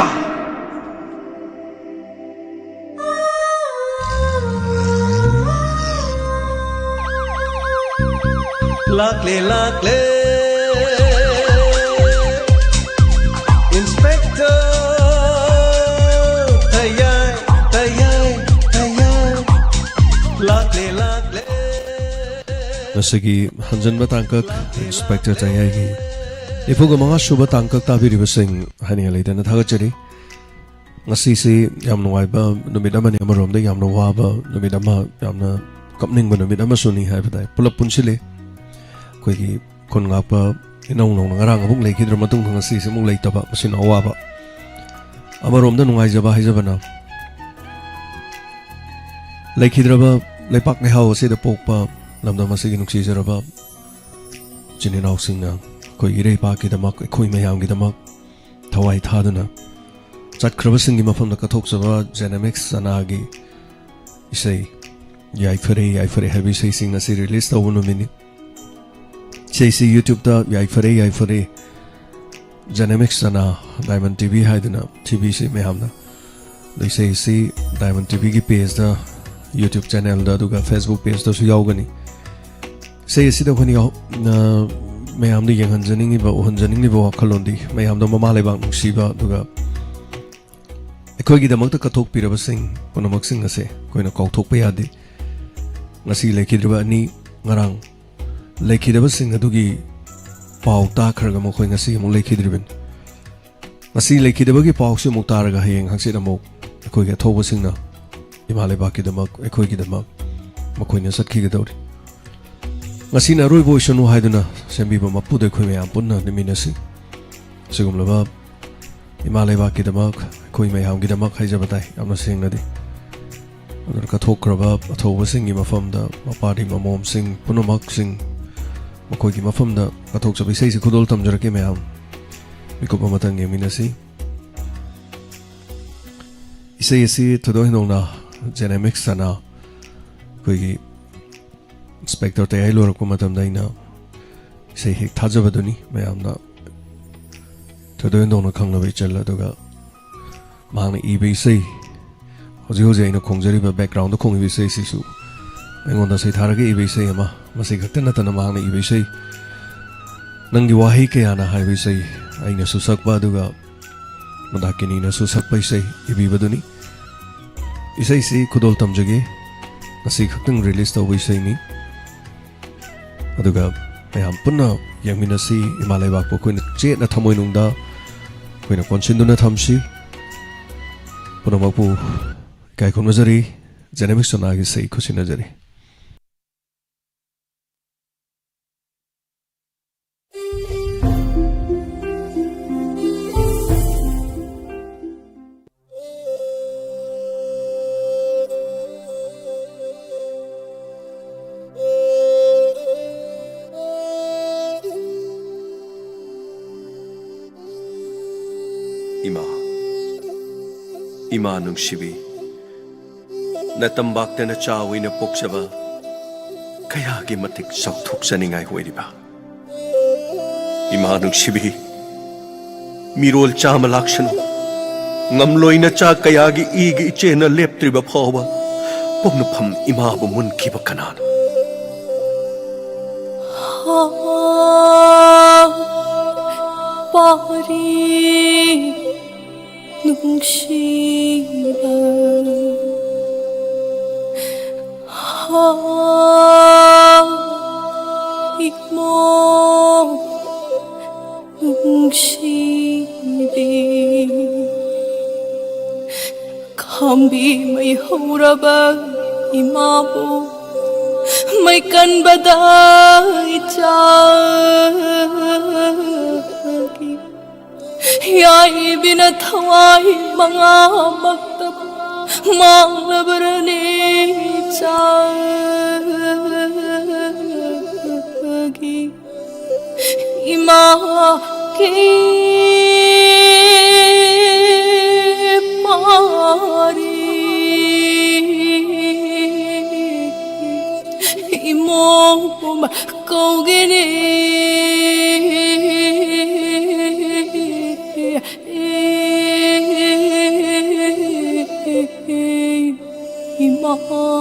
ꯂꯥꯛꯂꯦ, ꯂꯥꯛꯂꯦ, ꯏꯟꯁꯄꯦꯛꯇꯔ ꯊꯌꯥꯏ, ꯊꯌꯥꯏ, ꯊꯌꯥꯏ꯫ ꯂꯥꯛꯂꯦ, ꯂꯥꯛꯂꯦ꯫ ꯉꯁꯤꯒꯤ ꯍꯟꯖꯟꯕ ꯇꯥꯡꯀꯛ, ꯏꯟꯁꯄꯦꯛꯇꯔ ꯊꯌꯥꯏꯒꯤ ꯅꯤꯐꯨꯒ ꯃꯉꯥ ꯁꯨꯕ ꯇꯥꯡꯀꯛ ꯇꯥꯕꯤꯔꯤꯕꯁꯤꯡ ꯍꯥꯏꯅꯤꯡꯉꯥꯏ ꯂꯩꯇꯅ ꯊꯥꯒꯠꯆꯔꯤ꯫ ꯉꯁꯤꯁꯤ ꯌꯥꯝ ꯅꯨꯡꯉꯥꯏꯕ ꯅꯨꯃꯤꯠ ꯑꯃꯅꯤ, ꯑꯃꯔꯣꯝꯗ ꯌꯥꯝꯅ ꯋꯥꯕ ꯅꯨꯃꯤꯠ ꯑꯃ, ꯌꯥꯝꯅ ꯀꯞꯅꯤꯡꯕ ꯅꯨꯃꯤꯠ ꯑꯃꯁꯨꯅꯤ ꯍꯥꯏꯕ ꯇꯥꯏ꯫ ꯄꯨꯂꯞ ꯄꯨꯟꯁꯤꯜꯂꯤ꯫ ꯑꯩꯈꯣꯏꯒꯤ ꯈꯨꯟ ꯉꯥꯛꯄ ꯏꯅꯧ ꯅꯧꯅ ꯉꯔꯥꯡ ꯑꯃꯨꯛ ꯂꯩꯈꯤꯗ꯭ꯔ ꯃꯇꯨꯡꯗ ꯉꯁꯤꯁꯤ ꯑꯃꯨꯛ ꯂꯩꯇꯕ, ꯃꯁꯤꯅ ꯑꯋꯥꯕ꯫ ꯑꯃꯔꯣꯝꯗ ꯅꯨꯡꯉꯥꯏꯖꯕ ꯍꯥꯏꯖꯕꯅ, ꯂꯩꯈꯤꯗ꯭ꯔꯕ ꯂꯩꯄꯥꯛ ꯂꯩꯍꯥꯎ ꯑꯁꯤꯗ ꯄꯣꯛꯄ ꯂꯝꯗꯝ ꯑꯁꯤꯒꯤ ꯅꯨꯡꯁꯤꯖꯔꯕ ꯏꯆꯤꯟ ꯏꯅꯥꯎꯁꯤꯡꯅ ꯑꯩꯈꯣꯏ ꯏꯔꯩꯄꯥꯛꯀꯤꯗꯃꯛ, ꯑꯩꯈꯣꯏ ꯃꯌꯥꯝꯒꯤꯗꯃꯛ ꯊꯋꯥꯏ ꯊꯥꯗꯨꯅ ꯆꯠꯈ꯭ꯔꯕꯁꯤꯡꯒꯤ ꯃꯐꯝꯗ ꯀꯠꯊꯣꯛꯆꯕ ꯖꯦꯅꯦꯃꯤꯛꯁ ꯆꯅꯥꯒꯤ ꯏꯁꯩ ꯌꯥꯏꯐꯔꯦ ꯌꯥꯏꯐꯔꯦ ꯍꯥꯏꯕ ꯏꯁꯩꯁꯤꯡ ꯑꯁꯤ ꯔꯤꯂꯤꯁ ꯇꯧꯕ ꯅꯨꯃꯤꯠꯅꯤ꯫ ꯏꯁꯩꯁꯤ YouTube-ꯇ ꯌꯥꯏꯐꯔꯦ ꯌꯥꯏꯐꯔꯦ ꯖꯦꯅꯦꯃꯤꯛꯁ ꯆꯅꯥ ꯗꯥꯏꯃꯟ ꯇꯤ ꯚꯤ ꯍꯥꯏꯗꯨꯅ ꯊꯤꯕꯤꯁꯤ ꯃꯌꯥꯝꯅ꯫ ꯑꯗꯣ ꯏꯁꯩꯁꯤ ꯗꯥꯏꯃꯟ ꯇꯤ ꯚꯤꯒꯤ page-ꯇ, YouTube channel-ꯗ, ꯑꯗꯨꯒ Facebook page-ꯇꯁꯨ ꯌꯥꯎꯒꯅꯤ꯫ ꯏꯁꯩ ꯑꯁꯤꯗ ꯑꯩꯈꯣꯏꯅ ꯌꯥꯎ-, ꯑ, ꯃꯌꯥꯝꯗ ꯌꯦꯡꯍꯟꯖꯅꯤꯡꯉꯤꯕ, ꯎꯍꯟꯖꯅꯤꯡꯂꯤꯕ ꯋꯥꯈꯜꯂꯣꯟꯗꯤ ꯃꯌꯥꯝꯗ ꯃꯃꯥ ꯂꯩꯕꯥꯛ ꯅꯨꯡꯁꯤꯕ, ꯑꯗꯨꯒ ꯑꯩꯈꯣꯏꯒꯤꯗꯃꯛꯇ ꯀꯠꯊꯣꯛꯄꯤꯔꯕꯁꯤꯡ ꯄꯨꯝꯅꯃꯛꯁꯤꯡ ꯑꯁꯦ ꯑꯩꯈꯣꯏꯅ ꯀꯥꯎꯊꯣꯛꯄ ꯌꯥꯗꯦ꯫ ꯉꯁꯤ ꯂꯩꯈꯤꯗ꯭ꯔꯤꯕ ꯑꯅꯤ, ꯉꯔꯥꯡ ꯂꯩꯈꯤꯗꯕꯁꯤꯡ ꯑꯗꯨꯒꯤ ꯄꯥꯎ ꯇꯥꯈ꯭ꯔꯒ ꯃꯈꯣꯏ ꯉꯁꯤ ꯑꯃꯨꯛ ꯂꯩꯈꯤꯗ꯭ꯔꯤꯕꯅꯤ꯫ ꯉꯁꯤ ꯂꯩꯈꯤꯗꯕꯒꯤ ꯄꯥꯎꯁꯤ ꯑꯃꯨꯛ ꯇꯥꯔꯒ ꯍꯌꯦꯡ ꯍꯪꯆꯤꯠ ꯑꯃꯨꯛ ꯑꯩꯈꯣꯏꯒꯤ ꯑꯊꯧꯕꯁꯤꯡꯅ ꯏꯃꯥ ꯂꯩꯕꯥꯛꯀꯤꯗꯃꯛ, ꯑꯩꯈꯣꯏꯒꯤꯗꯃꯛ ꯃꯈꯣꯏꯅ ꯆꯠꯈꯤꯒꯗꯧꯔꯤ꯫ ꯉꯁꯤꯅ ꯑꯔꯣꯏꯕ ꯑꯣꯏꯁꯅꯨ ꯍꯥꯏꯗꯨꯅ ꯁꯦꯝꯕꯤꯕ ꯃꯄꯨꯗ ꯑꯩꯈꯣꯏ ꯃꯌꯥꯝ ꯄꯨꯟꯅ ꯅꯤꯡꯃꯤꯟꯅꯁꯤ꯫ ꯑꯁꯤꯒꯨꯝꯂꯕ ꯏꯃꯥ ꯂꯩꯕꯥꯛꯀꯤꯗꯃꯛ, ꯑꯩꯈꯣꯏ ꯃꯌꯥꯝꯒꯤꯗꯃꯛ ꯍꯥꯏꯖꯕ ꯇꯥꯏ, ꯌꯥꯝꯅ ꯁꯦꯡꯅꯗꯤ꯫ ꯑꯗꯨꯅ ꯀꯠꯊꯣꯛꯈ꯭ꯔꯕ ꯑꯊꯧꯕꯁꯤꯡꯒꯤ ꯃꯐꯝꯗ, ꯃꯄꯥꯔꯤ ꯃꯃꯣꯝꯁꯤꯡ ꯄꯨꯝꯅꯃꯛꯁꯤꯡ, ꯃꯈꯣꯏꯒꯤ ꯃꯐꯝꯗ ꯀꯠꯊꯣꯛꯆꯕ ꯏꯁꯩꯁꯤ ꯈꯨꯗꯣꯜ ꯇꯝꯖꯔꯛꯀꯦ ꯃꯌꯥꯝ꯫ ꯃꯤꯀꯨꯞ ꯑꯃꯇꯪ ꯌꯦꯡꯃꯤꯟꯅꯁꯤ꯫ ꯏꯁꯩ ꯑꯁꯤ ꯊꯣꯏꯗꯣꯛ ꯍꯦꯟꯗꯣꯛꯅ ꯖꯦꯅꯦꯃꯤꯛꯁ ꯑꯅ ꯑꯩꯈꯣꯏꯒꯤ ꯏꯟꯁꯄꯦꯛꯇꯔ ꯇꯌꯥꯏ ꯂꯣꯏꯔꯛꯄ ꯃꯇꯝꯗ ꯑꯩꯅ ꯏꯁꯩ ꯍꯦꯛ ꯊꯥꯖꯕꯗꯨꯅꯤ꯫ ꯃꯌꯥꯝꯅ ꯊꯣꯏꯗꯣꯛ ꯍꯦꯟꯗꯣꯛꯅ ꯈꯪꯅꯕ ꯏꯆꯜ, ꯑꯗꯨꯒ ꯃꯍꯥꯛꯅ ꯏꯕ ꯏꯁꯩ, ꯍꯧꯖꯤꯛ ꯍꯧꯖꯤꯛ ꯑꯩꯅ ꯈꯣꯡꯖꯔꯤꯕ, ꯕꯦꯛꯒ꯭ꯔꯥꯎꯟꯗ ꯈꯣꯡꯉꯤꯕ ꯏꯁꯩꯁꯤꯁꯨ ꯑꯩꯉꯣꯟꯗ ꯁꯩꯊꯥꯔꯒ ꯏꯕ ꯏꯁꯩ ꯑꯃ꯫ ꯃꯁꯤ ꯈꯛꯇ ꯅꯠꯇꯅ ꯃꯍꯥꯛꯅ ꯏꯕ ꯏꯁꯩ ꯅꯪꯒꯤ ꯋꯥꯍꯩ ꯀꯌꯥꯅ ꯍꯥꯏꯕ ꯏꯁꯩ ꯑꯩꯅꯁꯨ ꯁꯛꯄ, ꯑꯗꯨꯒ ꯃꯟꯗꯥꯀꯤꯅꯤꯅꯁꯨ ꯁꯛꯄ ꯏꯁꯩ ꯏꯕꯤꯕꯗꯨꯅꯤ꯫ ꯏꯁꯩꯁꯤ ꯈꯨꯗꯣꯜ ꯇꯝꯖꯒꯦ꯫ ꯉꯁꯤ ꯈꯛꯇꯪ ꯔꯤꯂꯤꯁ ꯇꯧꯕ ꯏꯁꯩꯅꯤ꯫ ꯑꯗꯨꯒ ꯃꯌꯥꯝ ꯄꯨꯟꯅ ꯌꯦꯡꯃꯤꯟꯅꯁꯤ꯫ ꯏꯃꯥ ꯂꯩꯕꯥꯛꯄꯨ ꯑꯩꯈꯣꯏꯅ ꯆꯦꯠꯅ ꯊꯃꯣꯏꯅꯨꯡꯗ ꯑꯩꯈꯣꯏꯅ ꯀꯣꯟꯁꯤꯟꯗꯨꯅ ꯊꯝꯁꯤ꯫ ꯄꯨꯝꯅꯃꯛꯄꯨ ꯏꯀꯥꯏ ꯈꯨꯝꯅꯖꯔꯤ꯫ ꯖꯦꯅꯦꯃꯤꯛꯁ ꯑꯅꯥꯒꯤ ꯏꯁꯩ ꯈꯨꯠꯁꯤꯟꯅꯖꯔꯤ꯫ ꯏꯃꯥ, ꯏꯃꯥ ꯅꯨꯡꯁꯤꯕꯤ, ꯅꯇꯝꯕꯥꯛꯇ ꯅꯆꯥ ꯑꯣꯏꯅ ꯄꯣꯛꯆꯕ ꯀꯌꯥꯒꯤ ꯃꯇꯤꯛ ꯆꯥꯎꯊꯣꯛꯆꯅꯤꯡꯉꯥꯏ ꯑꯣꯏꯔꯤꯕ꯫ ꯏꯃꯥ ꯅꯨꯡꯁꯤꯕꯤ, ꯃꯤꯔꯣꯜ ꯆꯥꯝꯃ ꯂꯥꯛꯁꯅꯨ, ꯉꯝꯂꯣꯏ ꯅꯆꯥ ꯀꯌꯥꯒꯤ ꯏꯒꯤ ꯏꯆꯦꯅ ꯂꯦꯞꯇ꯭ꯔꯤꯕ ꯐꯥꯎꯕ ꯄꯣꯛꯅꯐꯝ ꯏꯃꯥꯕꯨ ꯃꯨꯟꯈꯤꯕ ꯀꯅꯥꯅꯣ? ꯄꯥꯔꯤ ꯅꯨꯡꯁꯤꯕ꯫ ꯍꯥ, ꯏꯃꯣ ꯅꯨꯡꯁꯤꯕꯤ꯫ ꯈꯥꯝꯕꯤ ꯃꯩ ꯍꯧꯔꯕ ꯏꯃꯥꯕꯨ ꯃꯩ ꯀꯟꯕꯗ ꯏꯆꯥꯒꯤ ꯌꯥꯏꯕꯤꯅ ꯊꯋꯥꯏ ꯃꯉꯥꯃꯛꯇ ꯃꯥꯡꯂꯕ꯭ꯔꯅꯦ ꯏꯆꯥꯒꯤ ꯏꯃꯥꯒꯤ ꯄꯥꯔꯤ ꯏꯃꯣꯝ ꯀꯧꯒꯅꯤ ꯏꯃꯥꯅ꯫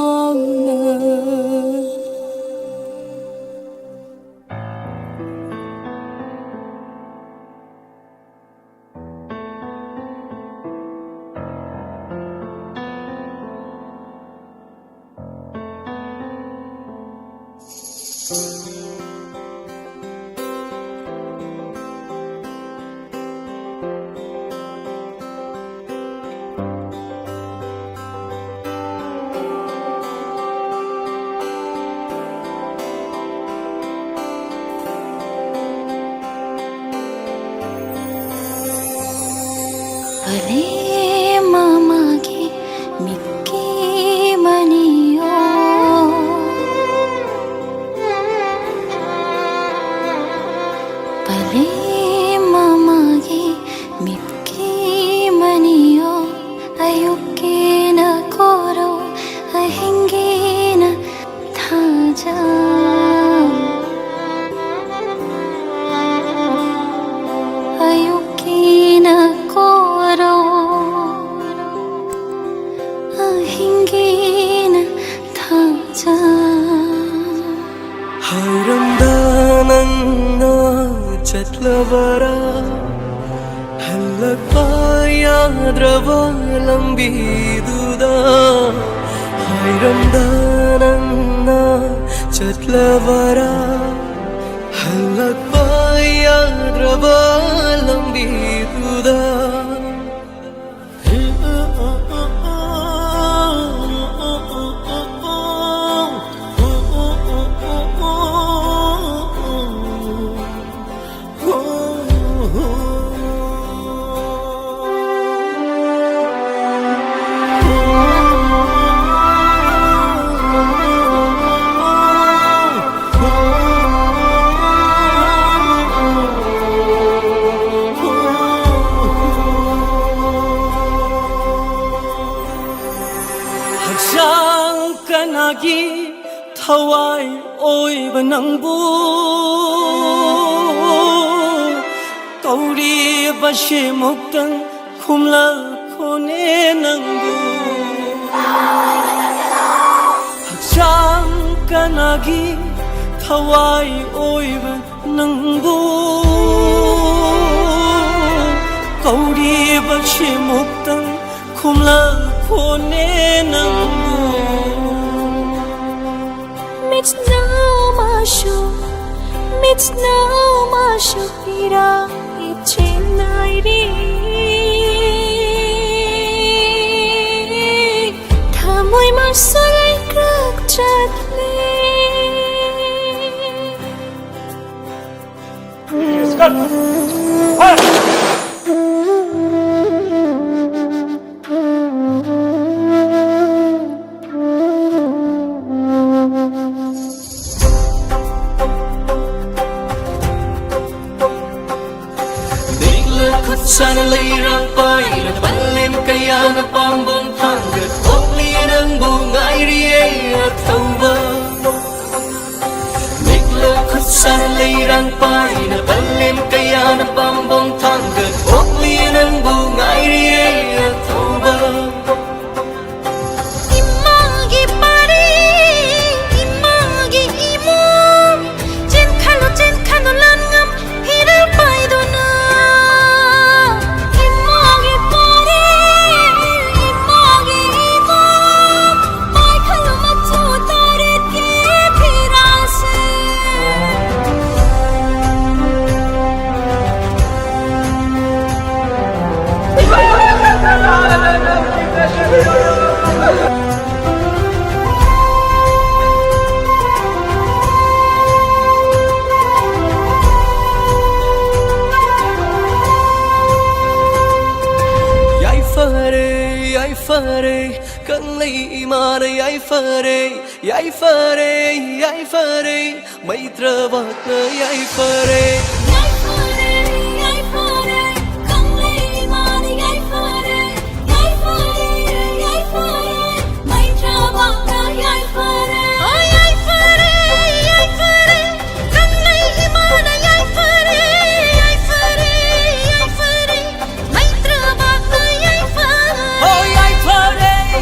ꯄꯂꯦꯝ ꯑꯃꯒꯤ ꯃꯤꯠꯀꯤ ꯃꯅꯤꯌꯣ꯫ ꯄꯂꯦꯝ ꯑꯃꯒꯤ ꯃꯤꯠꯀꯤ ꯃꯅꯤꯌꯣ꯫ ꯑꯌꯨꯛꯀꯤꯅ ꯀꯣꯔꯣ, ꯑꯍꯤꯡꯒꯤꯅ ꯊꯥꯖ꯫ ꯑꯌꯨꯛꯀꯤꯅ ꯀꯣꯔꯣ, ꯑꯍꯤꯡꯒꯤꯅ ꯊꯥꯖ꯫ ꯍꯥꯏꯔꯝꯗ ꯆꯠꯂꯕꯔꯥ? ꯍꯜꯂꯛꯄ ꯌꯥꯗ꯭ꯔꯕ ꯂꯝꯕꯤꯗꯨꯗ ꯍꯥꯏꯔꯝꯗ ꯅꯪꯅ ꯆꯠꯂꯕꯔꯥ? ꯍꯜꯂꯛꯄ ꯌꯥꯗ꯭ꯔꯕ ꯂꯝꯕꯤꯗꯨꯗ꯫ ꯍꯛꯆꯥꯡ ꯀꯅꯥꯒꯤ ꯊꯋꯥꯏ ꯑꯣꯏꯕ ꯅꯪꯕꯨ ꯀꯧꯔꯤꯕꯁꯤ ꯃꯨꯛꯇꯪ ꯈꯨꯝꯂꯛꯈꯣꯅꯦ ꯅꯪꯕꯨ꯫ ꯍꯛꯆꯥꯡ ꯀꯅꯥꯒꯤ ꯊꯋꯥꯏ ꯑꯣꯏꯕ ꯅꯪꯕꯨ ꯀꯧꯔꯤꯕꯁꯤ ꯃꯨꯛꯇꯪ ꯈꯨꯝꯂꯛꯈꯣꯅꯦ ꯅꯪꯕꯨ꯫ ꯃꯤꯠꯅ ꯃꯥꯁꯨ, ꯃꯤꯠꯅ ꯃꯥꯁꯨ ꯄꯤꯔꯥ ꯏꯆꯦ ꯅꯥꯏꯔꯤ꯫ ꯊꯃꯣꯏ ꯃꯥꯁꯨ ꯂꯩꯀ꯭ꯔꯛ ꯆꯠꯂꯦ꯫ ꯈꯨꯠꯁꯥꯅ ꯂꯩꯔꯥꯡ ꯄꯥꯏꯅ ꯄꯜꯂꯦꯝ ꯀꯌꯥꯅ ꯄꯥꯝꯕꯣꯝ ꯊꯥꯡꯒꯠ ꯑꯣꯛꯂꯤ ꯅꯪꯕꯨ ꯉꯥꯏꯔꯤꯌꯦ ꯑꯊꯧꯕ꯫ ꯃꯤꯠꯂ ꯈꯨꯠꯁꯥꯅ ꯂꯩꯔꯥꯡ ꯄꯥꯏꯅ ꯄꯜꯂꯦꯝ ꯀꯌꯥꯅ ꯄꯥꯝꯕꯣꯝ ꯊꯥꯡꯒꯠ ꯑꯣꯛꯂꯤ ꯅꯪꯕꯨ ꯉꯥꯏꯔꯤꯌꯦ ꯑꯊꯧꯕ꯫ ꯏꯃꯥꯒꯤ ꯄꯥꯔꯤ, ꯏꯃꯥꯒꯤ ꯏꯃꯨꯡ, ꯆꯦꯟꯈꯠꯂꯨ, ꯆꯦꯟꯈꯠꯂꯨ, ꯂꯥꯟꯉꯝ ꯐꯤꯔꯦ꯫ ꯐꯔꯦ, ꯀꯪꯂꯩ ꯏꯃꯥꯅ ꯌꯥꯏꯐꯔꯦ, ꯌꯥꯏꯐꯔꯦ, ꯌꯥꯏꯐꯔꯦ, ꯃꯩꯇ꯭ꯔꯕꯥꯛꯅ ꯌꯥꯏꯐꯔꯦ꯫ ꯌꯥꯏꯐꯔꯦ, ꯌꯥꯏꯐꯔꯦ, ꯀꯪꯂꯩ ꯏꯃꯥꯅ ꯌꯥꯏꯐꯔꯦ, ꯌꯥꯏꯐꯔꯦ, ꯌꯥꯏꯐꯔꯦ, ꯃꯩꯇ꯭ꯔꯕꯥꯛꯅ ꯌꯥꯏꯐꯔꯦ꯫ ꯑꯣ, ꯌꯥꯏꯐꯔꯦ, ꯌꯥꯏꯐꯔꯦ, ꯀꯪꯂꯩ ꯏꯃꯥꯅ ꯌꯥꯏꯐꯔꯦ, ꯌꯥꯏꯐꯔꯦ, ꯌꯥꯏꯐꯔꯦ, ꯃꯩꯇ꯭ꯔꯕꯥꯛꯅ ꯌꯥꯏꯐꯔꯦ꯫ ꯑꯣ, ꯌꯥꯏꯐꯔꯦ,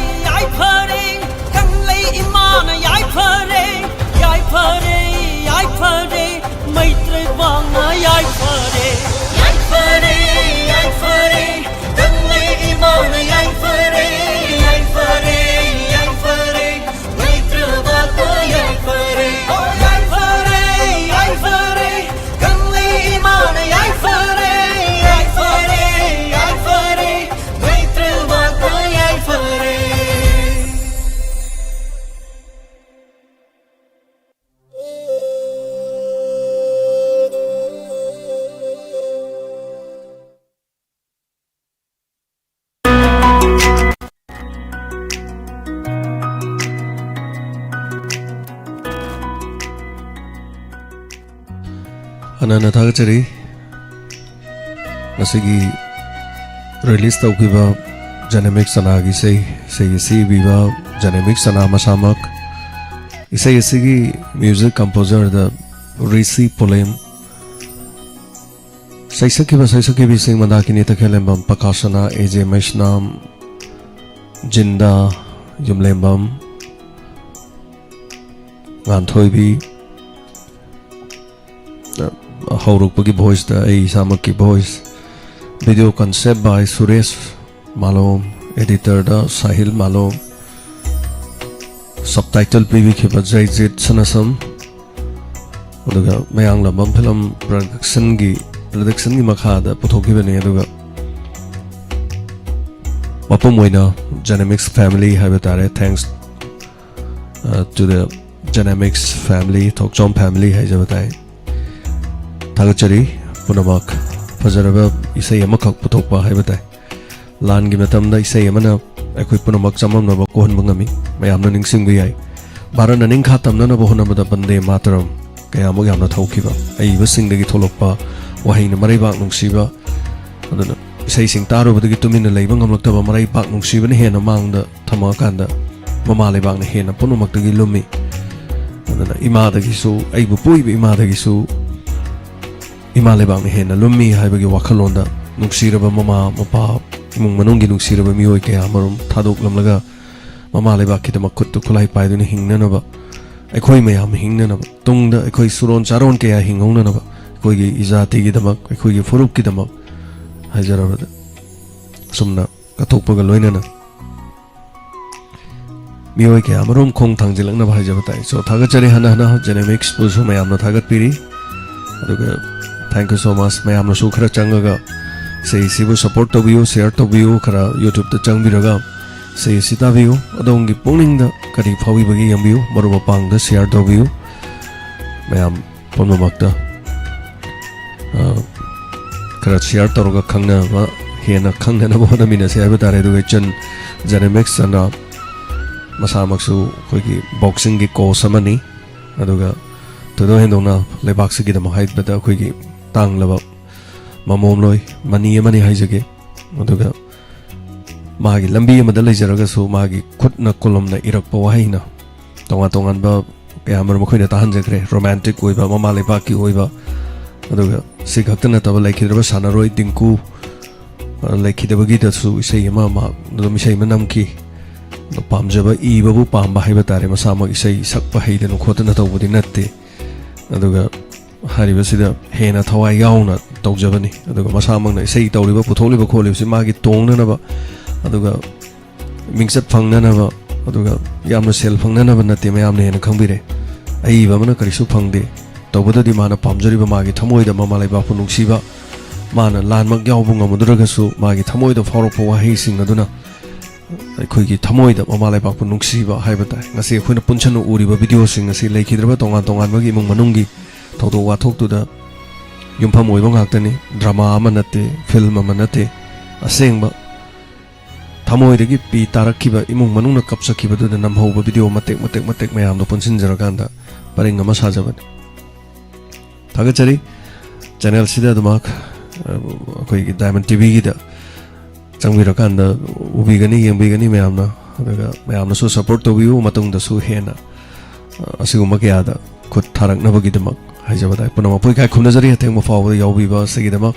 ꯌꯥꯏꯐꯔꯦ, ꯀꯪꯂꯩ ꯏꯃꯥꯅ ꯌꯥꯏꯐꯔꯦ, ꯌꯥꯏꯐꯔꯦ, ꯌꯥꯏꯐꯔꯦ, ꯃꯩꯇ꯭ꯔꯕꯥꯛꯅ ꯌꯥꯏꯐꯔꯦ꯫ ꯌꯥꯏꯐꯔꯦ, ꯌꯥꯏꯐꯔꯦ, ꯀꯪꯂꯩ ꯏꯃꯥꯅ ꯌꯥꯏꯐꯔꯦ, ꯌꯥꯏꯐꯔꯦ, ꯌꯥꯏꯐꯔꯦ, ꯃꯩꯇ꯭ꯔꯕꯥꯛꯅ ꯌꯥꯏꯐꯔꯦ꯫ ꯑꯣ, ꯌꯥꯏꯐꯔꯦ, ꯌꯥꯏꯐꯔꯦ, ꯀꯪꯂꯩ ꯏꯃꯥꯅ ꯌꯥꯏꯐꯔꯦ, ꯌꯥꯏꯐꯔꯦ, ꯌꯥꯏꯐꯔꯦ, ꯃꯩꯇ꯭ꯔꯕꯥꯛꯅ ꯌꯥꯏꯐꯔꯦ꯫ ꯍꯥꯟꯅ ꯊꯥꯒꯠꯆꯔꯤ꯫ ꯉꯁꯤꯒꯤ release ꯇꯧꯈꯤꯕ ꯖꯦꯅꯦꯃꯤꯛ ꯁꯅꯥꯒꯤ ꯏꯁꯩ, ꯏꯁꯩ ꯑꯁꯤ ꯏꯕꯤꯕ ꯖꯦꯅꯦꯃꯤꯛ ꯁꯅꯥ ꯃꯁꯥꯃꯛ, ꯏꯁꯩ ꯑꯁꯤꯒꯤ music composer ꯗ ꯔꯤꯁꯤ ꯄꯣꯂꯦꯝ, ꯁꯩꯁꯛꯈꯤꯕ ꯁꯩꯁꯛꯈꯤꯕꯤꯁꯤꯡ ꯃꯟꯗꯥꯀꯤꯅꯤ ꯇꯈꯦꯜꯂꯦꯝꯕꯝ, ꯄꯀꯥꯁꯅꯥ, ꯑꯦ ꯖꯦ ꯃꯩꯁꯅꯥꯝ, ꯖꯤꯟꯗꯥ ꯌꯨꯝꯂꯦꯝꯕꯝ, ꯉꯥꯟꯊꯣꯏꯕꯤ, ꯍꯧꯔꯛꯄꯒꯤ voice ꯇ ꯑꯩ ꯏꯁꯥꯃꯛꯀꯤ voice, video concept by Suresh Malom, editor the Sahil Malom, subtitle ꯄꯤꯕꯤꯈꯤꯕ ꯖꯩꯖꯤꯠ ꯁꯅꯥꯁꯝ, ꯑꯗꯨꯒ ꯃꯌꯥꯡꯂꯝꯕꯝ film production ꯒꯤ, production ꯒꯤ ꯃꯈꯥꯗ ꯄꯨꯊꯣꯛꯈꯤꯕꯅꯤ꯫ ꯑꯗꯨꯒ ꯃꯄꯨꯝ ꯑꯣꯏꯅ ꯖꯦꯅꯦꯃꯤꯛꯁ family ꯍꯥꯏꯕ ꯇꯥꯔꯦ, thanks, uh, to the ꯖꯦꯅꯦꯃꯤꯛꯁ family, Thokchom family ꯍꯥꯏꯖꯕ ꯇꯥꯏ꯫ ꯊꯥꯒꯠꯆꯔꯤ ꯄꯨꯝꯅꯃꯛ꯫ ꯐꯖꯔꯕ ꯏꯁꯩ ꯑꯃꯈꯛ ꯄꯨꯊꯣꯛꯄ ꯍꯥꯏꯕ ꯇꯥꯏ꯫ ꯂꯥꯟꯒꯤ ꯃꯇꯝꯗ ꯏꯁꯩ ꯑꯃꯅ ꯑꯩꯈꯣꯏ ꯄꯨꯝꯅꯃꯛ ꯆꯃꯝꯅꯕ ꯀꯣꯛꯍꯟꯕ ꯉꯝꯃꯤ꯫ ꯃꯌꯥꯝꯅ ꯅꯤꯡꯁꯤꯡꯕ ꯌꯥꯏ, ꯚꯥꯔꯠꯅ ꯅꯤꯡꯈꯥ ꯇꯝꯅꯅꯕ ꯍꯣꯠꯅꯕꯗ ꯕꯟꯗꯦ ꯃꯥꯇꯔꯝ ꯀꯌꯥꯃꯨꯛ ꯌꯥꯝꯅ ꯊꯧꯈꯤꯕ, ꯑꯏꯕꯁꯤꯡꯗꯒꯤ ꯊꯣꯛꯂꯛꯄ ꯋꯥꯍꯩꯅ ꯃꯔꯩꯕꯥꯛ ꯅꯨꯡꯁꯤꯕ꯫ ꯑꯗꯨꯅ ꯏꯁꯩꯁꯤꯡ ꯇꯥꯔꯨꯕꯗꯒꯤ ꯇꯨꯃꯤꯟꯅ ꯂꯩꯕ ꯉꯝꯂꯛꯇꯕ ꯃꯔꯩꯕꯥꯛ ꯅꯨꯡꯁꯤꯕꯅ ꯍꯦꯟꯅ ꯃꯥꯡꯗ ꯊꯝꯃꯛꯑꯀꯥꯟꯗ ꯃꯃꯥ ꯂꯩꯕꯥꯛꯅ ꯍꯦꯟꯅ ꯄꯨꯝꯅꯃꯛꯇꯒꯤ ꯂꯨꯝꯃꯤ꯫ ꯑꯗꯨꯅ ꯏꯃꯥꯗꯒꯤꯁꯨ, ꯑꯩꯕꯨ ꯄꯣꯛꯏꯕ ꯏꯃꯥꯗꯒꯤꯁꯨ ꯏꯃꯥ ꯂꯩꯕꯥꯛꯅ ꯍꯦꯟꯅ ꯂꯨꯝꯃꯤ ꯍꯥꯏꯕꯒꯤ ꯋꯥꯈꯜꯂꯣꯟꯗ ꯅꯨꯡꯁꯤꯔꯕ ꯃꯃꯥ ꯃꯄꯥ, ꯏꯃꯨꯡ ꯃꯅꯨꯡꯒꯤ ꯅꯨꯡꯁꯤꯔꯕ ꯃꯤꯑꯣꯏ ꯀꯌꯥ ꯑꯃꯔꯣꯝ ꯊꯥꯗꯣꯛꯂꯝꯂꯒ ꯃꯃꯥ ꯂꯩꯕꯥꯛꯀꯤꯗꯃꯛ ꯈꯨꯠꯇ ꯈꯨꯠꯂꯥꯏ ꯄꯥꯏꯗꯨꯅ ꯍꯤꯡꯅꯅꯕ, ꯑꯩꯈꯣꯏ ꯃꯌꯥꯝ ꯍꯤꯡꯅꯅꯕ, ꯇꯨꯡꯗ ꯑꯩꯈꯣꯏ ꯁꯨꯔꯣꯟ ꯆꯥꯔꯣꯟ ꯀꯌꯥ ꯍꯤꯡꯍꯧꯅꯅꯕ, ꯑꯩꯈꯣꯏꯒꯤ ꯏꯖꯥꯇꯤꯒꯤꯗꯃꯛ, ꯑꯩꯈꯣꯏꯒꯤ ꯐꯨꯔꯨꯞꯀꯤꯗꯃꯛ ꯍꯥꯏꯖꯔꯕꯗ ꯑꯁꯨꯝꯅ ꯀꯠꯊꯣꯛꯄꯒ ꯂꯣꯏꯅꯅ ꯃꯤꯑꯣꯏ ꯀꯌꯥ ꯑꯃꯔꯣꯝ ꯈꯣꯡ ꯊꯥꯡꯖꯤꯜꯂꯛꯅꯕ ꯍꯥꯏꯖꯕ ꯇꯥꯏ꯫ So, ꯊꯥꯒꯠꯆꯔꯤ ꯍꯟꯅ ꯍꯟꯅ ꯖꯦꯅꯦꯃꯤꯛꯁꯄꯨꯁꯨ ꯃꯌꯥꯝꯅ ꯊꯥꯒꯠꯄꯤꯔꯤ꯫ ꯑꯗꯨꯒ thank you so much꯫ ꯃꯌꯥꯝꯅꯁꯨ ꯈꯔ ꯆꯪꯉꯒ ꯏꯁꯩꯁꯤꯕꯨ support ꯇꯧꯕꯤꯌꯨ, share ꯇꯧꯕꯤꯌꯨ, ꯈꯔ YouTube-ꯇ ꯆꯪꯕꯤꯔꯒ ꯏꯁꯩ ꯑꯁꯤ ꯇꯥꯕꯤꯌꯨ꯫ ꯑꯗꯣꯝꯒꯤ ꯄꯨꯛꯅꯤꯡꯗ ꯀꯔꯤ ꯐꯥꯎꯏꯕꯒꯦ ꯌꯦꯡꯕꯤꯌꯨ, ꯃꯔꯨꯞ ꯃꯄꯥꯡꯗ share ꯇꯧꯕꯤꯌꯨ꯫ ꯃꯌꯥꯝ ꯄꯨꯝꯅꯃꯛꯇ, ꯑ, ꯈꯔ share ꯇꯧꯔꯒ ꯈꯪꯅꯕ, ꯍꯦꯟꯅ ꯈꯪꯅꯅꯕ ꯍꯣꯠꯅꯃꯤꯟꯅꯁꯤ ꯍꯥꯏꯕ ꯇꯥꯔꯦ꯫ ꯑꯗꯨꯒ ꯏꯆꯟ ꯖꯦꯅꯦꯃꯤꯛꯁ ꯑꯅ ꯃꯁꯥꯃꯛꯁꯨ ꯑꯩꯈꯣꯏꯒꯤ boxing-ꯒꯤ coach ꯑꯃꯅꯤ꯫ ꯑꯗꯨꯒ ꯊꯣꯏꯗꯣꯛ ꯍꯦꯟꯗꯣꯛꯅ ꯂꯩꯕꯥꯛꯁꯤꯒꯤꯗꯃꯛ ꯍꯥꯏꯕꯗ ꯑꯩꯈꯣꯏꯒꯤ ꯇꯥꯡꯂꯕ ꯃꯃꯣꯝꯂꯣꯏ ꯃꯅꯤ ꯑꯃꯅꯤ ꯍꯥꯏꯖꯒꯦ꯫ ꯑꯗꯨꯒ ꯃꯥꯒꯤ ꯂꯝꯕꯤ ꯑꯃꯗ ꯂꯩꯖꯔꯒꯁꯨ ꯃꯥꯒꯤ ꯈꯨꯠꯅ ꯀꯣꯂꯣꯝꯅ ꯏꯔꯛꯄ ꯋꯥꯍꯩꯅ ꯇꯣꯉꯥꯟ ꯇꯣꯉꯥꯟꯕ ꯀꯌꯥ ꯑꯃꯔꯣꯝ ꯑꯩꯈꯣꯏꯅ ꯇꯥꯍꯟꯖꯈ꯭ꯔꯦ꯫ Romantic ꯑꯣꯏꯕ, ꯃꯃꯥ ꯂꯩꯕꯥꯛꯀꯤ ꯑꯣꯏꯕ, ꯑꯗꯨꯒ ꯁꯤ ꯈꯛꯇ ꯅꯠꯇꯕ ꯂꯩꯈꯤꯗ꯭ꯔꯕ ꯁꯥꯟꯅꯔꯣꯏ ꯗꯤꯡꯀꯨ, ꯑ, ꯂꯩꯈꯤꯗꯕꯒꯤꯗꯁꯨ ꯏꯁꯩ ꯑꯃ ꯃꯍꯥꯛ ꯑꯗꯨꯝ ꯏꯁꯩ ꯑꯃ ꯅꯝꯈꯤ꯫ ꯑꯗꯣ ꯄꯥꯝꯖꯕ, ꯏꯕꯕꯨ ꯄꯥꯝꯕ ꯍꯥꯏꯕ ꯇꯥꯔꯦ, ꯃꯁꯥꯃꯛ ꯏꯁꯩ ꯁꯛꯄ ꯍꯩꯗꯅ ꯈꯣꯠꯇꯅ ꯇꯧꯕꯗꯤ ꯅꯠꯇꯦ꯫ ꯑꯗꯨꯒ ꯍꯥꯏꯔꯤꯕꯁꯤꯗ ꯍꯦꯟꯅ ꯊꯋꯥꯏ ꯌꯥꯎꯅ ꯇꯧꯖꯕꯅꯤ꯫ ꯑꯗꯨꯒ ꯃꯁꯥꯃꯛꯅ ꯏꯁꯩ ꯇꯧꯔꯤꯕ, ꯄꯨꯊꯣꯛꯂꯤꯕ ꯈꯣꯠꯂꯤꯕꯁꯤ ꯃꯥꯒꯤ ꯇꯣꯡꯅꯅꯕ, ꯑꯗꯨꯒ ꯃꯤꯡꯆꯠ ꯐꯪꯅꯅꯕ, ꯑꯗꯨꯒ ꯌꯥꯝꯅ ꯁꯦꯜ ꯐꯪꯅꯅꯕ ꯅꯠꯇꯦ, ꯃꯌꯥꯝꯅ ꯍꯦꯟꯅ ꯈꯪꯕꯤꯔꯦ꯫ ꯑꯏꯕ ꯑꯃꯅ ꯀꯔꯤꯁꯨ ꯐꯪꯗꯦ꯫ ꯇꯧꯕꯗꯗꯤ ꯃꯥꯅ ꯄꯥꯝꯖꯔꯤꯕ ꯃꯥꯒꯤ ꯊꯃꯣꯏꯗ ꯃꯃꯥ ꯂꯩꯕꯥꯛꯄꯨ ꯅꯨꯡꯁꯤꯕ, ꯃꯥꯅ ꯂꯥꯟꯃꯛ ꯌꯥꯎꯕ ꯉꯝꯃꯨꯗ꯭ꯔꯒꯁꯨ ꯃꯥꯒꯤ ꯊꯃꯣꯏꯗ ꯐꯥꯎꯔꯛꯄ ꯋꯥꯍꯩꯁꯤꯡ ꯑꯗꯨꯅ ꯑꯩꯈꯣꯏꯒꯤ ꯊꯃꯣꯏꯗ ꯃꯃꯥ ꯂꯩꯕꯥꯛꯄꯨ ꯅꯨꯡꯁꯤꯕ ꯍꯥꯏꯕ ꯇꯥꯏ꯫ ꯉꯁꯤ ꯑꯩꯈꯣꯏꯅ ꯄꯨꯟꯁꯟꯅ ꯎꯔꯤꯕ video-ꯁꯤꯡ ꯑꯁꯤ ꯂꯩꯈꯤꯗ꯭ꯔꯕ ꯇꯣꯉꯥꯟ ꯇꯣꯉꯥꯟꯕꯒꯤ ꯏꯃꯨꯡ ꯃꯅꯨꯡꯒꯤ ꯊꯧꯗꯣꯛ ꯋꯥꯊꯣꯛꯇꯨꯗ ꯌꯨꯝꯐꯝ ꯑꯣꯏꯕ ꯉꯥꯛꯇꯅꯤ꯫ Drama ꯑꯃ ꯅꯠꯇꯦ, film ꯑꯃ ꯅꯠꯇꯦ, ꯑꯁꯦꯡꯕ ꯊꯃꯣꯏꯗꯒꯤ ꯄꯤ ꯇꯥꯔꯛꯈꯤꯕ, ꯏꯃꯨꯡ ꯃꯅꯨꯡꯅ ꯀꯞꯆꯈꯤꯕꯗꯨꯗ ꯅꯝꯍꯧꯕ ꯚꯤꯗꯤꯑꯣ ꯃꯇꯦꯛ ꯃꯇꯦꯛ ꯃꯇꯦꯛ ꯃꯌꯥꯝꯗꯣ ꯄꯨꯟꯁꯤꯟꯖꯔꯀꯥꯟꯗ ꯄꯔꯤꯡ ꯑꯃ ꯁꯥꯖꯕꯅꯤ꯫ ꯊꯥꯒꯠꯆꯔꯤ꯫ ꯆꯦꯅꯦꯜꯁꯤꯗ ꯑꯗꯨꯃꯛ, ꯑ, ꯑꯩꯈꯣꯏꯒꯤ ꯗꯥꯏꯃꯟ ꯇꯤꯚꯤꯒꯤꯗ ꯆꯪꯕꯤꯔꯀꯥꯟꯗ ꯎꯕꯤꯒꯅꯤ, ꯌꯦꯡꯕꯤꯒꯅꯤ ꯃꯌꯥꯝꯅ꯫ ꯑꯗꯨꯒ ꯃꯌꯥꯝꯅꯁꯨ ꯁꯞꯄꯣꯔꯠ ꯇꯧꯕꯤꯌꯨ, ꯃꯇꯨꯡꯗꯁꯨ ꯍꯦꯟꯅ, ꯑ, ꯑꯁꯤꯒꯨꯝꯕ ꯀꯌꯥꯗ ꯈꯨꯠ ꯊꯥꯔꯛꯅꯕꯒꯤꯗꯃꯛ ꯍꯥꯏꯖꯕ ꯇꯥꯏ꯫ ꯄꯨꯝꯅꯃꯛꯄꯨ ꯏꯀꯥꯏ ꯈꯨꯝꯅꯖꯔꯤ, ꯑꯊꯦꯡꯕ ꯐꯥꯎꯕꯗ ꯌꯥꯎꯕꯤꯕ ꯑꯁꯤꯒꯤꯗꯃꯛ꯫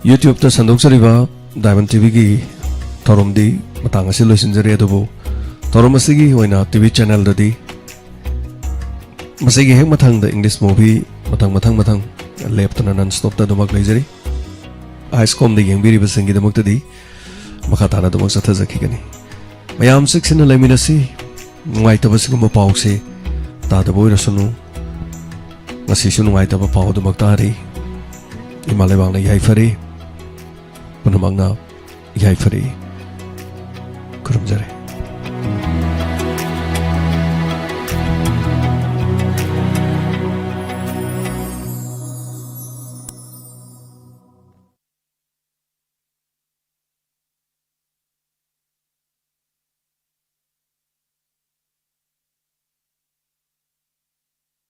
YouTube-ꯇ ꯁꯟꯗꯣꯛꯆꯔꯤꯕ ꯗꯥꯏꯃꯟ ꯇꯤꯚꯤꯒꯤ ꯊꯧꯔꯝꯗꯤ ꯃꯇꯥꯡ ꯑꯁꯤ ꯂꯣꯏꯁꯤꯟꯖꯔꯦ, ꯑꯗꯨꯕꯨ ꯊꯧꯔꯝ ꯑꯁꯤꯒꯤ ꯑꯣꯏꯅ ꯇꯤꯚꯤ ꯆꯦꯅꯦꯜꯗꯗꯤ ꯃꯁꯤꯒꯤ ꯍꯦꯛ ꯃꯊꯪꯗ ꯏꯪꯂꯤꯁ ꯃꯨꯚꯤ ꯃꯊꯪ ꯃꯊꯪ ꯃꯊꯪ ꯂꯦꯞꯇꯅ ꯅꯟ ꯁ꯭ꯇꯣꯞꯇ ꯑꯗꯨꯃꯛ ꯂꯩꯖꯔꯤ꯫ ꯑꯥꯏꯁꯀꯣꯝꯗ ꯌꯦꯡꯕꯤꯔꯤꯕꯁꯤꯡꯒꯤꯗꯃꯛꯇꯗꯤ ꯃꯈꯥ ꯇꯥꯅ ꯑꯗꯨꯃꯛ ꯆꯠꯊꯖꯈꯤꯒꯅꯤ꯫ ꯃꯌꯥꯝ ꯆꯦꯛꯁꯤꯟꯅ ꯂꯩꯃꯤꯟꯅꯁꯤ꯫ ꯅꯨꯡꯉꯥꯏꯇꯕ ꯁꯤꯒꯨꯝꯕ ꯄꯥꯎꯁꯦ ꯇꯥꯗꯕ ꯑꯣꯏꯔꯁꯅꯨ꯫ ꯉꯁꯤꯁꯨ ꯅꯨꯡꯉꯥꯏꯇꯕ ꯄꯥꯎ ꯑꯗꯨꯃꯛ ꯇꯥꯔꯤ꯫ ꯏꯃꯥ ꯂꯩꯕꯥꯛꯅ ꯌꯥꯏꯐꯔꯦ꯫ ꯄꯨꯝꯅꯃꯛꯅ ꯌꯥꯏꯐꯔꯦ꯫ ꯈꯨꯔꯨꯝꯖꯔꯤ꯫